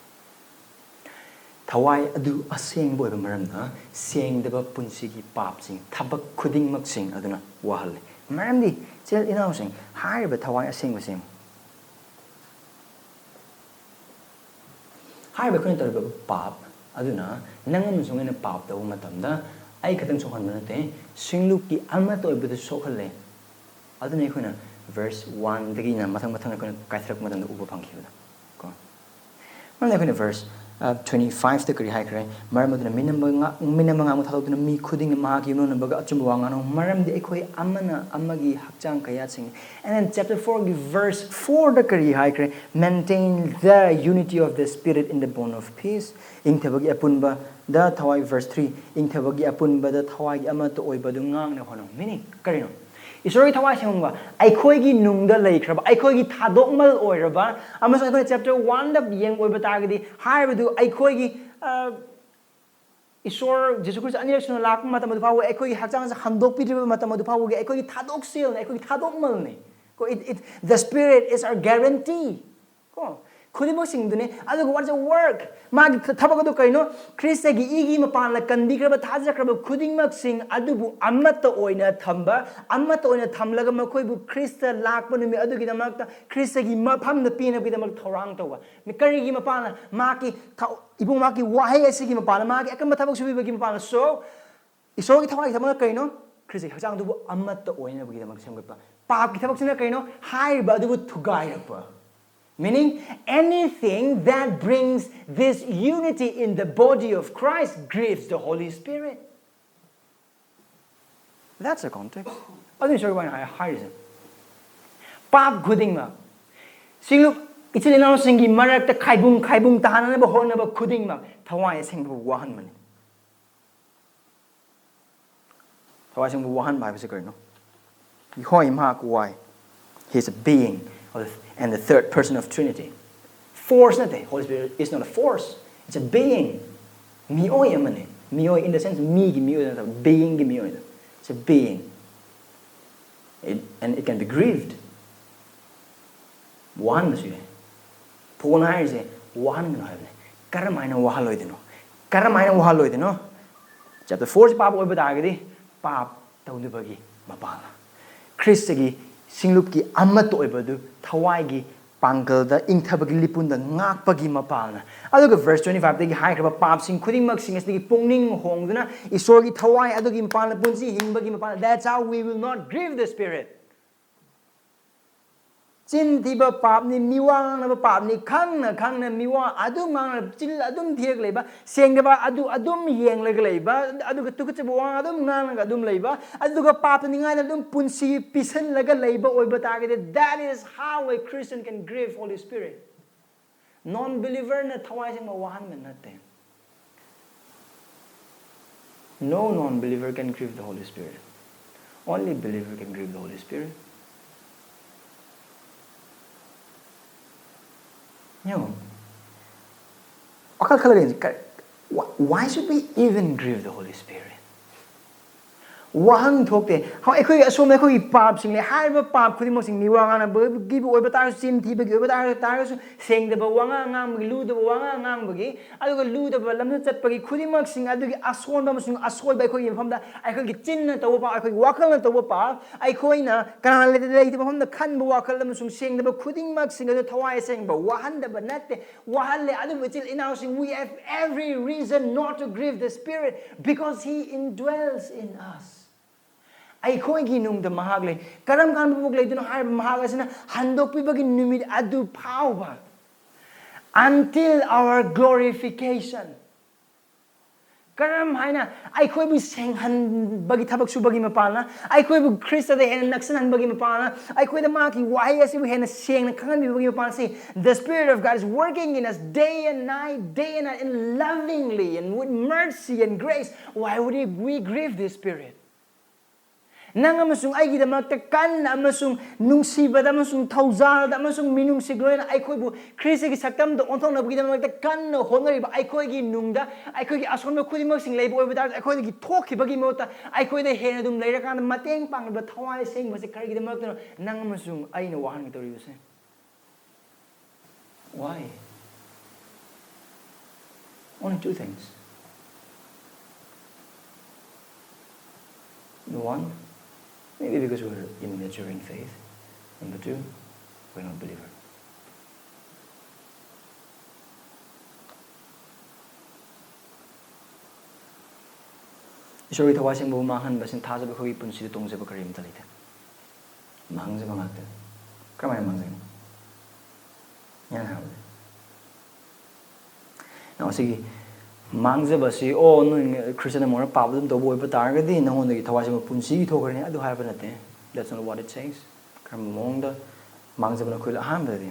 ꯊꯋꯥꯏ ꯑꯗꯨ ꯑꯁꯦꯡꯕ ꯑꯣꯏꯕ ꯃꯔꯝꯅ ꯁꯦꯡꯗꯕ ꯄꯨꯟꯁꯤꯒꯤ ꯄꯥꯞꯁꯤꯡ, ꯊꯕꯛ ꯈꯨꯗꯤꯡꯃꯛꯁꯤꯡ ꯑꯗꯨꯅ ꯋꯥꯍꯜꯂꯤ꯫ ꯃꯔꯝꯗꯤ, ꯏꯆꯤꯜ ꯏꯅꯥꯎꯁꯤꯡ, ꯍꯥꯏꯔꯤꯕ ꯊꯋꯥꯏ ꯑꯁꯦꯡꯕꯁꯤꯡ, ꯍꯥꯏꯔꯤꯕ ꯑꯩꯈꯣꯏꯅ ꯇꯧꯔꯤꯕ ꯄꯥꯞ ꯑꯗꯨꯅ ꯅꯪ ꯑꯃꯁꯨꯡ ꯑꯩꯅ ꯄꯥꯞ ꯇꯧꯕ ꯃꯇꯝꯗ ꯑꯩ ꯈꯛꯇꯪ ꯁꯣꯛꯍꯟꯕ ꯅꯠꯇꯦ, ꯁꯤꯡꯂꯨꯞꯀꯤ ꯑꯃꯠꯇ ꯑꯣꯏꯕꯗꯨ ꯁꯣꯛꯍꯜꯂꯦ꯫ ꯑꯗꯨꯅ ꯑꯩꯈꯣꯏꯅ verse one ꯗꯒꯤꯅ ꯃꯊꯪ ꯃꯊꯪ ꯑꯩꯈꯣꯏꯅ ꯀꯥꯏꯊꯔꯛꯄ ꯃꯇꯝꯗ ꯎꯕ ꯐꯪꯈꯤꯕꯗꯣ ꯀꯣ꯫ ꯃꯔꯝꯗꯤ ꯑꯩꯈꯣꯏꯅ verse, ꯑ, twenty five ꯇ ꯀꯔꯤ ꯍꯥꯏꯈ꯭ꯔꯦ? "ꯃꯔꯝ ꯑꯗꯨꯅ ꯃꯤꯅꯝꯕ ꯉꯥ-, ꯃꯤꯅꯝꯕ ꯉꯥꯡꯕ ꯊꯥꯗꯣꯛꯇꯨꯅ ꯃꯤ ꯈꯨꯗꯤꯡꯅ ꯃꯍꯥꯛꯀꯤ ꯌꯨꯝꯂꯣꯟꯅꯕꯒ ꯑꯆꯨꯝꯕ ꯋꯥ ꯉꯥꯡꯅꯧ, ꯃꯔꯝꯗꯤ ꯑꯩꯈꯣꯏ ꯑꯃꯅ ꯑꯃꯒꯤ ꯍꯛꯆꯥꯡ ꯀꯌꯥꯠꯁꯤꯡ"꯫ And then chapter four ꯒꯤ verse four ꯗ ꯀꯔꯤ ꯍꯥꯏꯈ꯭ꯔꯦ? "Maintain the unity of the Spirit in the bond of peace." ꯏꯪꯊꯕꯒꯤ ꯑꯄꯨꯟꯕꯗ ꯊꯋꯥꯏ, verse three, "ꯏꯪꯊꯕꯒꯤ ꯑꯄꯨꯟꯕꯗ ꯊꯋꯥꯏꯒꯤ ꯑꯃꯠꯇ ꯑꯣꯏꯕ ꯑꯗꯨ ꯉꯥꯛꯅ ꯍꯣꯠꯅꯧ"꯫ Meaning ꯀꯔꯤꯅꯣ? ꯏꯁꯣꯔꯒꯤ ꯊꯋꯥꯏ ꯑꯁꯦꯡꯕ, ꯑꯩꯈꯣꯏꯒꯤ ꯅꯨꯡꯗ ꯂꯩꯈ꯭ꯔꯕ, ꯑꯩꯈꯣꯏꯒꯤ ꯊꯥꯗꯣꯛꯃꯜ ꯑꯣꯏꯔꯕ, ꯑꯃꯁꯨꯡ ꯑꯩꯈꯣꯏꯅ chapter one ꯗ ꯌꯦꯡꯕ ꯑꯣꯏꯕ ꯇꯥꯔꯒꯗꯤ, ꯍꯥꯏꯔꯤꯕꯗꯨ ꯑꯩꯈꯣꯏꯒꯤ, ꯑ, ꯏꯁꯣꯔ ꯖꯤꯁꯨ ꯈ꯭ꯔꯤꯁꯇ ꯑꯅꯤꯔꯛ ꯁꯨꯅ ꯂꯥꯛꯄ ꯃꯇꯝ ꯑꯗꯨ ꯐꯥꯎꯕ ꯑꯩꯈꯣꯏꯒꯤ ꯍꯛꯆꯥꯡꯁꯦ ꯍꯟꯗꯣꯛꯄꯤꯗ꯭ꯔꯤꯕ ꯃꯇꯝ ꯑꯗꯨ ꯐꯥꯎꯕꯒꯤ ꯑꯩꯈꯣꯏꯒꯤ ꯊꯥꯗꯣꯛꯁꯦꯜꯅꯤ, ꯑꯩꯈꯣꯏꯒꯤ ꯊꯥꯗꯣꯛꯃꯜꯅꯤ꯫ ꯀꯣ, it, it, the Spirit is our guarantee. ꯀꯣ, ꯈꯨꯗꯤꯡꯃꯛꯁꯤꯡꯗꯨꯅꯤ꯫ ꯑꯗꯨꯒ what is the work? ꯃꯥꯒꯤ ꯊ- ꯊꯕꯛ ꯑꯗꯨ ꯀꯩꯅꯣ? ꯈ꯭ꯔꯤꯁꯇꯒꯤ ꯏꯒꯤ ꯃꯄꯥꯟꯅ ꯀꯟꯕꯤꯈ꯭ꯔꯕ, ꯊꯥꯖꯈ꯭ꯔꯕ ꯈꯨꯗꯤꯡꯃꯛꯁꯤꯡ ꯑꯗꯨꯕꯨ ꯑꯃꯠꯇ ꯑꯣꯏꯅ ꯊꯝꯕ, ꯑꯃꯠꯇ ꯑꯣꯏꯅ ꯊꯝꯂꯒ ꯃꯈꯣꯏꯕꯨ ꯈ꯭ꯔꯤꯁꯇ ꯂꯥꯛꯄ ꯅꯨꯃꯤꯠ ꯑꯗꯨꯒꯤꯗꯃꯛꯇ ꯈ꯭ꯔꯤꯁꯇꯒꯤ ꯃꯐꯝꯗ ꯄꯤꯅꯕꯒꯤꯗꯃꯛ ꯊꯧꯔꯥꯡ ꯇꯧꯕ꯫ ꯃꯤ- ꯀꯔꯤꯒꯤ ꯃꯄꯥꯟꯅ? ꯃꯍꯥꯛꯀꯤ ꯊ- ꯏꯕꯨꯡ ꯃꯍꯥꯛꯀꯤ ꯋꯥꯍꯩ ꯑꯁꯤꯒꯤ ꯃꯄꯥꯟꯅ, ꯃꯍꯥꯛꯀꯤ ꯑꯀꯟꯕ ꯊꯕꯛ ꯁꯨꯕꯤꯕꯒꯤ ꯃꯄꯥꯟꯅ꯫ So, ꯏꯁꯣꯔꯒꯤ ꯊꯋꯥꯏꯒꯤ ꯊꯕꯛꯅ ꯀꯩꯅꯣ? ꯈ꯭ꯔꯤꯁꯇꯒꯤ ꯍꯛꯆꯥꯡꯗꯨꯕꯨ ꯑꯃꯠꯇ ꯑꯣꯏꯅꯕꯒꯤꯗꯃꯛ ꯁꯦꯝꯒꯠꯄ꯫ ꯄꯥꯞꯀꯤ ꯊꯕꯛꯁꯤꯅ ꯀꯩꯅꯣ? ꯍꯥꯏꯔꯤꯕ ꯑꯗꯨꯕꯨ ꯊꯨꯒꯥꯏꯔꯛꯄ꯫ Meaning, anything that brings this unity in the body of Christ grieves the Holy Spirit. That's the context. ꯑꯗꯨ ꯏꯁꯣꯔꯒꯤ ꯋꯥꯅ ꯍꯥꯏ- ꯍꯥꯏꯔꯤꯁꯦ꯫ ꯄꯥꯞ ꯈꯨꯗꯤꯡꯃꯛ, ꯁꯤꯡꯂꯨꯞ ꯏꯆꯤꯜ ꯏꯅꯥꯎꯁꯤꯡꯒꯤ ꯃꯔꯛꯇ ꯈꯥꯏꯕꯨꯡ ꯈꯥꯏꯕꯨꯡ ꯇꯥꯍꯟꯅꯕ ꯍꯣꯠꯅꯕ ꯈꯨꯗꯤꯡꯃꯛ ꯊꯋꯥꯏ ꯑꯁꯦꯡꯕꯕꯨ ꯋꯥꯍꯟꯕꯅꯤ꯫ ꯊꯋꯥꯏꯁꯤꯡꯕꯨ ꯋꯥꯍꯟꯕ ꯍꯥꯏꯕꯁꯤ ꯀꯔꯤꯅꯣ? ꯍꯣꯏ, ꯃꯍꯥꯛ ꯋꯥꯏ꯫ He is a being of the, and the third person of Trinity. Force ꯅꯠꯇꯦ, Holy Spirit is not a force. It's a being. ꯃꯤꯑꯣꯏ ꯑꯃꯅꯤ꯫ ꯃꯤꯑꯣꯏ in the sense ꯃꯤꯒꯤ ꯃꯤꯑꯣꯏ ꯅꯠꯇꯕ, beingꯒꯤ ꯃꯤꯑꯣꯏꯗ꯫ It's a being. It, and it can be grieved. ꯋꯥꯍꯟꯕꯁꯨ ꯌꯥꯏ꯫ ꯄꯣꯜꯅ ꯍꯥꯏꯔꯤꯁꯦ ꯋꯥꯍꯟꯒꯅꯨ ꯍꯥꯏꯕꯅꯦ꯫ ꯀꯔꯝ ꯍꯥꯏꯅ ꯋꯥꯍꯜꯂꯣꯏꯗꯣꯏꯅꯣ? ꯀꯔꯝ ꯍꯥꯏꯅ ꯋꯥꯍꯜꯂꯣꯏꯗꯣꯏꯅꯣ? Chapter fourꯁꯤ ꯄꯥꯞ ꯑꯣꯏꯕ ꯇꯥꯔꯒꯗꯤ ꯄꯥꯞ ꯇꯧꯗꯕꯒꯤ ꯃꯄꯥꯜꯅ꯫ ꯈ꯭ꯔꯤꯁꯇꯒꯤ ꯁꯤꯡꯂꯨꯞꯀꯤ ꯑꯃꯠꯇ ꯑꯣꯏꯕꯗꯨ ꯊꯋꯥꯏꯒꯤ ꯄꯥꯡꯒꯜꯗ ꯏꯪꯊꯕꯒꯤ ꯂꯤꯄꯨꯟꯗ ꯉꯥꯛꯄꯒꯤ ꯃꯄꯥꯜꯅ꯫ ꯑꯗꯨꯒ verse twenty fiveꯇꯒꯤ ꯍꯥꯏꯈ꯭ꯔꯕ ꯄꯥꯞꯁꯤꯡ ꯈꯨꯗꯤꯡꯃꯛꯁꯤꯡ ꯑꯁꯤꯗꯒꯤ ꯄꯨꯛꯅꯤꯡ ꯍꯣꯡꯗꯨꯅ ꯏꯁꯣꯔꯒꯤ ꯊꯋꯥꯏ ꯑꯗꯨꯒꯤ ꯃꯄꯥꯜꯅ ꯄꯨꯟꯁꯤ ꯍꯤꯡꯕꯒꯤ ꯃꯄꯥꯜꯅ꯫ That's how we will not grieve the Spirit. ꯆꯤꯟ ꯊꯤꯕ ꯄꯥꯞꯅꯤ, ꯃꯤꯋꯥ ꯉꯥꯡꯅꯕ ꯄꯥꯞꯅꯤ, ꯈꯪꯅ ꯈꯪꯅ ꯃꯤꯋꯥ ꯑꯗꯨꯝ ꯉꯥꯡꯅ ꯆꯤꯜ ꯑꯗꯨꯝ ꯊꯤꯔꯒ ꯂꯩꯕ, ꯁꯦꯡꯗꯕ ꯑꯗꯨ ꯑꯗꯨꯝ ꯌꯦꯡꯂꯒ ꯂꯩꯕ, ꯑꯗꯨꯒ ꯇꯨꯀꯠꯆꯕ ꯋꯥ ꯑꯗꯨꯝ ꯉꯥꯡꯂꯒ ꯑꯗꯨꯝ ꯂꯩꯕ, ꯑꯗꯨꯒ ꯄꯥꯞꯇꯅꯤꯡꯉꯥꯏꯗ ꯑꯗꯨꯝ ꯄꯨꯟꯁꯤ ꯄꯤꯁꯜꯂꯒ ꯂꯩꯕ ꯑꯣꯏꯕ ꯇꯥꯔꯒꯗꯤ, that is how a Christian can grieve Holy Spirit. Non-believerꯅ ꯊꯋꯥꯏ ꯑꯁꯦꯡꯕ ꯋꯥꯍꯟꯕ ꯅꯠꯇꯦ꯫ No non-believer can grieve the Holy Spirit. Only believer can grieve the Holy Spirit. ꯌꯦꯡꯉꯣ, ꯋꯥꯈꯜ ꯈꯜꯂꯒ ꯌꯦꯡꯁꯤ, ꯀ-, why, why should we even grieve the Holy Spirit? ꯋꯥꯍꯪ ꯊꯣꯛꯇꯦ꯫ ꯍꯣꯏ, ꯑꯩꯈꯣꯏꯒꯤ ꯑꯁꯣꯝꯗ ꯑꯩꯈꯣꯏꯒꯤ ꯄꯥꯞꯁꯤꯡ ꯂꯩ꯫ ꯍꯥꯏꯔꯤꯕ ꯄꯥꯞ ꯈꯨꯗꯤꯡꯃꯛꯁꯤꯡ, ꯃꯤꯋꯥ ꯉꯥꯡꯅꯕꯒꯤꯕꯨ ꯑꯣꯏꯕ ꯇꯥꯔꯒꯁꯨ, ꯆꯤꯟ ꯊꯤꯕꯒꯤ ꯑꯣꯏꯕ ꯇꯥꯔꯒꯁꯨ, ꯁꯦꯡꯗꯕ ꯋꯥꯉꯥꯡ ꯉꯥꯡꯕꯒꯤ, ꯂꯨꯗꯕ ꯋꯥꯉꯥꯡ ꯉꯥꯡꯕꯒꯤ, ꯑꯗꯨꯒ ꯂꯨꯗꯕ ꯂꯝꯗ ꯆꯠꯄꯒꯤ ꯈꯨꯗꯤꯡꯃꯛꯁꯤꯡ ꯑꯗꯨꯒꯤ ꯑꯁꯣꯟꯕ ꯑꯃꯁꯨꯡ ꯑꯁꯣꯏꯕ ꯑꯩꯈꯣꯏꯒꯤ ꯃꯐꯝꯗ, ꯑꯩꯈꯣꯏꯒꯤ ꯆꯤꯟꯅ ꯇꯧꯕ ꯄꯥꯞ, ꯑꯩꯈꯣꯏꯒꯤ ꯋꯥꯈꯜꯅ ꯇꯧꯕ ꯄꯥꯞ, ꯑꯩꯈꯣꯏꯅ ꯀꯅꯥ ꯂꯩꯇ-, ꯂꯩꯇꯕ ꯃꯐꯝꯗ ꯈꯟꯕ ꯋꯥꯈꯜ ꯑꯃꯁꯨꯡ ꯁꯦꯡꯗꯕ ꯈꯨꯗꯤꯡꯃꯛꯁꯤꯡ ꯑꯗꯨ ꯊꯋꯥꯏ ꯑꯁꯦꯡꯕ ꯋꯥꯍꯟꯗꯕ ꯅꯠꯇꯦ, ꯋꯥꯍꯜꯂꯦ꯫ ꯑꯗꯨꯕꯨ ꯏꯆꯤꯜ ꯏꯅꯥꯎꯁꯤꯡ, we have every reason not to grieve the Spirit because He indwells in us. ꯑꯩꯈꯣꯏꯒꯤ ꯅꯨꯡꯗ ꯃꯍꯥꯛ ꯂꯩ꯫ ꯀꯔꯝ ꯀꯥꯟꯗ ꯃꯍꯥꯛ ꯂꯩꯗꯣꯏꯅꯣ ꯍꯥꯏꯔꯕ, ꯃꯍꯥꯛ ꯑꯁꯤꯅ ꯍꯟꯗꯣꯛꯄꯤꯕꯒꯤ ꯅꯨꯃꯤꯠ ꯑꯗꯨ ꯐꯥꯎꯕ, until our glorification꯫ ꯀꯔꯝ ꯍꯥꯏꯅ? ꯑꯩꯈꯣꯏꯕꯨ ꯁꯦꯡꯍꯟꯕꯒꯤ ꯊꯕꯛ ꯁꯨꯕꯒꯤ ꯃꯄꯥꯜꯅ, ꯑꯩꯈꯣꯏꯕꯨ ꯈ꯭ꯔꯤꯁꯇꯗ ꯍꯦꯟꯅ ꯅꯛꯁꯤꯟꯍꯟꯕꯒꯤ ꯃꯄꯥꯜꯅ, ꯑꯩꯈꯣꯏꯗ ꯃꯍꯥꯛꯀꯤ ꯋꯥꯍꯩ ꯑꯁꯤꯕꯨ ꯍꯦꯟꯅ ꯁꯦꯡꯅ ꯈꯪꯍꯟꯕꯤꯕꯒꯤ ꯃꯄꯥꯜꯅ꯫ See, the Spirit of God is working in us day and night, day and night, and lovingly and with mercy and grace. Why would we grieve this Spirit? ꯅꯪ ꯑꯃꯁꯨꯡ ꯑꯩꯒꯤꯗꯃꯛꯇ ꯀꯟꯅ ꯑꯃꯁꯨꯡ ꯅꯨꯡꯁꯤꯕꯗ ꯑꯃꯁꯨꯡ ꯊꯧꯖꯥꯜꯗ ꯑꯃꯁꯨꯡ ꯃꯤꯅꯨꯡꯁꯤꯒ ꯂꯣꯏꯅꯅ ꯑꯩꯈꯣꯏꯕꯨ ꯈ꯭ꯔꯤꯁꯇꯒꯤ ꯁꯛꯇꯝꯗ ꯑꯣꯟꯊꯣꯛꯅꯕꯒꯤꯗꯃꯛꯇ ꯀꯟꯅ ꯍꯣꯠꯅꯔꯤꯕ ꯑꯩꯈꯣꯏꯒꯤ ꯅꯨꯡꯗ ꯑꯩꯈꯣꯏꯒꯤ ꯑꯁꯣꯟꯕ ꯈꯨꯗꯤꯡꯃꯛꯁꯤꯡ ꯂꯩꯕ ꯑꯣꯏꯕ ꯇꯥꯔꯒꯁꯨ, ꯑꯩꯈꯣꯏꯗꯒꯤ ꯊꯣꯛꯈꯤꯕꯒꯤ ꯃꯍꯨꯠꯇ ꯑꯩꯈꯣꯏꯗ ꯍꯦꯟꯅ ꯑꯗꯨꯝ ꯂꯩꯔꯀꯥꯟꯗ ꯃꯇꯦꯡ ꯄꯥꯡꯂꯤꯕ ꯊꯋꯥꯏ ꯑꯁꯦꯡꯕꯁꯦ ꯀꯔꯤꯒꯤꯗꯃꯛꯇꯅꯣ ꯅꯪ ꯑꯃꯁꯨꯡ ꯑꯩꯅ ꯋꯥꯍꯟꯒꯗꯧꯔꯤꯕꯁꯦ? Why? Only two things. Number one, maybe because we're immature in faith. Number two, we're not believer. ꯏꯁꯣꯔꯒꯤ ꯊꯋꯥꯏ ꯑꯁꯦꯡꯕꯕꯨ ꯃꯥꯡꯍꯟꯕꯁꯤꯅ ꯊꯥꯖꯕ ꯑꯩꯈꯣꯏꯒꯤ ꯄꯨꯟꯁꯤꯗ ꯇꯣꯡꯖꯕ ꯀꯔꯤꯝꯇ ꯂꯩꯇꯦ꯫ ꯃꯥꯡꯖꯕ ꯉꯥꯛꯇꯅꯤ꯫ ꯀꯔꯝꯍꯥꯏꯅ ꯃꯥꯡꯖꯒꯅꯤ? ꯌꯥꯅꯤ ꯍꯥꯏꯕꯗꯤ꯫ ꯅꯪ ꯑꯁꯤꯒꯤ ꯃꯥꯡꯖꯕ ꯑꯁꯤ, ꯑꯣ, ꯅꯣꯏ ꯈ꯭ꯔꯤꯁꯇꯤꯌꯥꯟ ꯑꯃ ꯑꯣꯏꯔꯒ ꯄꯥꯞ ꯑꯗꯨꯝ ꯇꯧꯕ ꯑꯣꯏꯕ ꯇꯥꯔꯒꯗꯤ ꯅꯉꯣꯟꯗꯒꯤ ꯊꯋꯥꯏ ꯑꯁꯦꯡꯕ ꯄꯨꯟꯁꯤꯒꯤ ꯊꯣꯛꯈ꯭ꯔꯅꯤ, ꯑꯗꯨ ꯍꯥꯏꯕ ꯅꯠꯇꯦ꯫ That's not what it says. ꯀꯔꯝꯕ ꯃꯑꯣꯡꯗ ꯃꯥꯡꯖꯕꯅꯣ? ꯑꯩꯈꯣꯏ ꯑꯍꯥꯟꯕꯗꯗꯤ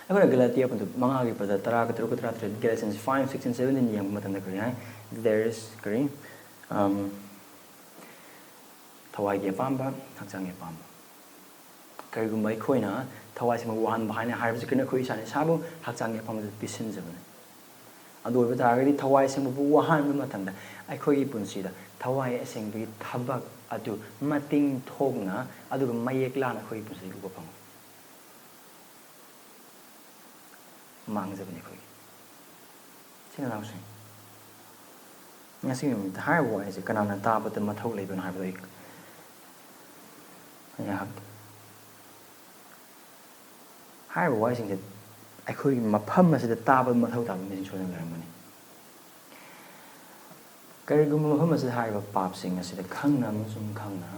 ꯑꯩꯈꯣꯏꯅ ꯒꯂꯥꯇꯤꯌꯥ ꯄꯟꯗꯨ ꯃꯉꯥꯒꯤ ꯄꯗ ꯇꯔꯥꯒ ꯇꯔꯨꯛꯀ ꯇꯔꯥꯇꯔꯦꯠ, Galatians five, six and seventeen ꯌꯦꯡꯕ ꯃꯇꯝꯗ ꯀꯔꯤ ꯍꯥꯏ? There is ꯀꯔꯤ? Um, ꯊꯋꯥꯏꯒꯤ ꯑꯄꯥꯝꯕ, ꯍꯛꯆꯥꯡꯒꯤ ꯑꯄꯥꯝꯕ꯫ ꯀꯔꯤꯒꯨꯝꯕ ꯑꯩꯈꯣꯏꯅ ꯊꯋꯥꯏ ꯑꯁꯦꯡꯕꯕꯨ ꯋꯥꯍꯟꯕ ꯍꯥꯏꯅ ꯍꯥꯏꯔꯤꯕꯁꯤ ꯀꯔꯤꯅꯣ? ꯑꯩꯈꯣꯏ ꯏꯁꯥꯅ ꯏꯁꯥꯕꯨ ꯍꯛꯆꯥꯡꯒꯤ ꯑꯄꯥꯝꯕꯗ ꯄꯤꯁꯤꯟꯖꯕꯅꯤ꯫ ꯑꯗꯨ ꯑꯣꯏꯕ ꯇꯥꯔꯒꯗꯤ ꯊꯋꯥꯏ ꯑꯁꯦꯡꯕꯕꯨ ꯋꯥꯍꯟꯕ ꯃꯇꯝꯗ ꯑꯩꯈꯣꯏꯒꯤ ꯄꯨꯟꯁꯤꯗ ꯊꯋꯥꯏ ꯑꯁꯦꯡꯕꯒꯤ ꯊꯕꯛ ꯑꯗꯨ ꯃꯇꯤꯡ ꯊꯣꯛꯅ ꯑꯗꯨꯒ ꯃꯌꯦꯛ ꯂꯥꯅ ꯑꯩꯈꯣꯏꯒꯤ ꯄꯨꯟꯁꯤꯗ ꯎꯕ ꯐꯪꯉꯤ꯫ ꯃꯥꯡꯖꯕꯅꯤ ꯑꯩꯈꯣꯏꯒꯤ꯫ ꯏꯆꯤꯟ ꯏꯅꯥꯎꯁꯤꯡ, ꯉꯁꯤꯒꯤ ꯅꯨꯃꯤꯠꯇ ꯍꯥꯏꯔꯤꯕ ꯋꯥꯍꯩꯁꯦ ꯀꯅꯥꯅ ꯇꯥꯕꯗ ꯃꯊꯧ ꯂꯩꯕꯅꯣ ꯍꯥꯏꯕꯗꯣ ꯑꯩ ꯉꯥꯏꯍꯥꯛ ꯍꯥꯏꯔꯤꯕ ꯋꯥꯍꯩꯁꯤꯡꯁꯦ ꯑꯩꯈꯣꯏꯒꯤ ꯃꯐꯝ ꯑꯁꯤꯗ ꯇꯥꯕ ꯃꯊꯧ ꯇꯥꯕ ꯃꯤꯁꯤꯡ ꯁꯣꯏꯗꯅ ꯂꯩꯔꯝꯒꯅꯤ꯫ ꯀꯔꯤꯒꯨꯝꯕ ꯃꯐꯝ ꯑꯁꯤꯗ ꯍꯥꯏꯔꯤꯕ ꯄꯥꯞꯁꯤꯡ ꯑꯁꯤꯗ ꯈꯪꯅ ꯑꯃꯁꯨꯡ ꯈꯪꯅ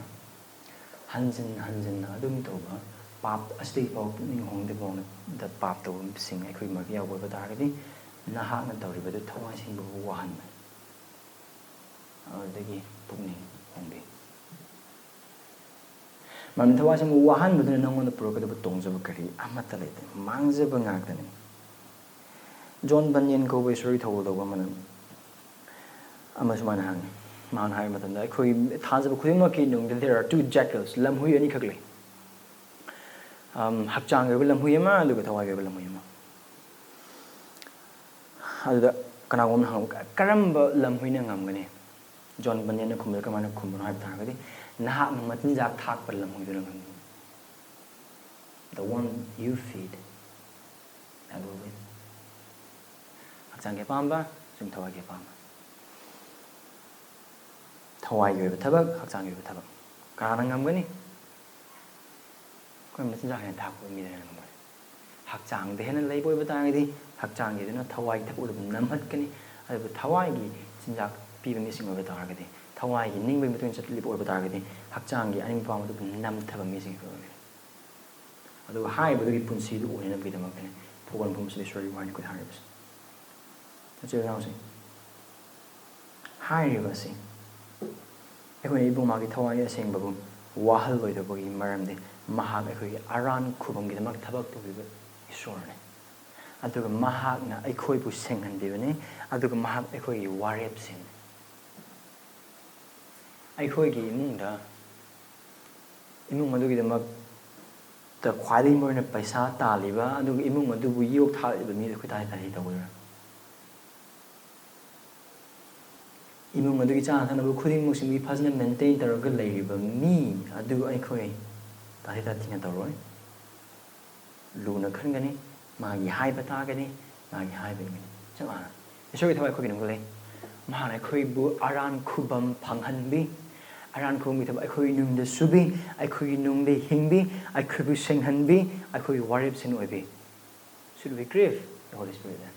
ꯍꯟꯖꯤꯟ ꯍꯟꯖꯤꯟꯅ ꯑꯗꯨꯝ ꯇꯧꯕ, ꯄꯥꯞ ꯑꯁꯤꯗꯒꯤ ꯐꯥꯎꯕ ꯄꯨꯛꯅꯤꯡ ꯍꯣꯡꯗꯕ ꯃꯑꯣꯡꯗ ꯄꯥꯞ ꯇꯧꯕꯁꯤꯡ ꯑꯩꯈꯣꯏꯒꯤ ꯃꯔꯛꯇ ꯌꯥꯎꯕ ꯑꯣꯏꯕ ꯇꯥꯔꯒꯗꯤ, ꯅꯍꯥꯛꯅ ꯇꯧꯔꯤꯕꯗꯨ ꯊꯋꯥꯏ ꯁꯦꯡꯕꯕꯨ ꯋꯥꯍꯟꯕꯅꯤ꯫ ꯑꯗꯨꯗꯒꯤ ꯄꯨꯛꯅꯤꯡ ꯍꯣꯡꯕꯤ꯫ ꯃꯔꯝꯗꯤ ꯊꯋꯥꯏ ꯁꯦꯡꯕ ꯋꯥꯍꯟꯕꯗꯨꯅ ꯅꯪꯉꯣꯟꯗ ꯄꯨꯔꯛꯀꯗꯕ ꯇꯣꯡꯖꯕ ꯀꯔꯤ ꯑꯃꯠꯇ ꯂꯩꯇꯦ, ꯃꯥꯡꯖꯕ ꯉꯥꯛꯇꯅꯤ꯫ ꯖꯣꯟ ꯕꯟꯌꯟ ꯀꯧꯕ ꯏꯁꯣꯔꯒꯤ ꯊꯧꯒꯜ ꯇꯧꯕ ꯑꯃꯅ ꯑꯃ ꯁꯨꯃꯥꯏꯅ ꯍꯪꯉꯤ꯫ ꯃꯥꯅ ꯍꯥꯏꯕ ꯃꯇꯝꯗ, ꯑꯩꯈꯣꯏ ꯊꯥꯖꯕ ꯈꯨꯗꯤꯡꯃꯛꯀꯤ ꯅꯨꯡꯗ there are two jackals, ꯂꯝꯍꯨꯏ ꯑꯅꯤꯈꯛ ꯂꯩ꯫ ꯑꯝ, ꯍꯛꯆꯥꯡꯒꯤ ꯑꯣꯏꯕ ꯂꯝꯍꯨꯏ ꯑꯃ, ꯑꯗꯨꯒ ꯊꯋꯥꯏꯒꯤ ꯑꯣꯏꯕ ꯂꯝꯍꯨꯏ ꯑꯃ꯫ ꯑꯗꯨꯗ ꯀꯅꯥꯒꯨꯝꯕꯅ ꯍꯪꯕ, "ꯀꯔꯝꯕ ꯂꯝꯍꯨꯏꯅ ꯉꯝꯒꯅꯤ?" ꯖꯣꯟ ꯕꯟꯌꯟꯅ ꯈꯨꯝꯕꯗ ꯀꯃꯥꯏꯅ ꯈꯨꯝꯕꯅꯣ ꯍꯥꯏꯕ ꯇꯥꯔꯒꯗꯤ, "ꯅꯍꯥꯛꯅ ꯃꯆꯤꯟꯖꯥꯛ ꯊꯥꯛꯄ ꯂꯝꯍꯨꯏꯗꯨꯅ ꯉꯝꯒꯅꯤ꯫ The one you feed, that will win." ꯍꯛꯆꯥꯡꯒꯤ ꯑꯄꯥꯝꯕ, ꯁꯨꯝ ꯊꯋꯥꯏꯒꯤ ꯑꯄꯥꯝꯕ꯫ ꯊꯋꯥꯏꯒꯤ ꯑꯣꯏꯕ ꯊꯕꯛ, ꯍꯛꯆꯥꯡꯒꯤ ꯑꯣꯏꯕ ꯊꯕꯛ ꯀꯅꯥꯅ ꯉꯝꯒꯅꯤ? ꯑꯩꯈꯣꯏ ꯃꯆꯤꯟꯖꯥꯛ ꯍꯦꯟꯅ ꯊꯥꯛꯄ ꯃꯤꯗꯨꯅ ꯍꯦꯟꯅ ꯉꯝꯒꯅꯤ꯫ ꯍꯛꯆꯥꯡꯗ ꯍꯦꯟꯅ ꯂꯩꯕ ꯑꯣꯏꯕ ꯇꯥꯔꯒꯗꯤ, ꯍꯛꯆꯥꯡꯒꯤꯗꯨꯅ ꯊꯋꯥꯏꯒꯤ ꯊꯕꯛ ꯑꯗꯨꯕꯨ ꯅꯝꯍꯠꯀꯅꯤ꯫ ꯑꯗꯨꯕꯨ ꯊꯋꯥꯏꯒꯤ ꯆꯤꯟꯖꯥꯛ ꯄꯤꯕ ꯃꯤꯁꯤꯡ ꯑꯣꯏꯕ ꯇꯥꯔꯒꯗꯤ, ꯊꯋꯥꯏꯒꯤ ꯅꯤꯡꯕꯒꯤ ꯃꯇꯨꯡ ꯏꯟꯅ ꯆꯠꯂꯤꯕ ꯑꯣꯏꯕ ꯇꯥꯔꯒꯗꯤ, ꯍꯛꯆꯥꯡꯒꯤ ꯑꯅꯤꯡꯕ ꯑꯄꯥꯝꯕ ꯑꯗꯨꯕꯨ ꯅꯝꯊꯕ ꯃꯤꯁꯤꯡ ꯑꯣꯏꯒꯅꯤ꯫ ꯑꯗꯨꯒ ꯍꯥꯏꯔꯤꯕꯗꯨꯒꯤ ꯄꯨꯟꯁꯤꯗꯨ ꯑꯣꯏꯅꯅꯕꯒꯤꯗꯃꯛꯇꯅꯤ ꯊꯧꯒꯜ ꯃꯐꯝ ꯑꯁꯤꯗ ꯏꯁꯣꯔꯒꯤ ꯋꯥꯍꯩ ꯑꯩꯈꯣꯏꯗ ꯍꯥꯏꯔꯤꯕꯁꯦ꯫ ꯏꯆꯤꯜ ꯏꯅꯥꯎꯁꯤꯡ, ꯍꯥꯏꯔꯤꯕ ꯑꯁꯤ ꯑꯩꯈꯣꯏꯅ ꯏꯕꯨꯡ ꯃꯥꯒꯤ ꯊꯋꯥꯏ ꯑꯁꯦꯡꯕꯕꯨ ꯋꯥꯍꯜꯂꯣꯏꯗꯕꯒꯤ ꯃꯔꯝꯗꯤ ꯃꯍꯥꯛ ꯑꯩꯈꯣꯏꯒꯤ ꯑꯔꯥꯟ ꯈꯨꯕꯝꯒꯤꯗꯃꯛ ꯊꯕꯛ ꯇꯧꯕꯤꯕ ꯏꯁꯣꯔꯅꯤ꯫ ꯑꯗꯨꯒ ꯃꯍꯥꯛꯅ ꯑꯩꯈꯣꯏꯕꯨ ꯁꯦꯡꯍꯟꯕꯤꯕꯅꯤ, ꯑꯗꯨꯒ ꯃꯍꯥꯛ ꯑꯩꯈꯣꯏꯒꯤ ꯋꯥꯔꯦꯞꯁꯤꯡꯅꯤ꯫ ꯑꯩꯈꯣꯏꯒꯤ ꯏꯃꯨꯡꯗ, ꯏꯃꯨꯡ ꯑꯗꯨꯒꯤꯗꯃꯛꯇ ꯈ꯭ꯋꯥꯏꯗꯒꯤ ꯃꯔꯨꯑꯣꯏꯅ ꯄꯩꯁꯥ ꯇꯥꯜꯂꯤꯕ, ꯑꯗꯨꯒ ꯏꯃꯨꯡ ꯑꯗꯨꯕꯨ ꯌꯣꯛ ꯊꯥꯛꯂꯤꯕ ꯃꯤꯗꯨ ꯑꯩꯈꯣꯏ ꯊꯥꯏꯅ ꯀꯔꯤ ꯇꯧꯒꯗ꯭ꯔꯥ? ꯏꯃꯨꯡ ꯑꯗꯨꯒꯤ ꯆꯥꯅ ꯊꯛꯅꯕ ꯈꯨꯗꯤꯡꯃꯛꯁꯤꯡꯗꯤ ꯐꯖꯅ ꯃꯦꯟꯇꯦꯟ ꯇꯧꯔꯒ ꯂꯩꯔꯤꯕ ꯃꯤ ꯑꯗꯨ ꯑꯩꯈꯣꯏ ꯇꯥꯊꯤ ꯇꯥꯊꯤꯅ ꯇꯧꯔꯣꯏ꯫ ꯂꯨꯅ ꯈꯟꯒꯅꯤ, ꯃꯥꯒꯤ ꯍꯥꯏꯕ ꯇꯥꯒꯅꯤ, ꯃꯥꯒꯤ ꯍꯥꯏꯕ ꯏꯟꯒꯅꯤ꯫ ꯆꯞ ꯃꯥꯟꯅ ꯏꯁꯣꯔꯒꯤ ꯊꯕꯛ ꯑꯩꯈꯣꯏꯒꯤ ꯅꯨꯡꯗ ꯂꯩ꯫ ꯃꯍꯥꯛꯅ ꯑꯩꯈꯣꯏꯕꯨ ꯑꯔꯥꯟ ꯈꯨꯕꯝ ꯐꯪꯍꯟꯕꯤ, ꯑꯔꯥꯟ ꯈꯨꯕꯝꯒꯤ ꯊꯕꯛ ꯑꯩꯈꯣꯏꯒꯤ ꯅꯨꯡꯗ ꯁꯨꯕꯤ, ꯑꯩꯈꯣꯏꯒꯤ ꯅꯨꯡꯗ ꯍꯤꯡꯕꯤ, ꯑꯩꯈꯣꯏꯕꯨ ꯁꯦꯡꯍꯟꯕꯤ, ꯑꯩꯈꯣꯏꯒꯤ ꯋꯥꯔꯦꯞꯁꯤꯟ ꯑꯣꯏꯕꯤ꯫ Should we grieve the Holy Spirit then?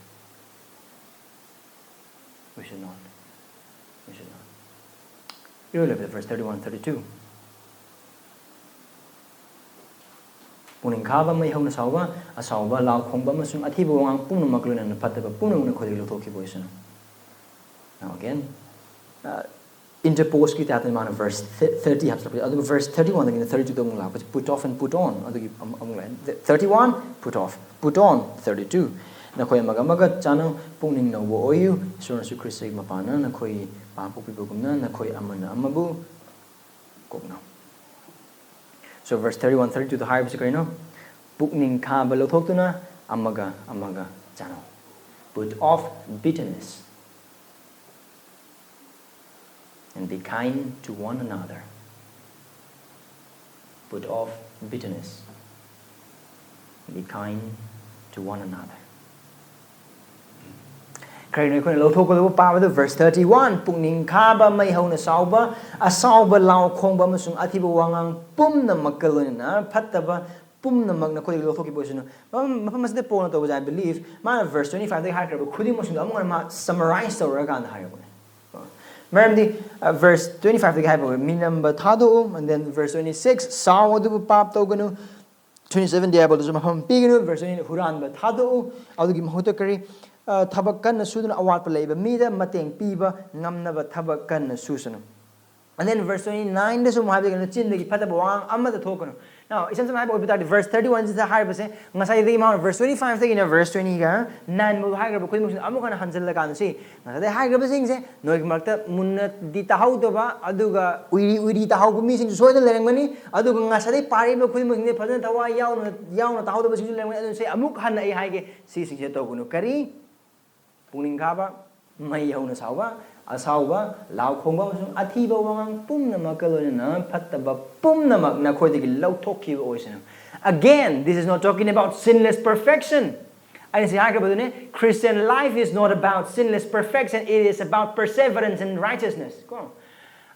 We should not. We should not. ꯏꯔꯣꯏ ꯂꯣꯏꯕꯗ verse thirty one, thirty two. ꯄꯨꯛꯅꯤꯡ ꯈꯥꯕ, ꯃꯩ ꯍꯧꯅ ꯁꯥꯎꯕ, ꯑꯁꯥꯎꯕ, ꯂꯥꯎ ꯈꯣꯡꯕ ꯑꯃꯁꯨꯡ ꯑꯊꯤꯕ ꯋꯥꯉꯥꯡ ꯄꯨꯝꯅꯃꯛ ꯂꯣꯏꯅꯅ ꯐꯠꯇꯕ ꯄꯨꯝꯅꯃꯛ ꯅꯈꯣꯏꯗꯒꯤ ꯂꯧꯊꯣꯛꯈꯤꯕ ꯑꯣꯏꯁꯅꯨ꯫ Now again, uh, interposeꯀꯤ ꯇꯥꯏꯞꯇ ꯃꯥꯅ verse thirty ꯍꯥꯞꯆꯤꯜꯂꯛꯄꯁꯦ, ꯑꯗꯨꯒ verse thirty oneꯗꯒꯤꯅ thirty twoꯗ ꯑꯃꯨꯛ ꯂꯥꯛꯄꯁꯦ, put off and put on, ꯑꯗꯨꯒꯤ ꯑꯃ-, ꯑꯃꯨꯛ ꯂꯥꯛꯑꯦ꯫ Thirty one, put off, put on, thirty two. ꯅꯈꯣꯏ ꯑꯃꯒ ꯑꯃꯒ ꯆꯥꯟꯅꯧ, ꯄꯨꯛꯅꯤꯡ ꯅꯧꯕ ꯑꯣꯏꯌꯨ, ꯏꯁꯣꯔꯅꯁꯨ ꯈ꯭ꯔꯤꯁꯇꯒꯤ ꯃꯄꯥꯟꯅ ꯅꯈꯣꯏ ꯄꯥꯡ ꯄꯣꯛꯄꯤꯕꯒꯨꯝꯅ ꯅꯈꯣꯏ ꯑꯃꯅ ꯑꯃꯕꯨ ꯀꯣꯛꯅꯧ꯫ So verse thirty one, thirty twoꯗ ꯍꯥꯏꯕꯁꯤ ꯀꯔꯤꯅꯣ? ꯄꯨꯛꯅꯤꯡ ꯈꯥꯕ ꯂꯧꯊꯣꯛꯇꯨꯅ ꯑꯃꯒ ꯑꯃꯒ ꯆꯥꯟꯅꯧ꯫ Put off bitterness and be kind to one another. Put off bitterness. Be kind to one another. ꯀꯔꯤꯅꯣ ꯑꯩꯈꯣꯏꯅ ꯂꯧꯊꯣꯛꯀꯗꯕ ꯄꯥꯕꯗ? Verse thirty one, ꯄꯨꯛꯅꯤꯡ ꯈꯥꯕ, ꯃꯩ ꯍꯧꯅ ꯁꯥꯎꯕ, ꯑꯁꯥꯎꯕ, ꯂꯥꯎ ꯈꯣꯡꯕ ꯑꯃꯁꯨꯡ ꯑꯊꯤꯕ ꯋꯥꯉꯥꯡ ꯄꯨꯝꯅꯃꯛꯀ ꯂꯣꯏꯅꯅ ꯐꯠꯇꯕ ꯄꯨꯝꯅꯃꯛ ꯅꯈꯣꯏꯗꯒꯤ ꯂꯧꯊꯣꯛꯈꯤꯕ ꯑꯣꯏꯁꯅꯨ꯫ ꯃꯐꯝ, ꯃꯐꯝ ꯑꯁꯤꯗ ꯄꯣꯜꯅ ꯇꯧꯕꯁꯦ, I believe, ꯃꯥꯅ verse twenty fiveꯇꯒꯤ ꯍꯥꯏꯈ꯭ꯔꯕ ꯈꯨꯗꯤꯡꯃꯛꯁꯤꯡꯗꯣ ꯑꯃꯨꯛ ꯍꯟꯅ ꯃꯥ summarize ꯇꯧꯔꯀꯥꯟꯗ ꯍꯥꯏꯔꯛꯄꯅꯦ꯫ ꯃꯔꯝꯗꯤ, uh, verse twenty fiveꯇꯒꯤ ꯍꯥꯏꯕ ꯍꯧꯋꯦ, "ꯃꯤꯅꯝꯕ ꯊꯥꯗꯣꯛꯎ", and then verse twenty six, "ꯁꯥꯎ ꯑꯗꯨꯕꯨ ꯄꯥꯞ ꯇꯧꯒꯅꯨ"꯫ Twenty seven, "ꯗꯤꯌꯥꯕꯣꯜꯗꯁꯨ ꯃꯐꯝ ꯄꯤꯒꯅꯨ"꯫ Verse twenty, "ꯍꯨꯔꯥꯟꯕ ꯊꯥꯗꯣꯛꯎ"꯫ ꯑꯗꯨꯒꯤ ꯃꯍꯨꯠꯇ ꯀꯔꯤ? ꯑ, "ꯊꯕꯛ ꯀꯟꯅ ꯁꯨꯗꯨꯅ ꯑꯋꯥꯠꯄ ꯂꯩꯕ ꯃꯤꯗ ꯃꯇꯦꯡ ꯄꯤꯕ ꯉꯝꯅꯕ ꯊꯕꯛ ꯀꯟꯅ ꯁꯨꯁꯅꯨ"꯫ And then verse twenty nineꯗꯁꯨ ꯑꯃꯨꯛ ꯍꯥꯏꯕꯗ, "ꯅꯆꯤꯟꯗꯒꯤ ꯐꯠꯇꯕ ꯋꯥꯉꯥꯡ ꯑꯃꯠꯇ ꯊꯣꯛꯀꯅꯨ"꯫ Now, ꯏꯁꯝ ꯁꯝꯅ ꯍꯥꯏꯕ ꯑꯣꯏꯕ ꯇꯥꯔꯗꯤ, verse thirty oneꯁꯤꯗ ꯍꯥꯏꯔꯤꯕꯁꯦ ꯉꯁꯥꯏꯗꯒꯤ ꯃꯥꯅ verse twenty fiveꯇꯒꯤꯅ verse twentyꯒ nine ꯐꯥꯎ ꯍꯥꯏꯈ꯭ꯔꯕ ꯈꯨꯗꯤꯡꯃꯛꯁꯤꯅ ꯑꯃꯨꯛ ꯍꯟꯅ ꯍꯟꯖꯤꯜꯂꯀꯥꯟꯗ, ꯁꯤ ꯉꯁꯥꯏꯗꯒꯤ ꯍꯥꯏꯈ꯭ꯔꯕꯁꯤꯡꯁꯦ ꯅꯣꯏꯒꯤ ꯃꯔꯛꯇ ꯃꯨꯟꯅꯗꯤ ꯇꯥꯍꯧꯗꯕ, ꯑꯗꯨꯒ ꯎꯏꯔꯤ ꯎꯏꯔꯤ ꯇꯥꯍꯧꯕ ꯃꯤꯁꯤꯡꯁꯨ ꯁꯣꯏꯗꯅ ꯂꯩꯔꯝꯒꯅꯤ꯫ ꯑꯗꯨꯒ ꯉꯁꯥꯏꯗꯒꯤ ꯄꯥꯔꯤꯕ ꯈꯨꯗꯤꯡꯃꯛꯁꯤꯡꯁꯦ ꯐꯖꯅ ꯊꯋꯥꯏ ꯌꯥꯎꯅ, ꯌꯥꯎꯅ ꯇꯥꯍꯧꯗꯕꯁꯤꯡꯁꯨ ꯂꯩꯔꯝꯒꯅꯤ꯫ ꯑꯗꯨꯅ ꯁꯤ ꯑꯃꯨꯛ ꯍꯟꯅ ꯑꯩ ꯍꯥꯏꯒꯦ, ꯁꯤꯁꯤꯡꯁꯦ ꯇꯧꯒꯅꯨ꯫ ꯀꯔꯤ? ꯄꯨꯛꯅꯤꯡ ꯈꯥꯕ, ꯃꯩ ꯍꯧꯅ ꯁꯥꯎꯕ, ꯑꯁꯥꯎꯕ, ꯂꯥꯎ ꯈꯣꯡꯕ ꯑꯃꯁꯨꯡ ꯑꯊꯤꯕ ꯋꯥꯉꯥꯡ ꯄꯨꯝꯅꯃꯛꯀ ꯂꯣꯏꯅꯅ ꯐꯠꯇꯕ ꯄꯨꯝꯅꯃꯛ ꯅꯈꯣꯏꯗꯒꯤ ꯂꯧꯊꯣꯛꯈꯤꯕ ꯑꯣꯏꯁꯅꯨ꯫ Again, this is not talking about sinless perfection. ꯑꯩꯅ ꯁꯤ ꯍꯥꯏꯈ꯭ꯔꯕꯗꯨꯅꯦ, Christian life is not about sinless perfection, it is about perseverance in righteousness. ꯀꯣ?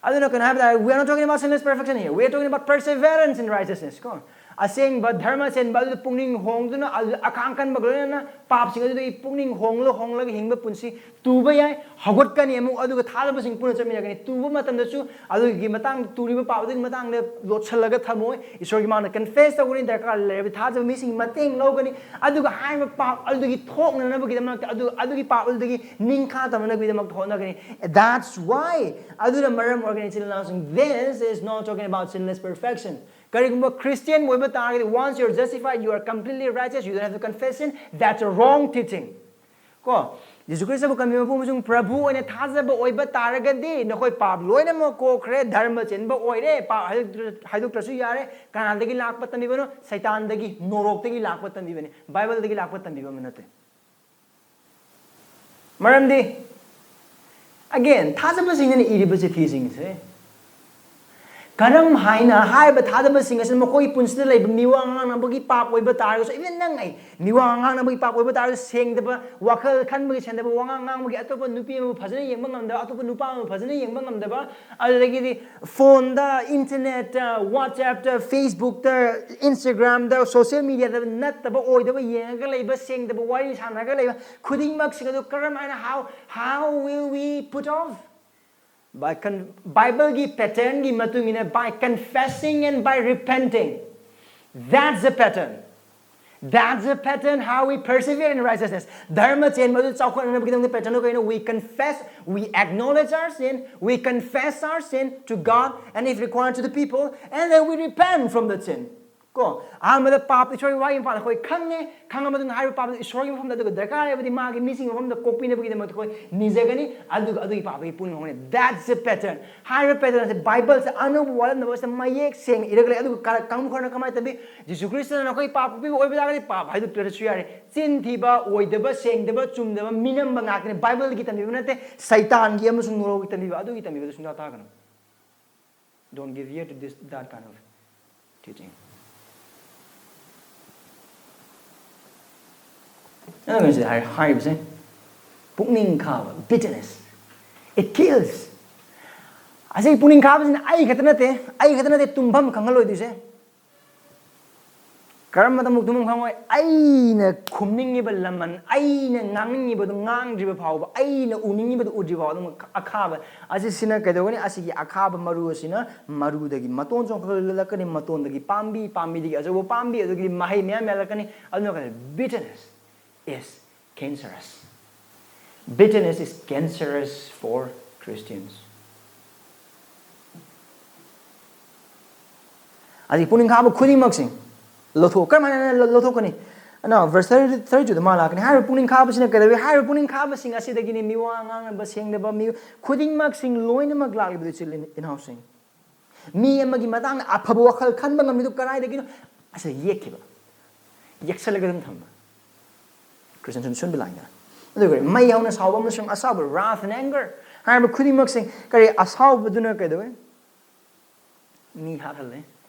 ꯑꯗꯨꯅ ꯀꯩꯅꯣ ꯍꯥꯏꯕ ꯇꯥꯔꯦ, we are not talking about sinless perfection here, we are talking about perseverance in righteousness. ꯀꯣ? ꯑꯁꯦꯡꯕ ꯙꯔꯃ ꯆꯦꯟꯕ ꯑꯗꯨꯗ ꯄꯨꯛꯅꯤꯡ ꯍꯣꯡꯗꯨꯅ, ꯑꯗꯨꯗ ꯑꯈꯥꯡ ꯀꯟꯕꯒ ꯂꯣꯏꯅꯅ ꯄꯥꯞꯁꯤꯡ ꯑꯗꯨꯗꯒꯤ ꯄꯨꯛꯅꯤꯡ ꯍꯣꯡꯂ ꯍꯣꯡꯂꯒ ꯍꯤꯡꯕ ꯄꯨꯟꯁꯤ꯫ ꯇꯨꯕ ꯌꯥꯏ, ꯍꯧꯒꯠꯀꯅꯤ ꯑꯃꯨꯛ, ꯑꯗꯨꯒ ꯊꯥꯖꯕꯁꯤꯡ ꯄꯨꯟꯅ ꯆꯠꯃꯤꯟꯅꯒꯅꯤ꯫ ꯇꯨꯕ ꯃꯇꯝꯗꯁꯨ ꯑꯗꯨꯒꯤ ꯃꯇꯥꯡꯗ, ꯇꯨꯔꯤꯕ ꯄꯥꯞ ꯑꯗꯨꯒꯤ ꯃꯇꯥꯡꯗ ꯂꯣꯠꯁꯤꯜꯂꯒ ꯊꯝꯃꯣꯏ꯫ ꯏꯁꯣꯔꯒꯤ ꯃꯥꯡꯗ confess ꯇꯧꯒꯅꯤ, ꯗꯔꯀꯥꯔ ꯂꯩꯔꯕ ꯊꯥꯖꯕ ꯃꯤꯁꯤꯡꯒꯤ ꯃꯇꯦꯡ ꯂꯧꯒꯅꯤ꯫ ꯑꯗꯨꯒ ꯍꯥꯏꯔꯤꯕ ꯄꯥꯞ ꯑꯗꯨꯗꯒꯤ ꯊꯣꯛꯅꯅꯕꯒꯤꯗꯃꯛꯇ, ꯑꯗꯨ, ꯑꯗꯨꯒꯤ ꯄꯥꯞ ꯑꯗꯨꯗꯒꯤ ꯅꯤꯡꯈꯥ ꯇꯝꯅꯅꯕꯒꯤꯗꯃꯛꯇ ꯍꯣꯠꯅꯒꯅꯤ꯫ That's why, ꯑꯗꯨꯅ ꯃꯔꯝ ꯑꯣꯏꯔꯒꯅꯤ, ꯏꯆꯤꯜ ꯏꯅꯥꯎꯁꯤꯡ, this is not talking about sinless perfection. ꯀꯔꯤꯒꯨꯝꯕ Christian ꯑꯣꯏꯕ ꯇꯥꯔꯒꯗꯤ, once you're justified, you are completely righteous, you don't have to confess sin, that's a wrong teaching. ꯀꯣ? ꯖꯤꯁꯨ ꯈ꯭ꯔꯤꯁꯇꯕꯨ ꯀꯟꯕꯤꯕ ꯃꯄꯨ ꯑꯃꯁꯨꯡ ꯄ꯭ꯔꯚꯨ ꯑꯣꯏꯅ ꯊꯥꯖꯕ ꯑꯣꯏꯕ ꯇꯥꯔꯒꯗꯤ, ꯅꯈꯣꯏ ꯄꯥꯞ ꯂꯣꯏꯅꯃꯛ ꯀꯣꯛꯈ꯭ꯔꯦ, ꯙꯔꯃ ꯆꯦꯟꯕ ꯑꯣꯏꯔꯦ, ꯄꯥꯞ ꯍꯥꯏꯗꯣꯛꯇ꯭ꯔ-, ꯍꯥꯏꯗꯣꯛꯇ꯭ꯔꯁꯨ ꯌꯥꯔꯦ꯫ ꯀꯅꯥꯗꯒꯤ ꯂꯥꯛꯄ ꯇꯝꯕꯤꯕꯅꯣ? ꯁꯩꯇꯥꯟꯗꯒꯤ, ꯅꯣꯔꯣꯛꯇꯒꯤ ꯂꯥꯛꯄ ꯇꯝꯕꯤꯕꯅꯤ, ꯕꯥꯏꯕꯜꯗꯒꯤ ꯂꯥꯛꯄ ꯇꯝꯕꯤꯕ ꯑꯃ ꯅꯠꯇꯦ꯫ ꯃꯔꯝꯗꯤ, again, ꯊꯥꯖꯕꯁꯤꯡꯅ ꯏꯔꯤꯕ ꯆꯤꯊꯤꯁꯤꯡꯁꯦ ꯀꯔꯝ ꯍꯥꯏꯅ ꯍꯥꯏꯔꯤꯕ ꯊꯥꯖꯕꯁꯤꯡ ꯑꯁꯤꯅ ꯃꯈꯣꯏꯒꯤ ꯄꯨꯟꯁꯤꯗ ꯂꯩꯕ ꯃꯤꯋꯥ ꯉꯥꯡꯅꯕꯒꯤ ꯄꯥꯞ ꯑꯣꯏꯕ ꯇꯥꯔꯒꯁꯨ, even ꯅꯪ ꯑꯩ ꯃꯤꯋꯥ ꯉꯥꯡꯅꯕꯒꯤ ꯄꯥꯞ ꯑꯣꯏꯕ ꯇꯥꯔꯒꯁꯨ, ꯁꯦꯡꯗꯕ ꯋꯥꯈꯜ ꯈꯟꯕꯒꯤ ꯁꯦꯡꯗꯕ ꯋꯥꯉꯥꯡ ꯉꯥꯡꯕꯒꯤ, ꯑꯇꯣꯞꯄ ꯅꯨꯄꯤ ꯑꯃꯕꯨ ꯐꯖꯅ ꯌꯦꯡꯕ ꯉꯝꯗꯕ, ꯑꯇꯣꯞꯄ ꯅꯨꯄꯥ ꯑꯃꯕꯨ ꯐꯖꯅ ꯌꯦꯡꯕ ꯉꯝꯗꯕ, ꯑꯗꯨꯗꯒꯤꯗꯤ ꯐꯣꯟꯗ, ꯏꯟꯇꯔꯅꯦꯠꯇ, WhatsAppꯇ, Facebookꯇ, Instagramꯗ, social mediaꯗ ꯅꯠꯇꯕ ꯑꯣꯏꯗꯕ ꯌꯦꯡꯉꯒ ꯂꯩꯕ, ꯁꯦꯡꯗꯕ ꯋꯥꯔꯤ ꯁꯥꯟꯅꯔꯒ ꯂꯩꯕ ꯈꯨꯗꯤꯡꯃꯛꯁꯤꯡ ꯑꯗꯨ ꯀꯔꯝ ꯍꯥꯏꯅ, how, how will we put off? By con-, ꯕꯥꯏꯕꯜꯒꯤ patternꯒꯤ ꯃꯇꯨꯡ ꯏꯟꯅ, by confessing and by repenting. That's the pattern. That's the pattern how we persevere in righteousness. ꯙꯔꯃ ꯆꯦꯟꯕ ꯑꯗꯨ ꯆꯥꯎꯈꯠꯅꯅꯕꯒꯤꯗꯃꯛꯇ pattern ꯑꯗꯨ ꯀꯩꯅꯣ? We confess, we acknowledge our sin, we confess our sin to God and if required to the people, and then we repent from the sin. ꯀꯣ, ꯑꯍꯥꯟꯕꯗ ꯄꯥꯞꯇ ꯏꯁꯣꯔꯒꯤ ꯋꯥꯒꯤ ꯃꯄꯥꯟꯗ ꯑꯩꯈꯣꯏ ꯈꯪꯉꯦ, ꯈꯪꯉ ꯃꯇꯨꯡꯗ ꯍꯥꯏꯔꯤꯕ ꯄꯥꯞꯇ ꯏꯁꯣꯔꯒꯤ ꯃꯐꯝꯗ, ꯑꯗꯨꯒ ꯗꯔꯀꯥꯔ ꯂꯩꯕꯗꯤ ꯃꯥꯒꯤ ꯃꯤꯁꯤꯡꯒꯤ ꯃꯐꯝꯗ ꯀꯣꯛꯄꯤꯅꯕꯒꯤꯗꯃꯛꯇ ꯑꯩꯈꯣꯏ ꯅꯤꯖꯒꯅꯤ, ꯑꯗꯨꯒ ꯑꯗꯨꯒꯤ ꯄꯥꯞꯀꯤ ꯄꯨꯅꯤꯡ ꯍꯧꯒꯅꯤ꯫ That's the pattern. ꯍꯥꯏꯔꯤꯕ pattern ꯑꯁꯤ ꯕꯥꯏꯕꯜꯁꯦ ꯑꯅꯧꯕ ꯋꯥꯠꯂꯝꯗꯕꯁꯦ ꯃꯌꯦꯛ ꯁꯦꯡꯅ ꯏꯔꯒ ꯂꯩ꯫ ꯑꯗꯨꯒ ꯀꯥ-, ꯀꯥꯡꯕꯨ ꯈꯔꯅ ꯀꯃꯥꯏꯅ ꯇꯝꯕꯤ? ꯖꯤꯁꯨ ꯈ꯭ꯔꯤꯁꯇꯅ ꯅꯈꯣꯏ ꯄꯥꯞ ꯀꯣꯛꯄꯤꯕ ꯑꯣꯏꯕ ꯇꯥꯔꯒꯗꯤ ꯄꯥꯞ ꯍꯥꯏꯗꯣꯛꯇ꯭ꯔꯁꯨ ꯌꯥꯔꯦ꯫ ꯆꯤꯟ ꯊꯤꯕ, ꯑꯣꯏꯗꯕ, ꯁꯦꯡꯗꯕ, ꯆꯨꯝꯗꯕ, ꯃꯤꯅꯝꯕ ꯉꯥꯛꯇꯅꯤ꯫ ꯕꯥꯏꯕꯜꯒꯤ ꯇꯝꯕꯤꯕ ꯅꯠꯇꯦ, ꯁꯩꯇꯥꯟꯒꯤ ꯑꯃꯁꯨꯡ ꯅꯣꯔꯣꯛꯀꯤ ꯇꯝꯕꯤꯕ, ꯑꯗꯨꯒꯤ ꯇꯝꯕꯤꯕꯗꯨ ꯁꯨꯡꯇꯥ ꯇꯥꯒꯅꯨ꯫ Don't give ear to this, that kind of teaching. ꯑꯗꯨꯅ ꯁꯤꯗ ꯍꯥꯏ-, ꯍꯥꯏꯔꯤꯕꯁꯦ ꯄꯨꯛꯅꯤꯡ ꯈꯥꯕ, bitterness, it kills. ꯑꯁꯤ ꯄꯨꯛꯅꯤꯡ ꯈꯥꯕꯁꯤꯅ ꯑꯩ ꯈꯛꯇ ꯅꯠꯇꯦ, ꯑꯩ ꯈꯛꯇ ꯅꯠꯇꯦ ꯇꯨꯝꯐꯝ ꯈꯪꯍꯜꯂꯣꯏꯗꯣꯏꯁꯦ꯫ ꯀꯔꯝꯕꯗ ꯑꯃꯨꯛ ꯇꯨꯝꯐꯝ ꯈꯪꯉꯣꯏ? ꯑꯩꯅ ꯈꯨꯝꯅꯤꯡꯉꯤꯕ ꯂꯃꯟ, ꯑꯩꯅ ꯉꯥꯡꯅꯤꯡꯉꯤꯕꯗꯨ ꯉꯥꯡꯗ꯭ꯔꯤꯕ ꯐꯥꯎꯕ, ꯑꯩꯅ ꯎꯅꯤꯡꯉꯤꯕꯗꯨ ꯎꯗ꯭ꯔꯤ ꯐꯥꯎꯕ ꯑꯗꯨꯝ ꯑꯈꯥꯕ꯫ ꯑꯁꯤ, ꯁꯤꯅ ꯀꯩꯗꯧꯒꯅꯤ? ꯑꯁꯤꯒꯤ ꯑꯈꯥꯕ ꯃꯔꯨ ꯑꯁꯤꯅ ꯃꯔꯨꯗꯒꯤ ꯃꯇꯣꯟ ꯆꯣꯡꯈꯠꯂꯛꯀꯅꯤ, ꯃꯇꯣꯟꯗꯒꯤ ꯄꯥꯝꯕꯤ, ꯄꯥꯝꯕꯤꯗꯒꯤ ꯑꯆꯧꯕ ꯄꯥꯝꯕꯤ, ꯑꯗꯨꯗꯒꯤꯗꯤ ꯃꯍꯩ ꯃꯌꯥꯝ ꯌꯥꯜꯂꯛꯀꯅꯤ꯫ ꯑꯗꯨꯅ ꯀꯩꯅꯣ? Bitterness is cancerous. Bitterness is cancerous for Christians. ꯑꯁꯤ ꯄꯨꯛꯅꯤꯡ ꯈꯥꯕ ꯈꯨꯗꯤꯡꯃꯛꯁꯦ ꯂꯧꯊꯣꯛ-, ꯀꯔꯝꯍꯥꯏꯅ ꯂꯧꯊꯣꯛꯀꯅꯤ? ꯑꯅ verse thirty, thirty-two ꯗ ꯃꯥ ꯂꯥꯛꯀꯅꯤ꯫ ꯍꯥꯏꯔꯤꯕ ꯄꯨꯛꯅꯤꯡ ꯈꯥꯕꯁꯤꯅ ꯀꯩꯗꯧꯏ? ꯍꯥꯏꯔꯤꯕ ꯄꯨꯛꯅꯤꯡ ꯈꯥꯕꯁꯤꯡ ꯑꯁꯤꯗꯒꯤꯅꯤ ꯃꯤꯋꯥ ꯉꯥꯡꯅꯕ, ꯁꯦꯡꯗꯕ ꯃꯤ ꯈꯨꯗꯤꯡꯃꯛꯁꯤꯡ ꯂꯣꯏꯅꯃꯛ ꯂꯥꯛꯂꯤꯕꯗꯨ, ꯏꯆꯤꯜ ꯏꯅꯥꯎꯁꯤꯡ꯫ ꯃꯤ ꯑꯃꯒꯤ ꯃꯇꯥꯡꯗ ꯑꯐꯕ ꯋꯥꯈꯜ ꯈꯟꯕ ꯉꯝꯃꯤꯗꯨ ꯀꯗꯥꯏꯗꯒꯤꯅꯣ? ꯑꯁꯤꯗ ꯌꯦꯛꯈꯤꯕ, ꯌꯦꯛꯁꯜꯂꯒ ꯑꯗꯨꯝ ꯊꯝꯕ꯫ Christian ꯁꯨꯝ ꯁꯨꯝꯕ line ꯗ꯫ ꯑꯗꯨꯒ ꯃꯩ ꯍꯧꯅ ꯁꯥꯎꯕ ꯑꯃꯁꯨꯡ ꯑꯁꯥꯎꯕ, wrath and anger, ꯍꯥꯏꯔꯤꯕ ꯈꯨꯗꯤꯡꯃꯛꯁꯤꯡ ꯀꯔꯤ? ꯑꯁꯥꯎꯕꯗꯨꯅ ꯀꯩꯗꯧꯋꯦ? ꯃꯤ ꯍꯥꯠꯍꯜꯂꯦ,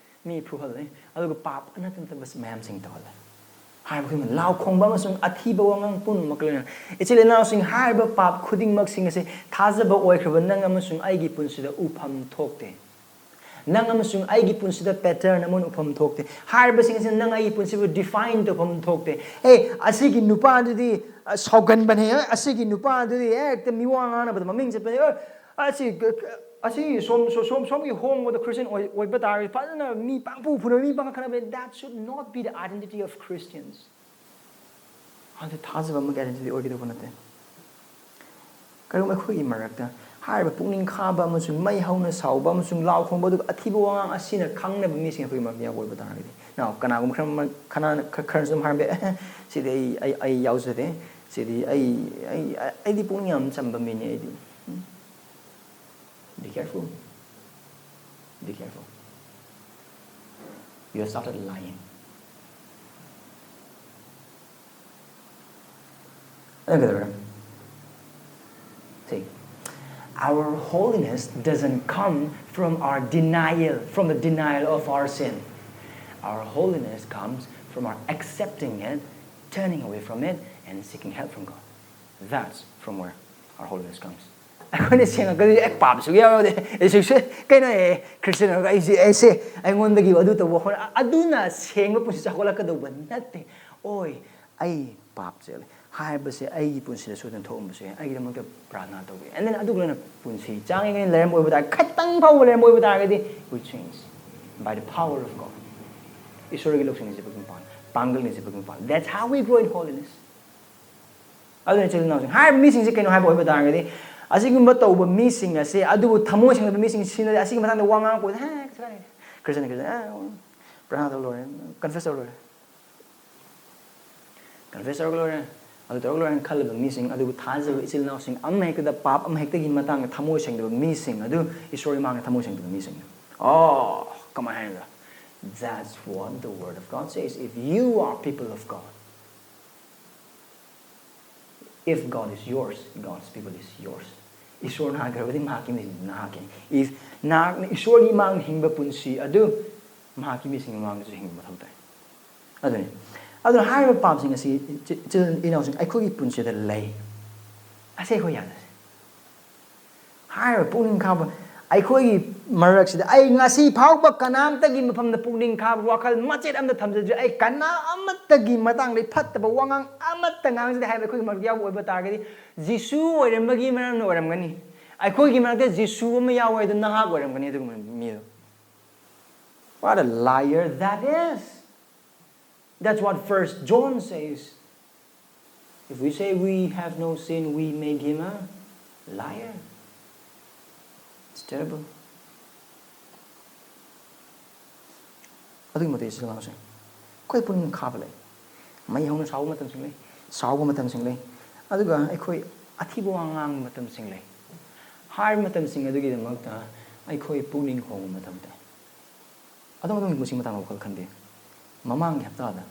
ꯃꯤ ꯐꯨꯍꯜꯂꯦ, ꯑꯗꯨꯒ ꯄꯥꯞ ꯑꯅꯠꯇ ꯅꯠꯇꯕ ꯃꯌꯥꯝꯁꯤꯡ ꯇꯧꯍꯜꯂꯦ꯫ ꯍꯥꯏꯔꯤꯕ ꯈꯨꯗꯤꯡꯃꯛ ꯂꯥꯎ ꯈꯣꯡꯕ ꯑꯃꯁꯨꯡ ꯑꯊꯤꯕ ꯋꯥꯉꯥꯡ ꯄꯨꯝꯅꯃꯛꯀ ꯂꯣꯏꯅꯅ꯫ ꯏꯆꯤꯜ ꯏꯅꯥꯎꯁꯤꯡ, ꯍꯥꯏꯔꯤꯕ ꯄꯥꯞ ꯈꯨꯗꯤꯡꯃꯛꯁꯤꯡ ꯑꯁꯤ ꯊꯥꯖꯕ ꯑꯣꯏꯈ꯭ꯔꯕ ꯅꯪ ꯑꯃꯁꯨꯡ ꯑꯩꯒꯤ ꯄꯨꯟꯁꯤꯗ ꯎꯐꯝ ꯊꯣꯛꯇꯦ꯫ ꯅꯪ ꯑꯃꯁꯨꯡ ꯑꯩꯒꯤ ꯄꯨꯟꯁꯤꯗ pattern ꯑꯃ ꯑꯣꯏꯅ ꯎꯐꯝ ꯊꯣꯛꯇꯦ꯫ ꯍꯥꯏꯔꯤꯕꯁꯤꯡ ꯑꯁꯤꯅ ꯅꯪ ꯑꯩꯒꯤ ꯄꯨꯟꯁꯤꯕꯨ define ꯇꯧꯐꯝ ꯊꯣꯛꯇꯦ꯫ ꯑꯦ, ꯑꯁꯤꯒꯤ ꯅꯨꯄꯥꯗꯨꯗꯤ, ꯑ, ꯁꯥꯎꯒꯟꯕꯅꯦ, ꯑ, ꯑꯁꯤꯒꯤ ꯅꯨꯄꯥꯗꯨꯗꯤ ꯍꯦꯛꯇ ꯃꯤꯋꯥ ꯉꯥꯡꯅꯕꯗ ꯃꯃꯤꯡ ꯆꯠꯄꯅꯦ, ꯑ, ꯑꯁꯤ, ꯑꯁꯤ ꯁꯣꯝ, ꯁꯣ-, ꯁꯣꯝ, ꯁꯣꯝꯒꯤ ꯍꯣꯡꯕꯗ Christian ꯑꯣꯏ-, ꯑꯣꯏꯕ ꯇꯥꯔꯒꯗꯤ ꯐꯖꯅ ꯃꯤ ꯄꯥꯡꯐꯨ ꯐꯨꯅꯕ, ꯃꯤ ꯄꯥꯡꯈꯠ ꯈꯠꯅꯕ, that should not be the identity of Christians. ꯑꯗꯨ ꯊꯥꯖꯕ ꯑꯃꯒꯤ identity ꯑꯣꯏꯒꯗꯧꯕ ꯅꯠꯇꯦ꯫ ꯀꯔꯤꯒꯨꯝꯕ ꯑꯩꯈꯣꯏꯒꯤ ꯃꯔꯛꯇ ꯍꯥꯏꯔꯤꯕ ꯄꯨꯛꯅꯤꯡ ꯈꯥꯕ ꯑꯃꯁꯨꯡ ꯃꯩ ꯍꯧꯅ ꯁꯥꯎꯕ ꯑꯃꯁꯨꯡ ꯂꯥꯎ ꯈꯣꯡꯕ, ꯑꯗꯨꯒ ꯑꯊꯤꯕ ꯋꯥꯉꯥꯡ ꯑꯁꯤꯅ ꯈꯪꯅꯕ ꯃꯤꯁꯤꯡ ꯑꯩꯈꯣꯏꯒꯤ ꯃꯔꯛꯇ ꯌꯥꯎꯕ ꯑꯣꯏꯕ ꯇꯥꯔꯒꯗꯤ꯫ Now, ꯀꯅꯥꯒꯨꯝꯕ ꯈꯔ ꯑꯃ, ꯈꯔꯅ, ꯈꯔ, ꯈꯔꯅꯁꯨ ꯑꯗꯨꯝ ꯍꯥꯏꯔꯝꯕ ꯌꯥꯏ, "ꯑꯦ, ꯁꯤꯗꯤ ꯑꯩ, ꯑꯩ, ꯑꯩ ꯌꯥꯎꯖꯗꯦ, ꯁꯤꯗꯤ ꯑꯩ, ꯑꯩ, ꯑꯩꯗꯤ ꯄꯨꯛꯅꯤꯡ ꯌꯥꯝ ꯆꯝꯕ ꯃꯤꯅꯤ ꯑꯩꯗꯤ"꯫ ꯎꯝ? Be careful. Be careful. You have started lying. ꯑꯗꯨꯅ ꯀꯩꯗꯧꯔꯦ? See, our holiness doesn't come from our denial, from the denial of our sin. Our holiness comes from our accepting it, turning away from it, and seeking help from God. That's from where our holiness comes. ꯑꯩꯈꯣꯏꯅ ꯁꯦꯡꯉꯛꯀꯗꯣꯏꯁꯦ, "ꯑꯦ, ꯄꯥꯞ ꯁꯨꯛꯌꯥꯎ ꯌꯥꯎꯗꯦ, ꯑꯩ ꯁꯨꯛꯁꯦ-, ꯀꯩꯅꯣ, ꯑꯦ, Christian ꯑꯣꯏꯔꯒ ꯑꯩꯁꯦ, ꯑꯩꯁꯦ ꯑꯩꯉꯣꯟꯗꯒꯤ ꯑꯗꯨ ꯇꯧꯕ ꯍꯣꯠꯅ-", ꯑꯗꯨꯅ ꯁꯦꯡꯕ ꯄꯨꯟꯁꯤ ꯆꯥꯎꯈꯠꯂꯛꯀꯗꯧꯕ ꯅꯠꯇꯦ꯫ "ꯑꯣꯏ, ꯑꯩ ꯄꯥꯞ ꯆꯦꯜꯂꯦ" ꯍꯥꯏꯕꯁꯦ ꯑꯩꯒꯤ ꯄꯨꯟꯁꯤꯗ ꯁꯣꯏꯗꯅ ꯊꯣꯛꯑꯝꯕꯁꯨ ꯌꯥꯏ꯫ ꯑꯩꯒꯤꯗꯃꯛꯇ ꯄ꯭ꯔꯥꯔꯊꯅꯥ ꯇꯧꯕꯤꯌꯨ꯫ And then ꯑꯗꯨꯒ ꯅꯪꯅ ꯄꯨꯟꯁꯤ ꯆꯥꯡ ꯌꯦꯡꯉꯩ ꯂꯩꯔꯝꯕ ꯑꯣꯏꯕ ꯇꯥꯔꯒꯗꯤ, ꯈꯤꯇꯪ ꯐꯥꯎꯕ ꯂꯩꯔꯝꯕ ꯑꯣꯏꯕ ꯇꯥꯔꯒꯗꯤ, we change by the power of God. ꯏꯁꯣꯔꯒꯤ ꯂꯧꯁꯤꯡꯅ ꯆꯦꯟꯕꯒꯤ ꯃꯄꯥꯟ, ꯄꯥꯡꯒꯜꯅ ꯆꯦꯟꯕꯒꯤ ꯃꯄꯥꯟ꯫ That's how we grow in holiness. ꯑꯗꯨꯅ ꯏꯆꯤꯜ ꯏꯅꯥꯎꯁꯤꯡ, ꯍꯥꯏꯔꯤꯕ ꯃꯤꯁꯤꯡꯁꯦ ꯀꯩꯅꯣ ꯍꯥꯏꯕ ꯑꯣꯏꯕ ꯇꯥꯔꯒꯗꯤ, ꯑꯁꯤꯒꯨꯝꯕ ꯇꯧꯕ ꯃꯤꯁꯤꯡ ꯑꯁꯦ, ꯑꯗꯨꯕꯨ ꯊꯃꯣꯏ ꯁꯦꯡꯗꯕ ꯃꯤꯁꯤꯡ ꯁꯤꯅꯗꯤ ꯑꯁꯤꯒꯤ ꯃꯇꯥꯡꯗ ꯋꯥ ꯉꯥꯡꯉꯛꯄ ꯑꯣꯏꯗꯤ, "ꯍꯦ, ꯀꯩꯁꯨ ꯀꯥꯏꯗꯦ꯫ ꯈ꯭ꯔꯤꯁꯇꯤꯌꯥꯟ, ꯈ꯭ꯔꯤꯁꯇꯤꯌꯥꯟ, ꯑꯦ, ꯄ꯭ꯔꯥꯔꯊꯅꯥ ꯇꯧ ꯂꯣꯏꯔꯦ, confess ꯇꯧ ꯂꯣꯏꯔꯦ꯫ Confess ꯇꯧꯔꯒ ꯂꯣꯏꯔꯦ, ꯑꯗꯨ ꯇꯧꯔꯒ ꯂꯣꯏꯔꯦꯅ" ꯈꯜꯂꯕ ꯃꯤꯁꯤꯡ, ꯑꯗꯨꯕꯨ ꯊꯥꯖꯕ ꯏꯆꯤꯜ ꯏꯅꯥꯎꯁꯤꯡ ꯑꯃ ꯍꯦꯛꯇꯗ, ꯄꯥꯞ ꯑꯃ ꯍꯦꯛꯇꯒꯤ ꯃꯇꯥꯡꯗ ꯊꯃꯣꯏ ꯁꯦꯡꯗꯕ ꯃꯤꯁꯤꯡ ꯑꯗꯨ ꯏꯁꯣꯔꯒꯤ ꯃꯥꯡꯗ ꯊꯃꯣꯏ ꯁꯦꯡꯗꯕ ꯃꯤꯁꯤꯡꯅꯤ꯫ ꯑꯣ, ꯀꯃꯥꯏꯅ ꯍꯥꯏꯅꯣ? That's what the word of God says. If you are people of God, if God is yours, God's people is yours. ꯏꯁꯣꯔ ꯅꯍꯥꯛꯀꯤ ꯑꯣꯏꯔꯕꯗꯤ ꯃꯍꯥꯛꯀꯤ ꯃꯤꯁꯤꯡ ꯅꯍꯥꯛꯀꯤꯅꯤ꯫ If ꯅꯍꯥꯛꯅ ꯏꯁꯣꯔꯒꯤ ꯃꯥꯡꯗ ꯍꯤꯡꯕ ꯄꯨꯟꯁꯤ ꯑꯗꯨ ꯃꯍꯥꯛꯀꯤ ꯃꯤꯁꯤꯡꯒꯤ ꯃꯃꯥꯡꯗꯁꯨ ꯍꯤꯡꯕ ꯃꯊꯧ ꯇꯥꯏ꯫ ꯑꯗꯨꯅꯤ꯫ ꯑꯗꯨꯅ ꯍꯥꯏꯔꯤꯕ ꯄꯥꯞꯁꯤꯡ ꯑꯁꯤ ꯏꯆꯤ-, ꯏꯆꯤꯜ ꯏꯅꯥꯎꯁꯤꯡ ꯑꯩꯈꯣꯏꯒꯤ ꯄꯨꯟꯁꯤꯗ ꯂꯩ꯫ ꯑꯁꯤ ꯑꯩꯈꯣꯏ ꯌꯥꯗꯁꯦ꯫ ꯍꯥꯏꯔꯤꯕ ꯄꯨꯛꯅꯤꯡ ꯈꯥꯕ ꯑꯩꯈꯣꯏꯒꯤ ꯃꯔꯛꯁꯤꯗ ꯑꯩ ꯉꯁꯤ ꯐꯥꯎꯕ ꯀꯅꯥꯝꯇꯒꯤ ꯃꯐꯝꯗ ꯄꯨꯛꯅꯤꯡ ꯈꯥꯕ ꯋꯥꯈꯜ ꯃꯆꯦꯠ ꯑꯃꯇ ꯊꯝꯖꯗ꯭ꯔꯤ꯫ ꯑꯩ ꯀꯅꯥ ꯑꯃꯠꯇꯒꯤ ꯃꯇꯥꯡꯗ ꯐꯠꯇꯕ ꯋꯥꯉꯥꯡ ꯑꯃꯠꯇ ꯉꯥꯡꯖꯗꯦ ꯍꯥꯏꯕ ꯑꯩꯈꯣꯏꯒꯤ ꯃꯔꯛꯇ ꯌꯥꯎꯕ ꯑꯣꯏꯕ ꯇꯥꯔꯒꯗꯤ, ꯖꯤꯁꯨ ꯑꯣꯏꯔꯝꯕꯒꯤ ꯃꯔꯝꯅ ꯑꯣꯏꯔꯝꯒꯅꯤ꯫ ꯑꯩꯈꯣꯏꯒꯤ ꯃꯔꯛꯇ ꯖꯤꯁꯨ ꯑꯃ ꯌꯥꯎꯋꯦ, ꯑꯗꯨ ꯅꯍꯥꯛ ꯑꯣꯏꯔꯝꯒꯅꯤ ꯑꯗꯨꯒꯨꯝꯕ ꯃꯤꯗꯣ꯫ What a liar that is! That's what First John says. If we say we have no sin, we make him a liar. Terrible. ꯑꯗꯨꯒꯤ ꯃꯇꯤꯛ ꯏꯆꯤꯜ ꯏꯅꯥꯎꯁꯤꯡ ꯑꯩꯈꯣꯏ ꯄꯨꯛꯅꯤꯡ ꯈꯥꯕ ꯂꯩ꯫ ꯃꯩ ꯍꯧꯅ ꯁꯥꯎꯕ ꯃꯇꯝꯁꯤꯡ ꯂꯩ, ꯁꯥꯎꯕ ꯃꯇꯝꯁꯤꯡ ꯂꯩ, ꯑꯗꯨꯒ ꯑꯩꯈꯣꯏ ꯑꯊꯤꯕ ꯋꯥ ꯉꯥꯡꯕ ꯃꯇꯝꯁꯤꯡ ꯂꯩ꯫ ꯍꯥꯏꯔꯤꯕ ꯃꯇꯝꯁꯤꯡ ꯑꯗꯨꯒꯤꯗꯃꯛꯇ ꯑꯩꯈꯣꯏ ꯄꯨꯛꯅꯤꯡ ꯍꯣꯡꯕ ꯃꯇꯝꯗ ꯑꯗꯣꯝ ꯑꯗꯣꯝꯒꯤ ꯄꯨꯟꯁꯤ ꯃꯇꯥꯡꯗ ꯋꯥꯈꯜ ꯈꯟꯕꯤꯌꯨ꯫ ꯃꯃꯥꯡꯒꯤ ꯍꯞꯇꯥꯗ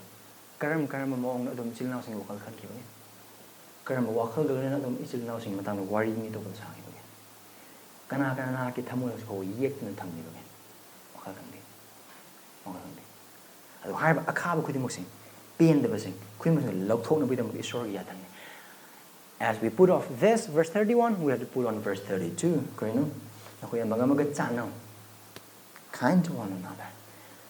ꯀꯔꯝ ꯀꯔꯝꯕ ꯃꯑꯣꯡꯗ ꯑꯗꯣꯝ ꯏꯆꯤꯜ ꯏꯅꯥꯎꯁꯤꯡꯒꯤ ꯋꯥꯈꯜ ꯈꯟꯈꯤꯕꯒꯦ? ꯀꯔꯝꯕ ꯋꯥꯈꯜꯒ ꯂꯣꯏꯅꯅ ꯑꯗꯣꯝ ꯏꯆꯤꯜ ꯏꯅꯥꯎꯁꯤꯡꯒꯤ ꯃꯇꯥꯡꯗ ꯋꯥꯔꯤ ꯃꯤ ꯑꯇꯣꯞꯄꯗ ꯁꯥꯈꯤꯕꯒꯦ? ꯀꯅꯥ ꯀꯅꯥ ꯅꯍꯥꯛꯀꯤ ꯊꯃꯣꯏ ꯐꯥꯎ ꯌꯦꯛꯇꯨꯅ ꯊꯝꯈꯤꯕꯒꯦ? ꯋꯥꯈꯜ ꯈꯟꯕꯤꯌꯨ꯫ ꯋꯥꯈꯜ ꯈꯟꯕꯤꯌꯨ꯫ ꯑꯗꯣ ꯍꯥꯏꯔꯤꯕ ꯑꯈꯥꯕ ꯈꯨꯗꯤꯡꯃꯛꯁꯦ, ꯄꯦꯟꯗꯕꯁꯦ ꯈꯨꯗꯤꯡꯃꯛꯁꯦ ꯂꯧꯊꯣꯛꯅꯕꯒꯤꯗꯃꯛꯇ ꯏꯁꯣꯔꯒꯤ ꯌꯥꯊꯪꯅꯤ꯫ As we put off this, verse thirty-one, we have to put on verse thirty-two. ꯀꯔꯤꯅꯣ? ꯅꯈꯣꯏ ꯑꯃꯒ ꯑꯃꯒ ꯆꯥꯟꯅꯧ꯫ Kind to one another.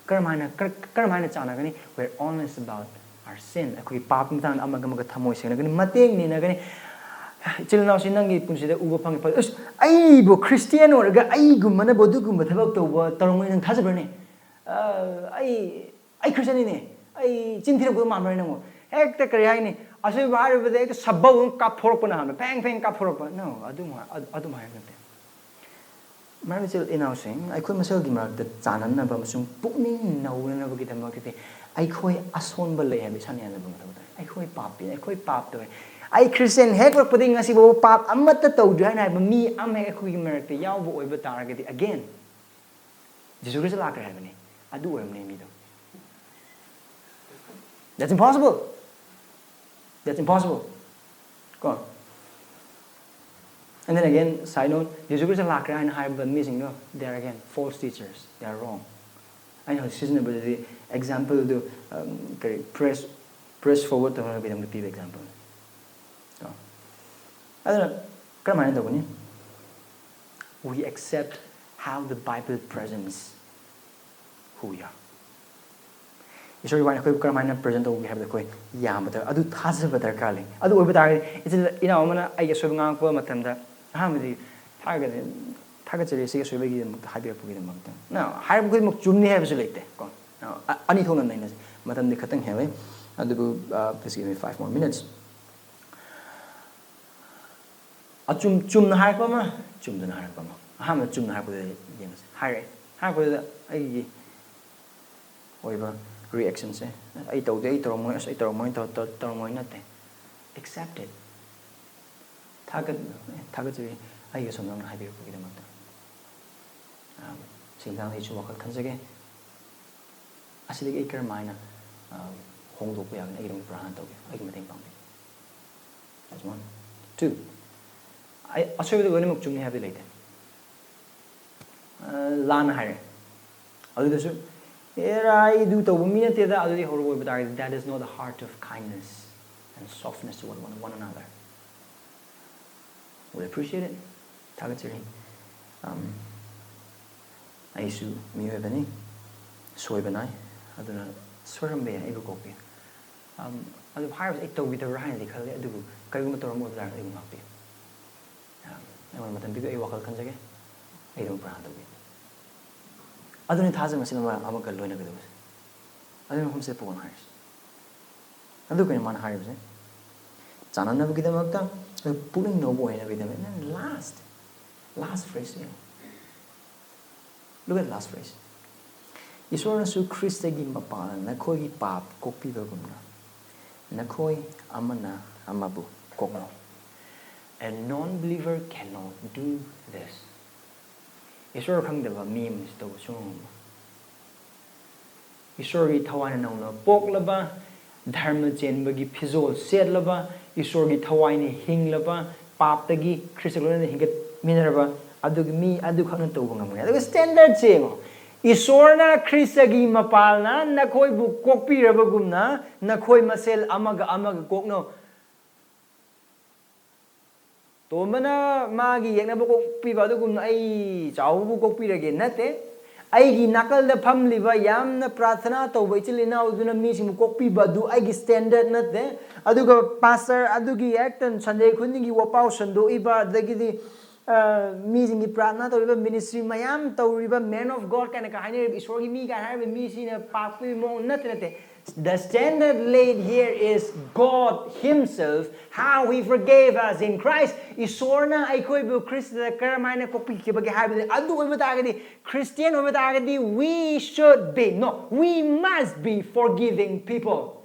ꯀꯔꯝ ꯍꯥꯏꯅ, ꯀꯔ-, ꯀꯔꯝ ꯍꯥꯏꯅ ꯆꯥꯟꯅꯒꯅꯤ? We're honest about our sin. ꯑꯩꯈꯣꯏꯒꯤ ꯄꯥꯞꯀꯤ ꯃꯇꯥꯡꯗ ꯑꯃꯒ ꯑꯃꯒ ꯊꯃꯣꯏ ꯁꯦꯡꯅꯒꯅꯤ, ꯃꯇꯦꯡ ꯅꯤꯅꯒꯅꯤ꯫ ꯏꯆꯤꯜ ꯏꯅꯥꯎꯁꯤ ꯅꯪꯒꯤ ꯄꯨꯟꯁꯤꯗ ꯎꯕ ꯐꯪꯉꯤ꯫ ꯑꯁ, ꯑꯩꯕꯨ ꯈ꯭ꯔꯤꯁꯇꯤꯌꯥꯟ ꯑꯣꯏꯔꯒ ꯑꯩꯒꯨꯝꯕꯅꯕꯨ ꯑꯗꯨꯒꯨꯝꯕ ꯊꯕꯛ ꯇꯧꯕ ꯇꯧꯔꯝꯒꯅꯤ ꯅꯪ ꯊꯥꯖꯕ꯭ꯔꯅꯦ? ꯑ, ꯑꯩ, ꯑꯩ ꯈ꯭ꯔꯤꯁꯇꯤꯌꯥꯟꯅꯤꯅꯦ, ꯑꯩ ꯆꯤꯟ ꯊꯤꯔꯛꯄꯗꯣ ꯃꯥꯟꯕ꯭ꯔꯅꯦ ꯅꯪꯕꯨ? ꯍꯦꯛꯇ ꯀꯔꯤ ꯍꯥꯏꯅꯤ, ꯑꯁꯣꯏꯕ ꯍꯥꯏꯔꯨꯕꯗ ꯍꯦꯛꯇ ꯁꯕꯧ ꯑꯃ ꯀꯥꯞꯊꯣꯔꯛꯄꯅ ꯍꯥꯟꯅ ꯐꯦꯡ ꯐꯦꯡ ꯀꯥꯞꯊꯣꯔꯛꯄ꯫ No, ꯑꯗꯨꯝ ꯍꯥꯏ-, ꯑꯗꯨ-, ꯑꯗꯨꯝ ꯍꯥꯏꯕ ꯅꯠꯇꯦ꯫ ꯃꯔꯝ ꯏꯆꯤꯜ ꯏꯅꯥꯎꯁꯤꯡ, ꯑꯩꯈꯣꯏ ꯃꯁꯦꯜꯒꯤ ꯃꯔꯛꯇ ꯆꯥꯟꯅꯅꯕ ꯑꯃꯁꯨꯡ ꯄꯨꯛꯅꯤꯡ ꯅꯧꯅꯅꯕꯒꯤꯗꯃꯛꯇꯗꯤ ꯑꯩꯈꯣꯏ ꯑꯁꯣꯟꯕ ꯂꯩ ꯍꯥꯏꯕ ꯏꯁꯥꯅ ꯌꯥꯅꯕ ꯃꯊꯧ ꯇꯥꯏ꯫ ꯑꯩꯈꯣꯏ ꯄꯥꯞ ꯄꯤ, ꯑꯩꯈꯣꯏ ꯄꯥꯞ ꯇꯧꯏ꯫ ꯑꯩ ꯈ꯭ꯔꯤꯁꯇꯤꯌꯥꯟ ꯍꯦꯛ ꯑꯣꯏꯔꯛꯄꯗꯒꯤ ꯉꯁꯤꯐꯥꯎꯕ ꯄꯥꯞ ꯑꯃꯠꯇ ꯇꯧꯗ꯭ꯔꯤ ꯍꯥꯏꯅ ꯍꯥꯏꯕ ꯃꯤ ꯑꯃ ꯍꯦꯛ ꯑꯩꯈꯣꯏꯒꯤ ꯃꯔꯛꯇ ꯌꯥꯎꯕ ꯑꯣꯏꯕ ꯇꯥꯔꯒꯗꯤ, again, ꯖꯤꯁꯨ ꯈ꯭ꯔꯤꯁꯇ ꯂꯥꯛꯈ꯭ꯔꯦ ꯍꯥꯏꯕꯅꯤ꯫ ꯑꯗꯨ ꯑꯣꯏꯔꯝꯅꯤ ꯃꯤꯗꯣ꯫ That's impossible. That's impossible. ꯀꯣ? And then again, side note, Jesus Christ ꯂꯥꯛꯈ꯭ꯔꯦ ꯍꯥꯏꯅ ꯍꯥꯏꯕ ꯃꯤꯁꯤꯡꯗꯣ, they are again false teachers. They are wrong. ꯑꯩꯅ ꯍꯧꯖꯤꯛ ꯁꯤꯖꯤꯟꯅꯕꯗꯗꯤ exampleꯗꯨ, ꯎꯝ, ꯀꯔꯤ, press, press forward ꯇꯧꯅꯕꯒꯤꯗꯃꯛꯇ ꯄꯤꯕ example꯫ ꯀꯣ? ꯑꯗꯨꯅ ꯀꯔꯝꯍꯥꯏꯅ ꯇꯧꯒꯅꯤ? We accept how the Bible presents who we are. ꯏꯁꯣꯔꯒꯤ ꯋꯥꯅ ꯑꯩꯈꯣꯏꯕꯨ ꯀꯔꯝꯍꯥꯏꯅ present ꯇꯧꯒꯦ ꯍꯥꯏꯕꯗ ꯑꯩꯈꯣꯏ ꯌꯥꯝꯕ ꯗꯔꯀꯥꯔ, ꯑꯗꯨ ꯊꯥꯖꯕ ꯗꯔꯀꯥꯔ ꯂꯩ꯫ ꯑꯗꯨ ꯑꯣꯏꯕ ꯇꯥꯔꯒꯗꯤ ꯏꯆꯤꯜ ꯏꯅꯥꯎ ꯑꯃꯅ ꯑꯩꯒꯤ ꯑꯁꯣꯏꯕ ꯉꯥꯡꯉꯛꯄ ꯃꯇꯝꯗ ꯑꯍꯥꯟꯕꯗꯤ ꯊꯥꯒꯠ-, ꯊꯥꯒꯠꯆꯔꯤ ꯁꯤꯒꯤ ꯑꯁꯣꯏꯕꯒꯤꯗꯃꯛꯇ ꯍꯥꯏꯕꯤꯔꯛꯄꯒꯤꯗꯃꯛꯇ꯫ ꯅ ꯍꯥꯏꯔꯤꯕ ꯈꯨꯗꯤꯡꯃꯛ ꯆꯨꯝꯅꯤ ꯍꯥꯏꯕꯁꯨ ꯂꯩꯇꯦ ꯀꯣ꯫ ꯑ-, ꯑꯅꯤ ꯊꯣꯛꯅ ꯅꯩꯅꯁꯤ꯫ ꯃꯇꯝꯗꯤ ꯈꯇꯪ ꯍꯦꯜꯂꯦ꯫ ꯑꯗꯨꯕꯨ, ꯑ, please give me five more minutes. ꯑꯆꯨꯝ-, ꯆꯨꯝꯅ ꯍꯥꯏꯔꯛꯄ ꯑꯃ, ꯆꯨꯝꯗꯅ ꯍꯥꯏꯔꯛꯄ ꯑꯃ꯫ ꯑꯍꯥꯟꯕ ꯆꯨꯝꯅ ꯍꯥꯏꯔꯛꯄꯗꯨꯗ ꯌꯦꯡꯉꯁꯦ꯫ ꯍꯥꯏꯔꯦ꯫ ꯍꯥꯏꯔꯛꯄꯗꯨꯗ ꯑꯩꯒꯤ ꯑꯣꯏꯕ ꯔꯤꯑꯦꯛꯁꯟꯁꯦ, "ꯑꯩ ꯇꯧꯗꯦ, ꯑꯩ ꯇꯧꯔꯝꯃꯣꯏ, ꯑꯁ, ꯑꯩ ꯇꯧꯔꯝꯃꯣꯏ, ꯇꯧ-, ꯇꯧ-, ꯇꯧꯔꯝꯃꯣꯏ" ꯅꯠꯇꯦ꯫ Accept it. ꯊꯥꯒꯠ-, ꯑꯦ, ꯊꯥꯒꯠꯆꯔꯤ ꯑꯩꯒꯤ ꯑꯁꯣꯝ ꯅꯪꯅ ꯍꯥꯏꯕꯤꯔꯛꯄꯒꯤꯗꯃꯛꯇ꯫ ꯑꯥ, ꯁꯤ ꯃꯇꯥꯡꯗ ꯑꯩꯁꯨ ꯋꯥꯈꯜ ꯈꯟꯖꯒꯦ꯫ ꯑꯁꯤꯗꯒꯤ ꯑꯩ ꯀꯔꯝ ꯍꯥꯏꯅ, ꯑꯥ, ꯍꯣꯡꯗꯣꯛꯄ ꯌꯥꯒꯅꯤ? ꯑꯩꯒꯤꯗꯃꯛ ꯄ꯭ꯔꯥꯔꯊꯅꯥ ꯇꯧꯒꯦ, ꯑꯩꯒꯤ ꯃꯇꯦꯡ ꯄꯥꯡꯕꯤꯌꯨ꯫ That's one. Two, ꯑꯩ ꯑꯁꯣꯏꯕꯗ ꯂꯣꯏꯅꯃꯛ ꯆꯨꯝꯃꯤ ꯍꯥꯏꯕꯗꯤ ꯂꯩꯇꯦ꯫ ꯑꯥ, ꯂꯥꯟꯅ ꯍꯥꯏꯔꯦ꯫ ꯑꯗꯨꯗꯁꯨ, "ꯑꯦꯔꯥ, ꯑꯩ ꯑꯗꯨ ꯇꯧꯕ ꯃꯤ ꯅꯠꯇꯦꯗ", ꯑꯗꯨꯗꯤ ꯍꯧꯔꯛꯑꯣꯏꯕ ꯇꯥꯔꯒꯗꯤ, that is not a heart of kindness and softness toward one, one another. Will appreciate it. ꯊꯥꯒꯠꯆꯔꯤ꯫ ꯑꯝ, ꯑꯩꯁꯨ ꯃꯤꯑꯣꯏꯕꯅꯤ, ꯁꯣꯏꯕ ꯅꯥꯏ, ꯑꯗꯨꯅ ꯁꯣꯏꯔꯝꯕ ꯌꯥꯏ, ꯑꯩꯕꯨ ꯀꯣꯛꯄꯤꯌꯨ꯫ ꯑꯝ, ꯑꯗꯨ ꯍꯥꯏꯔꯤꯕꯁꯦ ꯑꯩ ꯇꯧꯈꯤꯗꯕ꯭ꯔꯥ ꯍꯥꯏꯅꯗꯤ ꯈꯜꯂꯦ, ꯑꯗꯨꯕꯨ ꯀꯔꯤꯒꯨꯝꯕ ꯇꯧꯔꯝꯕ ꯑꯣꯏꯕ ꯇꯥꯔꯒꯗꯤ ꯑꯩꯕꯨ ꯉꯥꯛꯄꯤꯌꯨ꯫ ꯑꯝ, ꯑꯩꯉꯣꯟꯗ ꯃꯇꯝ ꯄꯤꯕꯤꯌꯨ, ꯑꯩ ꯋꯥꯈꯜ ꯈꯟꯖꯒꯦ, ꯑꯩ ꯑꯗꯨꯝ ꯄ꯭ꯔꯥꯔꯊꯅꯥ ꯇꯧꯕꯤꯌꯨ꯫ ꯑꯗꯨꯅꯤ ꯊꯥꯖꯕ ꯑꯁꯤꯅ ꯑꯃ-, ꯑꯃꯒ ꯂꯣꯏꯅꯒꯗꯕꯁꯦ꯫ ꯑꯗꯨꯒꯤ ꯃꯐꯝꯁꯤꯗ ꯄꯣꯜꯅ ꯍꯥꯏꯔꯤꯁꯦ꯫ ꯑꯗꯨ ꯀꯩꯅꯣ ꯃꯥꯅ ꯍꯥꯏꯔꯤꯕꯁꯦ? ꯆꯥꯟꯅꯅꯕꯒꯤꯗꯃꯛꯇ, ꯄꯨꯛꯅꯤꯡ ꯅꯧꯕ ꯑꯣꯏꯅꯕꯒꯤꯗꯃꯛꯇ꯫ And last, last phrase ꯌꯦꯡꯉꯣ꯫ Look at the last phrase. "ꯏꯁꯣꯔꯅꯁꯨ ꯈ꯭ꯔꯤꯁꯇꯒꯤ ꯃꯄꯥꯜꯅ ꯅꯈꯣꯏꯒꯤ ꯄꯥꯞ ꯀꯣꯛꯄꯤꯕꯒꯨꯝꯅ, ꯅꯈꯣꯏ ꯑꯃꯅ ꯑꯃꯕꯨ ꯀꯣꯛꯅꯧ." A non-believer cannot do this. ꯏꯁꯣꯔ ꯈꯪꯗꯕ ꯃꯤ ꯑꯃꯅ ꯁꯤ ꯇꯧꯕ ꯁꯨꯡꯉꯝ ꯉꯝꯃꯣꯏ꯫ ꯏꯁꯣꯔꯒꯤ ꯊꯋꯥꯏꯅ ꯅꯧꯅ ꯄꯣꯛꯂꯕ, ꯙꯔꯃ ꯆꯦꯟꯕꯒꯤ ꯐꯤꯖꯣꯜ ꯁꯦꯠꯂꯕ, ꯏꯁꯣꯔꯒꯤ ꯊꯋꯥꯏꯅ ꯍꯤꯡꯂꯕ, ꯄꯥꯞꯇꯒꯤ ꯈ꯭ꯔꯤꯁꯇ ꯂꯣꯏꯅꯅ ꯍꯤꯡꯒꯠꯃꯤꯟꯅꯔꯕ ꯑꯗꯨꯒꯤ ꯃꯤ ꯑꯗꯨꯈꯛꯅ ꯇꯧꯕ ꯉꯝꯒꯅꯤ꯫ ꯑꯗꯨꯒ ꯁ꯭ꯇꯦꯟꯗꯔꯗꯁꯦ ꯌꯦꯡꯉꯣ, "ꯏꯁꯣꯔꯅ ꯈ꯭ꯔꯤꯁꯇꯒꯤ ꯃꯄꯥꯜꯅ ꯅꯈꯣꯏꯕꯨ ꯀꯣꯛꯄꯤꯔꯕꯒꯨꯝꯅ ꯅꯈꯣꯏ ꯃꯁꯦꯜ ꯑꯃꯒ ꯑꯃꯒ ꯀꯣꯛꯅꯧ"꯫ ꯇꯣꯝꯕꯅ ꯃꯥꯒꯤ ꯌꯦꯛꯅꯕ ꯀꯣꯛꯄꯤꯕ ꯑꯗꯨꯒꯨꯝꯅ ꯑꯩ ꯆꯥꯎꯕꯕꯨ ꯀꯣꯛꯄꯤꯔꯒꯦ ꯅꯠꯇꯦ꯫ ꯑꯩꯒꯤ ꯅꯥꯀꯜꯗ ꯐꯝꯂꯤꯕ ꯌꯥꯝꯅ ꯄ꯭ꯔꯥꯔꯊꯅꯥ ꯇꯧꯕ ꯏꯆꯤꯜ ꯏꯅꯥꯎꯗꯨꯅ ꯃꯤꯁꯤꯡꯕꯨ ꯀꯣꯛꯄꯤꯕ ꯑꯗꯨ ꯑꯩꯒꯤ ꯁ꯭ꯇꯦꯟꯗꯔꯗ ꯅꯠꯇꯦ꯫ ꯑꯗꯨꯒ ꯄꯥꯁꯇꯔ ꯑꯗꯨꯒꯤ ꯍꯦꯛꯇ ꯁꯟꯗꯦ ꯈꯨꯗꯤꯡꯒꯤ ꯋꯥꯄꯥꯎ ꯁꯟꯗꯣꯛꯏꯕ, ꯑꯗꯒꯤꯗꯤ ꯃꯤꯁꯤꯡꯒꯤ ꯄ꯭ꯔꯥꯔꯊꯅꯥ ꯇꯧꯔꯤꯕ, ꯃꯤꯅꯤꯁꯇ꯭ꯔꯤ ꯃꯌꯥꯝ ꯇꯧꯔꯤꯕ, man of God ꯀꯥꯏꯅ ꯍꯥꯏꯅꯔꯤꯕ, ꯏꯁꯣꯔꯒꯤ ꯃꯤ ꯀꯥꯏꯅ ꯍꯥꯏꯔꯤꯕ ꯃꯤꯁꯤꯅ ꯄꯥꯛꯄꯒꯤ ꯃꯑꯣꯡ ꯅꯠꯇꯦ, ꯅꯠꯇꯦ꯫ The standard laid here is God Himself, how He forgave us in Christ. ꯏꯁꯣꯔꯅ ꯑꯩꯈꯣꯏꯕꯨ ꯈ꯭ꯔꯤꯁꯇꯗ ꯀꯔꯝ ꯍꯥꯏꯅ ꯀꯣꯛꯄꯤꯈꯤꯕꯒꯦ ꯍꯥꯏꯕꯗꯨꯅꯤ꯫ ꯑꯗꯨ ꯑꯣꯏꯕ ꯇꯥꯔꯒꯗꯤ, ꯈ꯭ꯔꯤꯁꯇꯤꯌꯥꯟ ꯑꯣꯏꯕ ꯇꯥꯔꯒꯗꯤ, we should be, no, we must be forgiving people.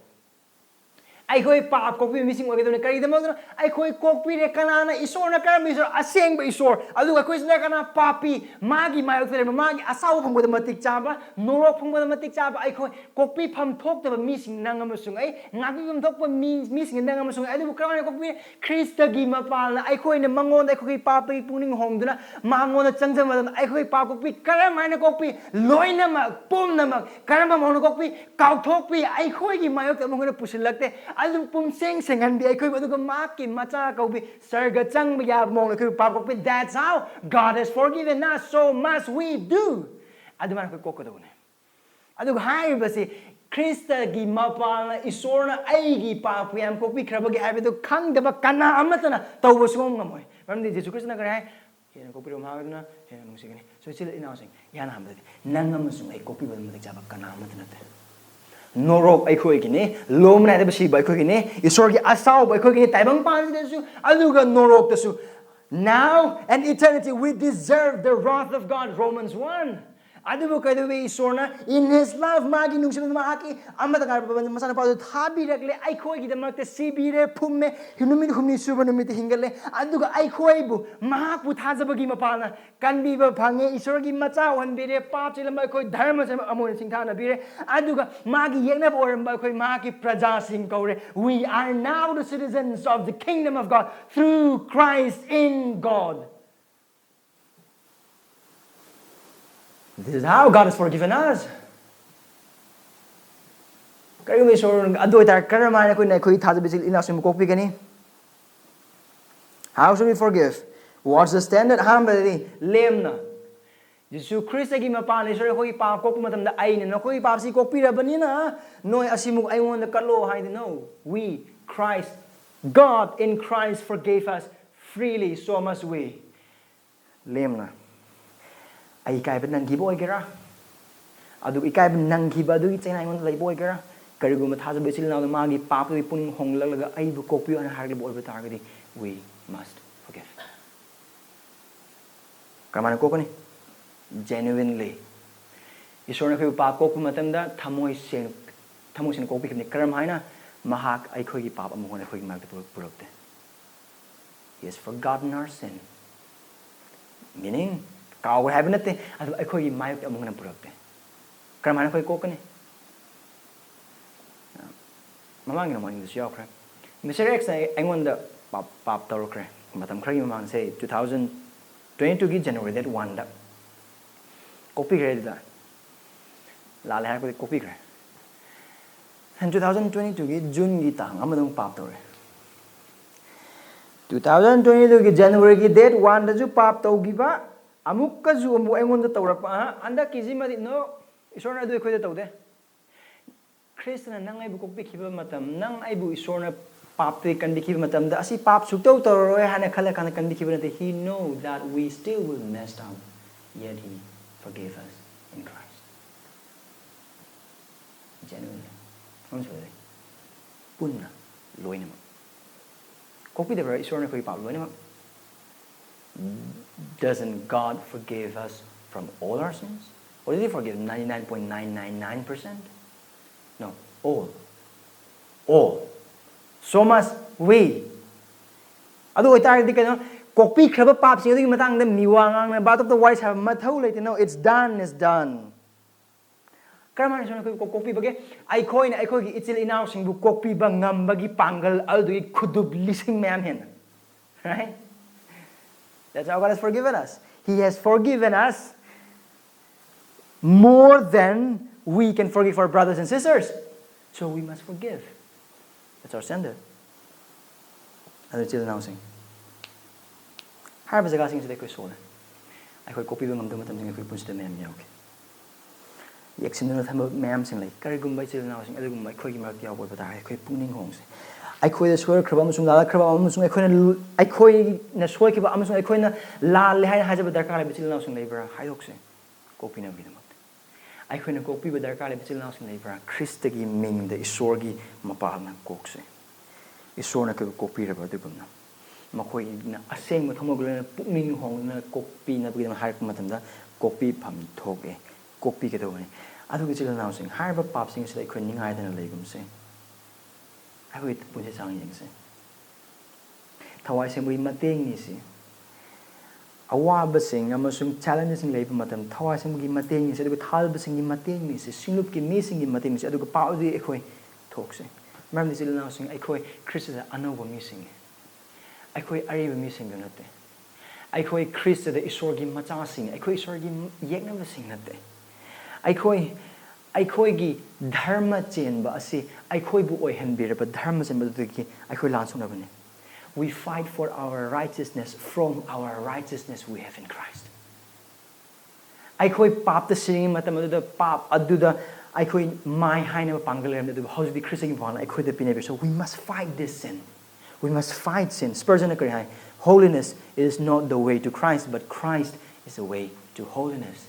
ꯑꯩꯈꯣꯏ ꯄꯥꯞ ꯀꯣꯛꯄꯤꯕ ꯃꯤꯁꯤꯡ ꯑꯣꯏꯒꯗꯕꯅꯤ꯫ ꯀꯔꯤꯒꯤꯗꯃꯛꯇꯅ ꯑꯩꯈꯣꯏ ꯀꯣꯛꯄꯤꯔꯦ? ꯀꯅꯥꯅ? ꯏꯁꯣꯔꯅ꯫ ꯀꯔꯝꯕ ꯏꯁꯣꯔ? ꯑꯁꯦꯡꯕ ꯏꯁꯣꯔ꯫ ꯑꯗꯨꯒ ꯑꯩꯈꯣꯏꯁꯤꯅ ꯀꯅꯥ? ꯄꯥꯄꯤ꯫ ꯃꯥꯒꯤ ꯃꯥꯌꯣꯛꯇ ꯂꯩꯕ, ꯃꯥꯒꯤ ꯑꯁꯥꯎꯕ ꯐꯪꯕꯗ ꯃꯇꯤꯛ ꯆꯥꯕ, ꯅꯣꯔꯣꯛ ꯐꯪꯕꯗ ꯃꯇꯤꯛ ꯆꯥꯕ ꯑꯩꯈꯣꯏ ꯀꯣꯛꯄꯤꯐꯝ ꯊꯣꯛꯇꯕ ꯃꯤꯁꯤꯡ ꯅꯪ ꯑꯃꯁꯨꯡ ꯑꯩ, ꯉꯥꯛꯄꯤꯐꯝ ꯊꯣꯛꯄ ꯃꯤ, ꯃꯤꯁꯤꯡ ꯅꯪ ꯑꯃꯁꯨꯡ ꯑꯩ꯫ ꯑꯗꯨꯕꯨ ꯀꯔꯝꯍꯥꯏꯅ ꯀꯣꯛꯄꯤꯔꯦ? ꯈ꯭ꯔꯤꯁꯇꯒꯤ ꯃꯄꯥꯜꯅ ꯑꯩꯈꯣꯏꯅ ꯃꯉꯣꯟꯗ ꯑꯩꯈꯣꯏꯒꯤ ꯄꯥꯞꯇꯒꯤ ꯄꯨꯛꯅꯤꯡ ꯍꯣꯡꯗꯨꯅ ꯃꯉꯣꯟꯗ ꯆꯪꯖꯕ ꯃꯇꯝꯗ ꯑꯩꯈꯣꯏ ꯄꯥꯞ ꯀꯣꯛꯄꯤ꯫ ꯀꯔꯝꯍꯥꯏꯅ ꯀꯣꯛꯄꯤ? ꯂꯣꯏꯅꯃꯛ, ꯄꯨꯝꯅꯃꯛ꯫ ꯀꯔꯝꯕ ꯃꯑꯣꯡꯗ ꯀꯣꯛꯄꯤ? ꯀꯥꯎꯊꯣꯛꯄꯤ꯫ ꯑꯩꯈꯣꯏꯒꯤ ꯃꯥꯌꯣꯛꯇ ꯑꯃꯨꯛ ꯍꯟꯅ ꯄꯨꯁꯤꯜꯂꯛꯇꯦ꯫ ꯑꯗꯨꯝ ꯄꯨꯝꯁꯦꯡ ꯁꯦꯡꯍꯟꯕꯤ ꯑꯩꯈꯣꯏꯕꯨ, ꯑꯗꯨꯒ ꯃꯍꯥꯛꯀꯤ ꯃꯆꯥ ꯀꯧꯕꯤ, ꯁꯔꯒ ꯆꯪꯕ ꯌꯥꯕ ꯃꯑꯣꯡꯗ ꯑꯩꯈꯣꯏꯕꯨ ꯄꯥꯞ ꯀꯣꯛꯄꯤ꯫ That's how God has forgiven us, so must we do. ꯑꯗꯨꯃꯥꯏꯅ ꯑꯩꯈꯣꯏ ꯀꯣꯛꯀꯗꯧꯕꯅꯦ꯫ ꯑꯗꯨꯒ ꯍꯥꯏꯔꯤꯕꯁꯤ, ꯈ꯭ꯔꯤꯁꯇꯒꯤ ꯃꯄꯥꯜꯅ ꯏꯁꯣꯔꯅ ꯑꯩꯒꯤ ꯄꯥꯞ ꯃꯌꯥꯝ ꯀꯣꯛꯄꯤꯈ꯭ꯔꯕꯒꯦ ꯍꯥꯏꯕꯗꯨ ꯈꯪꯗꯕ ꯀꯅꯥ ꯑꯃꯠꯇꯅ ꯇꯧꯕ ꯁꯨꯡꯉꯝ ꯉꯝꯃꯣꯏ꯫ ꯃꯔꯝꯗꯤ ꯖꯤꯁꯨ ꯈ꯭ꯔꯤꯁꯇꯅ ꯀꯔꯤ ꯍꯥꯏ? "ꯍꯦꯟꯅ ꯀꯣꯛꯄꯤꯔꯣ, ꯃꯍꯥꯛ ꯑꯗꯨꯅ ꯍꯦꯟꯅ ꯅꯨꯡꯁꯤꯒꯅꯤ"꯫ So, ꯏꯆꯤꯜ ꯏꯅꯥꯎꯁꯤꯡ, ꯏꯍꯥꯟ ꯍꯥꯟꯕꯗꯗꯤ ꯅꯪ ꯑꯃꯁꯨꯡ ꯑꯩ ꯀꯣꯛꯄꯤꯕ ꯃꯇꯤꯛ ꯆꯥꯕ ꯀꯅꯥ ꯑꯃꯠꯇ ꯅꯠꯇꯦ꯫ ꯅꯣꯔꯣꯛ ꯑꯩꯈꯣꯏꯒꯤꯅꯤ, ꯂꯣꯝꯅ ꯍꯥꯏꯗꯕ ꯁꯤꯕ ꯑꯩꯈꯣꯏꯒꯤꯅꯤ, ꯏꯁꯣꯔꯒꯤ ꯑꯁꯥꯎꯕ ꯑꯩꯈꯣꯏꯒꯤꯅꯤ, ꯇꯥꯏꯕꯪ ꯄꯥꯟꯁꯤꯗꯁꯨ, ꯑꯗꯨꯒ ꯅꯣꯔꯣꯛꯇꯁꯨ꯫ Now and eternity, we deserve the wrath of God, Romans one. ꯑꯗꯨꯕꯨ ꯀꯩꯗꯧꯋꯤ? ꯏꯁꯣꯔꯅ in his love, ꯃꯥꯒꯤ ꯅꯨꯡꯁꯤꯕ, ꯃꯍꯥꯛꯀꯤ ꯑꯃꯠꯇ ꯉꯥꯏꯔꯕ ꯃꯆꯥꯅꯨꯄꯥꯗꯨ ꯊꯥꯕꯤꯔꯛꯂꯦ ꯑꯩꯈꯣꯏꯒꯤꯗꯃꯛꯇ, ꯁꯤꯕꯤꯔꯦ, ꯐꯨꯝꯃꯦ, ꯅꯨꯃꯤꯠ ꯍꯨꯝꯅꯤ ꯁꯨꯕ ꯅꯨꯃꯤꯠꯇ ꯍꯤꯡꯒꯠꯂꯦ꯫ ꯑꯗꯨꯒ ꯑꯩꯈꯣꯏꯕꯨ ꯃꯍꯥꯛꯄꯨ ꯊꯥꯖꯕꯒꯤ ꯃꯄꯥꯜꯅ ꯀꯟꯕꯤꯕ ꯐꯪꯉꯦ, ꯏꯁꯣꯔꯒꯤ ꯃꯆꯥ ꯑꯣꯏꯍꯟꯕꯤꯔꯦ, ꯄꯥꯞ ꯆꯦꯜꯂꯝꯕ ꯑꯩꯈꯣꯏ ꯙꯔꯃ ꯁꯦꯝꯕ ꯑꯃ ꯑꯣꯏꯅ ꯁꯤꯡꯊꯥꯅꯕꯤꯔꯦ꯫ ꯑꯗꯨꯒ ꯃꯥꯒꯤ ꯌꯦꯛꯅꯕ ꯑꯣꯏꯔꯝꯕ ꯑꯩꯈꯣꯏ ꯃꯍꯥꯛꯀꯤ ꯄ꯭ꯔꯖꯥꯁꯤꯡ ꯀꯧꯔꯦ꯫ We are now the citizens of the kingdom of God through Christ in God. This is how God has forgiven us. ꯀꯔꯤꯒꯨꯝꯕ ꯏꯁꯣꯔ ꯑꯗꯨ ꯑꯣꯏꯇꯥꯔ, ꯀꯔꯝꯍꯥꯏꯅ ꯑꯩꯈꯣꯏꯅ ꯑꯩꯈꯣꯏꯒꯤ ꯊꯥꯖꯕ ꯏꯆꯤꯜ ꯏꯅꯥꯎꯁꯤꯡꯕꯨ ꯀꯣꯛꯄꯤꯒꯅꯤ? How should we forgive? What's the standard? ꯑꯍꯥꯟꯕꯗꯗꯤ ꯂꯦꯝꯅ꯫ ꯖꯤꯁꯨ ꯈ꯭ꯔꯤꯁꯇꯒꯤ ꯃꯄꯥꯟꯗ ꯏꯁꯣꯔ ꯑꯩꯈꯣꯏꯒꯤ ꯄꯥꯞ ꯀꯣꯛꯄ ꯃꯇꯝꯗ, "ꯑꯩꯅ ꯅꯈꯣꯏꯒꯤ ꯄꯥꯞꯁꯤ ꯀꯣꯛꯄꯤꯔꯕꯅꯤꯅ ꯅꯣꯏ ꯑꯁꯤꯃꯨꯛ ꯑꯩꯉꯣꯟꯗ ꯀꯠꯂꯣ" ꯍꯥꯏꯗꯤ, no. We, Christ, God in Christ forgave us freely, so must we. ꯂꯦꯝꯅ ꯑꯩ ꯏꯀꯥꯏꯕ ꯅꯪꯈꯤꯕ ꯑꯣꯏꯒꯦꯔꯥ, ꯑꯗꯨꯒ ꯏꯀꯥꯏꯕ ꯅꯪꯈꯤꯕ ꯑꯗꯨꯒꯤ ꯆꯩꯅꯥ ꯑꯩꯉꯣꯟꯗ ꯂꯩꯕ ꯑꯣꯏꯒꯦꯔꯥ, ꯀꯔꯤꯒꯨꯝꯕ ꯊꯥꯖꯕ ꯏꯆꯤꯜ ꯏꯅꯥꯎꯅ ꯃꯥꯒꯤ ꯄꯥꯞꯇꯨꯒꯤ ꯄꯨꯛꯅꯤꯡ ꯍꯣꯡꯂꯛꯂꯒ ꯑꯩꯕꯨ ꯀꯣꯛꯄꯤꯌꯨ ꯍꯥꯏꯅ ꯍꯥꯏꯔꯛꯂꯤꯕ ꯑꯣꯏꯕ ꯇꯥꯔꯒꯗꯤ, we must forgive. ꯀꯔꯝꯍꯥꯏꯅ ꯀꯣꯛꯀꯅꯤ? Genuinely. ꯏꯁꯣꯔꯅ ꯑꯩꯈꯣꯏꯕꯨ ꯄꯥꯞ ꯀꯣꯛꯄ ꯃꯇꯝꯗ ꯊꯃꯣꯏ ꯁꯦꯡ ꯊꯃꯣꯏ ꯁꯦꯡꯅ ꯀꯣꯛꯄꯤꯈꯤꯕꯅꯤ꯫ ꯀꯔꯝꯍꯥꯏꯅ? ꯃꯍꯥꯛ ꯑꯩꯈꯣꯏꯒꯤ ꯄꯥꯞ ꯑꯃꯨꯛ ꯍꯟꯅ ꯑꯩꯈꯣꯏꯒꯤ ꯃꯔꯛꯇ ꯄꯨꯔꯛ- ꯄꯨꯔꯛꯇꯦ꯫ He has forgotten our sin. Meaning, ꯀꯥꯎꯈ꯭ꯔꯦ ꯍꯥꯏꯕ ꯅꯠꯇꯦ, ꯑꯗꯨ ꯑꯩꯈꯣꯏꯒꯤ ꯃꯥꯌꯣꯛꯇ ꯑꯃꯨꯛ ꯍꯟꯅ ꯄꯨꯔꯛꯇꯦ꯫ ꯀꯔꯝꯍꯥꯏꯅ ꯑꯩꯈꯣꯏ ꯀꯣꯛꯀꯅꯤ? ꯃꯃꯥꯡꯒꯤ ꯅꯣꯡꯃꯥꯏꯖꯤꯡꯗꯁꯨ ꯌꯥꯎꯈ꯭ꯔꯦ꯫ ꯃꯤꯁꯇꯔ ꯑꯦꯛꯁꯅ ꯑꯩꯉꯣꯟꯗ ꯄꯥꯞ ꯄꯥꯞ ꯇꯧꯔꯛꯈ꯭ꯔꯦ꯫ ꯃꯇꯝ ꯈꯔꯒꯤ ꯃꯃꯥꯡꯗ, say, two thousand twenty twoꯒꯤ January date oneꯗ ꯀꯣꯛꯄꯤꯈ꯭ꯔꯦ꯫ ꯑꯗꯨꯗ ꯂꯥꯜꯂꯦ ꯍꯥꯏꯔꯛꯄꯗꯤ ꯀꯣꯛꯄꯤꯈ꯭ꯔꯦ꯫ And two thousand twenty twoꯒꯤ Juneꯒꯤ ꯇꯥꯡ ꯑꯃꯗ ꯑꯃꯨꯛ ꯄꯥꯞ ꯇꯧꯔꯦ꯫ Two thousand twenty twoꯒꯤ Januaryꯒꯤ date oneꯗꯁꯨ ꯄꯥꯞ ꯇꯧꯈꯤꯕ, ꯑꯃꯨꯛꯀꯁꯨ ꯑꯃꯨꯛ ꯑꯩꯉꯣꯟꯗ ꯇꯧꯔꯛꯄ꯫ ꯑ, ꯍꯟꯗꯛꯀꯤꯁꯤꯃꯗꯤ no, ꯏꯁꯣꯔꯅ ꯑꯗꯨ ꯑꯩꯈꯣꯏꯗ ꯇꯧꯗꯦ꯫ ꯈ꯭ꯔꯤꯁꯇꯅ ꯅꯪ ꯑꯩꯕꯨ ꯀꯣꯛꯄꯤꯈꯤꯕ ꯃꯇꯝ, ꯅꯪ ꯑꯩꯕꯨ ꯏꯁꯣꯔꯅ ꯄꯥꯞꯇꯒꯤ ꯀꯟꯕꯤꯈꯤꯕ ꯃꯇꯝꯗ, ꯑꯁꯤ ꯄꯥꯞ ꯁꯨꯛꯇꯧ ꯇꯧꯔꯔꯣꯏ ꯍꯥꯏꯅ ꯈꯜꯂ ꯀꯥꯟꯗ ꯀꯟꯕꯤꯈꯤꯕ ꯅꯠꯇꯦ꯫ He know that we still will messed up, yet he forgave us in Christ. Genuinely. ꯑꯃꯁꯨ ꯂꯩ꯫ ꯄꯨꯟꯅ, ꯂꯣꯏꯅꯃꯛ꯫ ꯀꯣꯛꯄꯤꯗꯕ꯭ꯔꯥ ꯏꯁꯣꯔꯅ ꯑꯩꯈꯣꯏꯒꯤ ꯄꯥꯞ ꯂꯣꯏꯅꯃꯛ? Doesn't God forgive us from all our sins? Or did he forgive ninety-nine point nine nine nine percent? No, all. All. So must we. ꯑꯗꯨ ꯑꯣꯏꯇꯥꯔꯒꯗꯤ ꯀꯩꯅꯣ, ꯀꯣꯛꯄꯤꯈ꯭ꯔꯕ ꯄꯥꯞꯁꯤꯡ ꯑꯗꯨꯒꯤ ꯃꯇꯥꯡꯗ ꯃꯤꯋꯥ ꯉꯥꯡꯅꯕ, ꯑꯇꯣꯞꯄ ꯋꯥꯔꯤ ꯁꯥꯕ ꯃꯊꯧ ꯂꯩꯇꯦ꯫ No, it's done, it's done. ꯀꯔꯝꯍꯥꯏꯅ ꯏꯁꯣꯔꯅ ꯑꯩꯈꯣꯏꯕꯨ ꯀꯣꯛ- ꯀꯣꯛꯄꯤꯕꯒꯦ? ꯑꯩꯈꯣꯏꯅ ꯑꯩꯈꯣꯏꯒꯤ ꯏꯆꯤꯜ ꯏꯅꯥꯎꯁꯤꯡꯕꯨ ꯀꯣꯛꯄꯤꯕ ꯉꯝꯕꯒꯤ ꯄꯥꯡꯒꯜ ꯑꯗꯨꯗꯤ ꯈꯨꯗꯨꯞ ꯂꯤꯁꯤꯡ ꯃꯌꯥꯝ ꯍꯦꯟꯅ꯫ Right? That's how God has forgiven us. He has forgiven us more than we can forgive our brothers and sisters. So we must forgive. That's our standard. ꯑꯗꯨ ꯏꯆꯤꯜ ꯏꯅꯥꯎꯁꯤꯡ, ꯍꯥꯏꯔꯤꯕ ꯖꯒꯥꯁꯤꯡꯁꯤꯗ ꯑꯩꯈꯣꯏ ꯁꯣꯜꯂꯦ꯫ ꯑꯩꯈꯣꯏ ꯀꯣꯛꯄꯤꯕ ꯉꯝꯗꯕ ꯃꯇꯝꯁꯤꯡ ꯑꯩꯈꯣꯏ ꯄꯨꯟꯁꯤꯗ ꯃꯌꯥꯝ ꯌꯥꯎꯈꯤ꯫ ꯌꯦꯛꯁꯤꯟꯗꯨꯅ ꯊꯝꯕ ꯃꯌꯥꯝꯁꯤꯡ ꯂꯩ꯫ ꯀꯔꯤꯒꯨꯝꯕ ꯏꯆꯤꯜ ꯏꯅꯥꯎꯁꯤꯡ ꯑꯗꯨꯒꯨꯝꯕ ꯑꯩꯈꯣꯏꯒꯤ ꯃꯔꯛꯇ ꯌꯥꯎꯕ ꯑꯣꯏꯕ ꯇꯥꯔꯒꯗꯤ ꯑꯩꯈꯣꯏ ꯄꯨꯛꯅꯤꯡ ꯍꯣꯡꯁꯦ꯫ ꯑꯩꯈꯣꯏꯗ ꯁꯣꯏꯔꯛꯈ꯭ꯔꯕ ꯑꯃꯁꯨꯡ ꯂꯥꯜꯂꯛꯈ꯭ꯔꯕ ꯑꯃꯁꯨꯡ ꯑꯩꯈꯣꯏꯅ, ꯑꯩꯈꯣꯏꯅ ꯁꯣꯏꯈꯤꯕ ꯑꯃꯁꯨꯡ ꯑꯩꯈꯣꯏꯅ ꯂꯥꯜꯂꯦ ꯍꯥꯏꯅ ꯍꯥꯏꯖꯕ ꯗꯔꯀꯥꯔ ꯂꯩꯕ ꯏꯆꯤꯜ ꯏꯅꯥꯎꯁꯤꯡ ꯂꯩꯕ꯭ꯔꯥ? ꯍꯥꯏꯗꯣꯛꯁꯦ, ꯀꯣꯛꯄꯤꯅꯕꯒꯤꯗꯃꯛꯇ꯫ ꯑꯩꯈꯣꯏꯅ ꯀꯣꯛꯄꯤꯕ ꯗꯔꯀꯥꯔ ꯂꯩꯕ ꯏꯆꯤꯜ ꯏꯅꯥꯎꯁꯤꯡ ꯂꯩꯕ꯭ꯔꯥ? ꯈ꯭ꯔꯤꯁꯇꯒꯤ ꯃꯤꯡꯗ ꯏꯁꯣꯔꯒꯤ ꯃꯄꯥꯜꯅ ꯀꯣꯛꯁꯦ꯫ ꯏꯁꯣꯔꯅ ꯑꯩꯈꯣꯏꯕꯨ ꯀꯣꯛꯄꯤꯔꯕ ꯑꯗꯨꯒꯨꯝꯅ, ꯃꯈꯣꯏꯅ ꯑꯁꯦꯡꯕ ꯊꯃꯣꯏꯒ ꯂꯣꯏꯅꯅ ꯄꯨꯛꯅꯤꯡ ꯍꯣꯡꯗꯨꯅ ꯀꯣꯛꯄꯤꯅꯕꯒꯤꯗꯃꯛ ꯍꯥꯏꯔꯛꯄ ꯃꯇꯝꯗ, ꯀꯣꯛꯄꯤꯐꯝ ꯊꯣꯛꯑꯦ, ꯀꯣꯛꯄꯤꯒꯗꯧꯕꯅꯤ꯫ ꯑꯗꯨꯒ ꯏꯆꯤꯜ ꯏꯅꯥꯎꯁꯤꯡ, ꯍꯥꯏꯔꯤꯕ ꯄꯥꯞꯁꯤꯡ ꯑꯁꯤꯗ ꯑꯩꯈꯣꯏ ꯅꯤꯡꯉꯥꯏꯗꯅ ꯂꯩꯒꯨꯝꯁꯦ꯫ ꯑꯩꯈꯣꯏꯒꯤ ꯄꯨꯟꯁꯤ ꯆꯥꯡ ꯌꯦꯡꯁꯦ꯫ ꯊꯋꯥꯏ ꯁꯦꯡꯕꯒꯤ ꯃꯇꯦꯡꯅꯤ ꯁꯤ꯫ ꯑꯋꯥꯕꯁꯤꯡ ꯑꯃꯁꯨꯡ challengeꯁꯤꯡ ꯂꯩꯕ ꯃꯇꯝꯗ ꯊꯋꯥꯏ ꯁꯦꯡꯕꯒꯤ ꯃꯇꯦꯡꯅꯤ ꯁꯤ, ꯑꯗꯨꯒ ꯊꯥꯖꯕꯁꯤꯡꯒꯤ ꯃꯇꯦꯡꯅꯤ ꯁꯤ, ꯁꯤꯡꯂꯨꯞꯀꯤ ꯃꯤꯁꯤꯡꯒꯤ ꯃꯇꯦꯡꯅꯤ ꯁꯤ, ꯑꯗꯨꯒ ꯄꯥꯎꯗꯤ ꯑꯩꯈꯣꯏ ꯊꯣꯛꯁꯦ꯫ ꯃꯔꯝꯗꯤ ꯏꯆꯤꯜ ꯏꯅꯥꯎꯁꯤꯡ, ꯑꯩꯈꯣꯏ ꯈ꯭ꯔꯤꯁꯇꯗ ꯑꯅꯧꯕ ꯃꯤꯁꯤꯡꯅꯤ꯫ ꯑꯩꯈꯣꯏ ꯑꯔꯤꯕ ꯃꯤꯁꯤꯡꯗꯨ ꯅꯠꯇꯦ꯫ ꯑꯩꯈꯣꯏ ꯈ꯭ꯔꯤꯁꯇꯗ ꯏꯁꯣꯔꯒꯤ ꯃꯆꯥꯁꯤꯡ, ꯑꯩꯈꯣꯏ ꯏꯁꯣꯔꯒꯤ ꯌꯦꯛꯅꯕꯁꯤꯡ ꯅꯠꯇꯦ꯫ ꯑꯩꯈꯣꯏ, ꯑꯩꯈꯣꯏꯒꯤ ꯙꯔꯃ ꯆꯦꯟꯕ ꯑꯁꯤ ꯑꯩꯈꯣꯏꯕꯨ ꯑꯣꯏꯍꯟꯕꯤꯔꯕ ꯙꯔꯃ ꯆꯦꯟꯕ ꯑꯗꯨꯗꯒꯤ ꯑꯩꯈꯣꯏ ꯂꯥꯟ ꯁꯣꯛꯅꯕꯅꯤ꯫ We fight for our righteousness from our righteousness we have in Christ. ꯑꯩꯈꯣꯏ ꯄꯥꯞꯇ ꯁꯤꯔꯤꯉꯩ ꯃꯇꯝ ꯑꯗꯨꯗ, ꯄꯥꯞ ꯑꯗꯨꯗ ꯑꯩꯈꯣꯏ ꯃꯥꯏ ꯍꯥꯏꯅꯕ ꯄꯥꯡꯒꯜ ꯂꯩꯔꯝꯗꯦ, ꯑꯗꯨꯕꯨ ꯍꯧꯖꯤꯛꯇꯤ ꯈ꯭ꯔꯤꯁꯇꯒꯤ ꯃꯄꯥꯟꯅ ꯑꯩꯈꯣꯏꯗ ꯄꯤꯅꯕꯤ꯫ So we must fight this sin. We must fight sin. Spurgeonꯅ ꯀꯔꯤ ꯍꯥꯏ? "Holiness is not the way to Christ, but Christ is the way to holiness."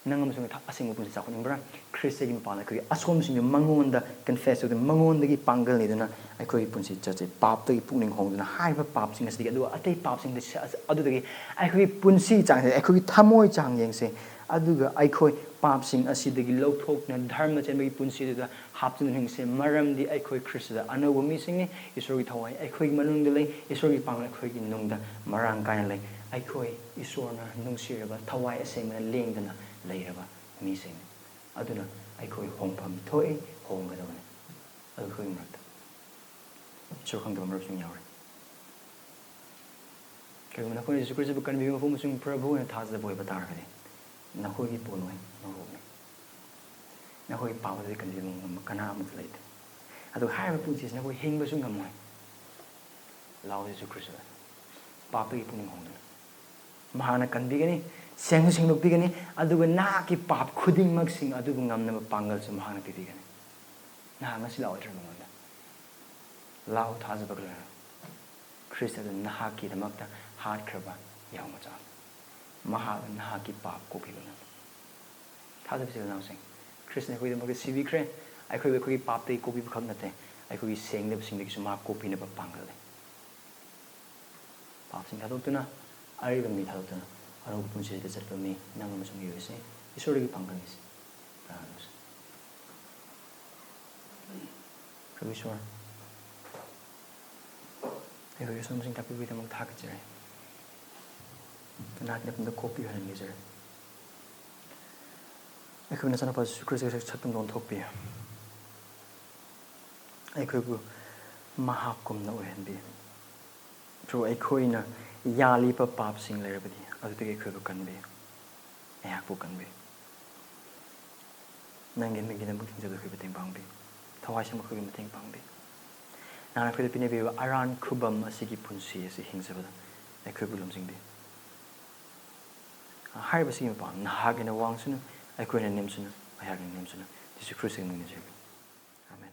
ꯅꯪ ꯑꯃꯁꯨꯡ ꯑꯩ ꯑꯁꯦꯡꯕ ꯄꯨꯟꯁꯤ ꯆꯥꯎꯈꯠꯅꯤꯡꯕ꯭ꯔꯥ? ꯈ꯭ꯔꯤꯁꯇꯒꯤ ꯃꯄꯥꯟꯗ ꯑꯩꯈꯣꯏꯒꯤ ꯑꯁꯣꯝꯁꯤꯡꯗꯨ ꯃꯉꯣꯟꯗ confess ꯇꯧꯗꯨꯅ, ꯃꯉꯣꯟꯗꯒꯤ ꯄꯥꯡꯒꯜ ꯅꯤꯗꯨꯅ ꯑꯩꯈꯣꯏꯒꯤ ꯄꯨꯟꯁꯤ ꯆꯠꯁꯦ꯫ ꯄꯥꯞꯇꯒꯤ ꯄꯨꯛꯅꯤꯡ ꯍꯣꯡꯗꯨꯅ ꯍꯥꯏꯔꯤꯕ ꯄꯥꯞꯁꯤꯡ ꯑꯁꯤꯗꯒꯤ, ꯑꯗꯨꯒ ꯑꯇꯩ ꯄꯥꯞꯁꯤꯡꯗ ꯁ-, ꯑꯗꯨꯗꯒꯤ ꯑꯩꯈꯣꯏꯒꯤ ꯄꯨꯟꯁꯤ ꯆꯥꯡꯁꯦ, ꯑꯩꯈꯣꯏꯒꯤ ꯊꯃꯣꯏ ꯆꯥꯡ ꯌꯦꯡꯁꯦ꯫ ꯑꯗꯨꯒ ꯑꯩꯈꯣꯏ ꯄꯥꯞꯁꯤꯡ ꯑꯁꯤꯗꯒꯤ ꯂꯧꯊꯣꯛꯇꯨꯅ ꯙꯔꯃ ꯆꯦꯟꯕꯒꯤ ꯄꯨꯟꯁꯤ ꯑꯗꯨꯗ ꯍꯥꯞꯇꯨꯅ ꯍꯤꯡꯁꯦ꯫ ꯃꯔꯝꯗꯤ ꯑꯩꯈꯣꯏ ꯈ꯭ꯔꯤꯁꯇꯗ ꯑꯅꯧꯕ ꯃꯤꯁꯤꯡꯅꯤ꯫ ꯏꯁꯣꯔꯒꯤ ꯊꯋꯥꯏ ꯑꯩꯈꯣꯏꯒꯤ ꯃꯅꯨꯡꯗ ꯂꯩ꯫ ꯏꯁꯣꯔꯒꯤ ꯄꯥꯡꯒꯜ ꯑꯩꯈꯣꯏꯒꯤ ꯅꯨꯡꯗ ꯃꯔꯥꯡ ꯀꯥꯏꯅ ꯂꯩ꯫ ꯑꯩꯈꯣꯏ ꯏꯁꯣꯔꯅ ꯅꯨꯡꯁꯤꯔꯕ, ꯊꯋꯥꯏ ꯑꯁꯦꯡꯕꯅ ꯂꯦꯡꯗꯅ ꯂꯩꯔꯕ ꯃꯤꯁꯤꯡꯅꯤ꯫ ꯑꯗꯨꯅ ꯑꯩꯈꯣꯏ ꯍꯣꯡꯐꯝ ꯊꯣꯛꯏ, ꯍꯣꯡꯒꯗꯕꯅꯤ꯫ ꯑꯗꯨ ꯑꯩꯈꯣꯏꯒꯤ ꯃꯔꯛꯇ ꯏꯁꯣꯔ ꯈꯪꯗꯕ ꯃꯔꯨꯞꯁꯤꯡ ꯌꯥꯎꯔꯤ꯫ ꯀꯔꯤꯒꯨꯝꯕ ꯅꯈꯣꯏꯅ ꯖꯤꯁꯨ ꯈ꯭ꯔꯤꯁꯇꯕꯨ ꯀꯟꯕꯤꯕ ꯃꯄꯨ ꯑꯃꯁꯨꯡ ꯄ꯭ꯔꯚꯨ ꯑꯣꯏꯅ ꯊꯥꯖꯕ ꯑꯣꯏꯕ ꯇꯥꯔꯒꯗꯤ, ꯅꯈꯣꯏꯒꯤ ꯄꯣꯠ ꯂꯣꯏ ꯃꯔꯨꯞꯅꯤ꯫ ꯅꯈꯣꯏꯒꯤ ꯄꯥꯞ ꯑꯗꯨꯗꯤ ꯀꯟꯕꯤꯕ ꯉꯝꯕ ꯀꯅꯥ ꯑꯃꯠꯇ ꯂꯩꯇꯦ꯫ ꯑꯗꯨꯒ ꯍꯥꯏꯔꯤꯕ ꯄꯨꯟꯁꯤꯁꯤ ꯅꯈꯣꯏ ꯍꯤꯡꯕꯁꯨ ꯉꯝꯃꯣꯏ꯫ ꯂꯥꯛꯑꯣ ꯖꯤꯁꯨ ꯈ꯭ꯔꯤꯁꯇꯗ, ꯄꯥꯞꯇꯒꯤ ꯄꯨꯛꯅꯤꯡ ꯍꯣꯡꯗꯨꯅ꯫ ꯃꯍꯥꯛꯅ ꯀꯟꯕꯤꯒꯅꯤ, ꯁꯦꯡꯁꯨ ꯁꯦꯡꯗꯣꯛꯄꯤꯒꯅꯤ, ꯑꯗꯨꯒ ꯅꯍꯥꯛꯀꯤ ꯄꯥꯞ ꯈꯨꯗꯤꯡꯃꯛꯁꯤꯡ ꯑꯗꯨꯕꯨ ꯉꯝꯅꯕ ꯄꯥꯡꯒꯜꯁꯨ ꯃꯍꯥꯛꯅ ꯄꯤꯕꯤꯒꯅꯤ꯫ ꯅꯍꯥꯛ ꯉꯁꯤ ꯂꯥꯛꯑꯣꯏꯗ꯭ꯔꯥ ꯃꯉꯣꯟꯗ? ꯂꯥꯛꯎ, ꯊꯥꯖꯕꯒ ꯂꯣꯏꯅꯅ ꯈ꯭ꯔꯤꯁꯇꯗ ꯅꯍꯥꯛꯀꯤꯗꯃꯛꯇ ꯍꯥꯠꯈ꯭ꯔꯕ ꯌꯥꯎ ꯃꯆꯥ, ꯃꯍꯥꯛꯅ ꯅꯍꯥꯛꯀꯤ ꯄꯥꯞ ꯀꯣꯛꯄꯤꯕ ꯉꯝꯃꯤ꯫ ꯊꯥꯖꯕ ꯏꯆꯤꯜ ꯏꯅꯥꯎꯁꯤꯡ, ꯈ꯭ꯔꯤꯁꯅ ꯑꯩꯈꯣꯏꯒꯤꯗꯃꯛꯇ ꯁꯤꯕꯤꯈ꯭ꯔꯦ꯫ ꯑꯩꯈꯣꯏꯕꯨ ꯑꯩꯈꯣꯏꯒꯤ ꯄꯥꯞꯇꯒꯤ ꯀꯣꯛꯄꯤꯕ ꯈꯛ ꯅꯠꯇꯦ, ꯑꯩꯈꯣꯏꯒꯤ ꯁꯦꯡꯗꯕꯁꯤꯡꯗꯒꯤꯁꯨ ꯃꯍꯥꯛ ꯀꯣꯛꯄꯤꯅꯕ ꯄꯥꯡꯒꯜ ꯂꯩ꯫ ꯄꯥꯞꯁꯤꯡ ꯊꯥꯗꯣꯛꯇꯨꯅ ꯑꯔꯤꯕ ꯃꯤ ꯊꯥꯗꯣꯛꯇꯨꯅ ꯑꯅꯧꯕ ꯄꯨꯟꯁꯤꯗ ꯆꯠꯄ ꯃꯤ ꯅꯪ ꯑꯃꯁꯨꯡ ꯑꯩ ꯑꯣꯏꯁꯤ꯫ ꯏꯁꯣꯔꯗꯒꯤ ꯄꯥꯡꯒꯜ ꯅꯤꯁꯤ꯫ ꯄ꯭ꯔꯥꯔꯊꯅꯥ ꯇꯧꯁꯤ꯫ ꯄ꯭ꯔꯚꯨ ꯏꯁꯣꯔ, ꯑꯩꯈꯣꯏꯒꯤ ꯑꯁꯣꯏꯕꯁꯤꯡ ꯇꯥꯛꯄꯤꯕꯒꯤꯗꯃꯛ ꯊꯥꯒꯠꯆꯔꯤ꯫ ꯅꯍꯥꯛꯀꯤ ꯂꯩꯐꯝꯗ ꯀꯣꯛꯄꯤꯌꯨ ꯍꯥꯏꯅ ꯅꯤꯖꯔꯤ꯫ ꯑꯩꯈꯣꯏ ꯅꯆꯥꯅꯨꯄꯥ ꯖꯤꯁꯨ ꯈ꯭ꯔꯤꯁꯇꯒꯤ ꯁꯛꯇꯝꯗ ꯑꯣꯟꯊꯣꯛꯄꯤꯌꯨ꯫ ꯑꯩꯈꯣꯏꯕꯨ ꯃꯍꯥꯛꯀꯨꯝꯅ ꯑꯣꯏꯍꯟꯕꯤꯌꯨ꯫ ꯄ꯭ꯔꯚꯨ, ꯑꯩꯈꯣꯏꯅ ꯌꯥꯜꯂꯤꯕ ꯄꯥꯞꯁꯤꯡ ꯂꯩꯔꯕꯗꯤ ꯑꯗꯨꯗꯒꯤ ꯑꯩꯈꯣꯏꯕꯨ ꯀꯟꯕꯤꯌꯨ, ꯑꯩꯍꯥꯛꯄꯨ ꯀꯟꯕꯤꯌꯨ꯫ ꯅꯪꯒꯤ ꯃꯤꯡꯒꯤꯗꯃꯛ ꯍꯤꯡꯖꯕꯗ ꯑꯩꯈꯣꯏ ꯃꯇꯦꯡ ꯄꯥꯡꯕꯤꯌꯨ꯫ ꯊꯋꯥꯏ ꯁꯦꯡꯕ ꯑꯩꯈꯣꯏꯒꯤ ꯃꯇꯦꯡ ꯄꯥꯡꯕꯤꯌꯨ꯫ ꯅꯍꯥꯛꯅ ꯑꯩꯈꯣꯏꯗ ꯄꯤꯅꯕꯤꯔꯤꯕ ꯑꯔꯥꯟ ꯈꯨꯕꯝ ꯑꯁꯤꯒꯤ ꯄꯨꯟꯁꯤ ꯑꯁꯤ ꯍꯤꯡꯖꯕꯗ ꯑꯩꯈꯣꯏꯕꯨ ꯂꯝꯖꯤꯡꯕꯤꯌꯨ꯫ ꯍꯥꯏꯔꯤꯕꯁꯤꯒꯤ ꯃꯄꯥꯟ ꯅꯍꯥꯛ ꯑꯩꯅ ꯋꯥꯡꯁꯅꯨ, ꯑꯩꯈꯣꯏꯅ ꯅꯦꯝꯁꯅꯨ, ꯑꯩꯍꯥꯛꯅ ꯅꯦꯝꯁꯅꯨ꯫ ꯖꯤꯁꯨ ꯈ꯭ꯔꯤꯁꯇꯒꯤ ꯃꯤꯡꯗ ꯅꯤꯖꯔꯤ꯫ ꯑꯥꯃꯦꯟ꯫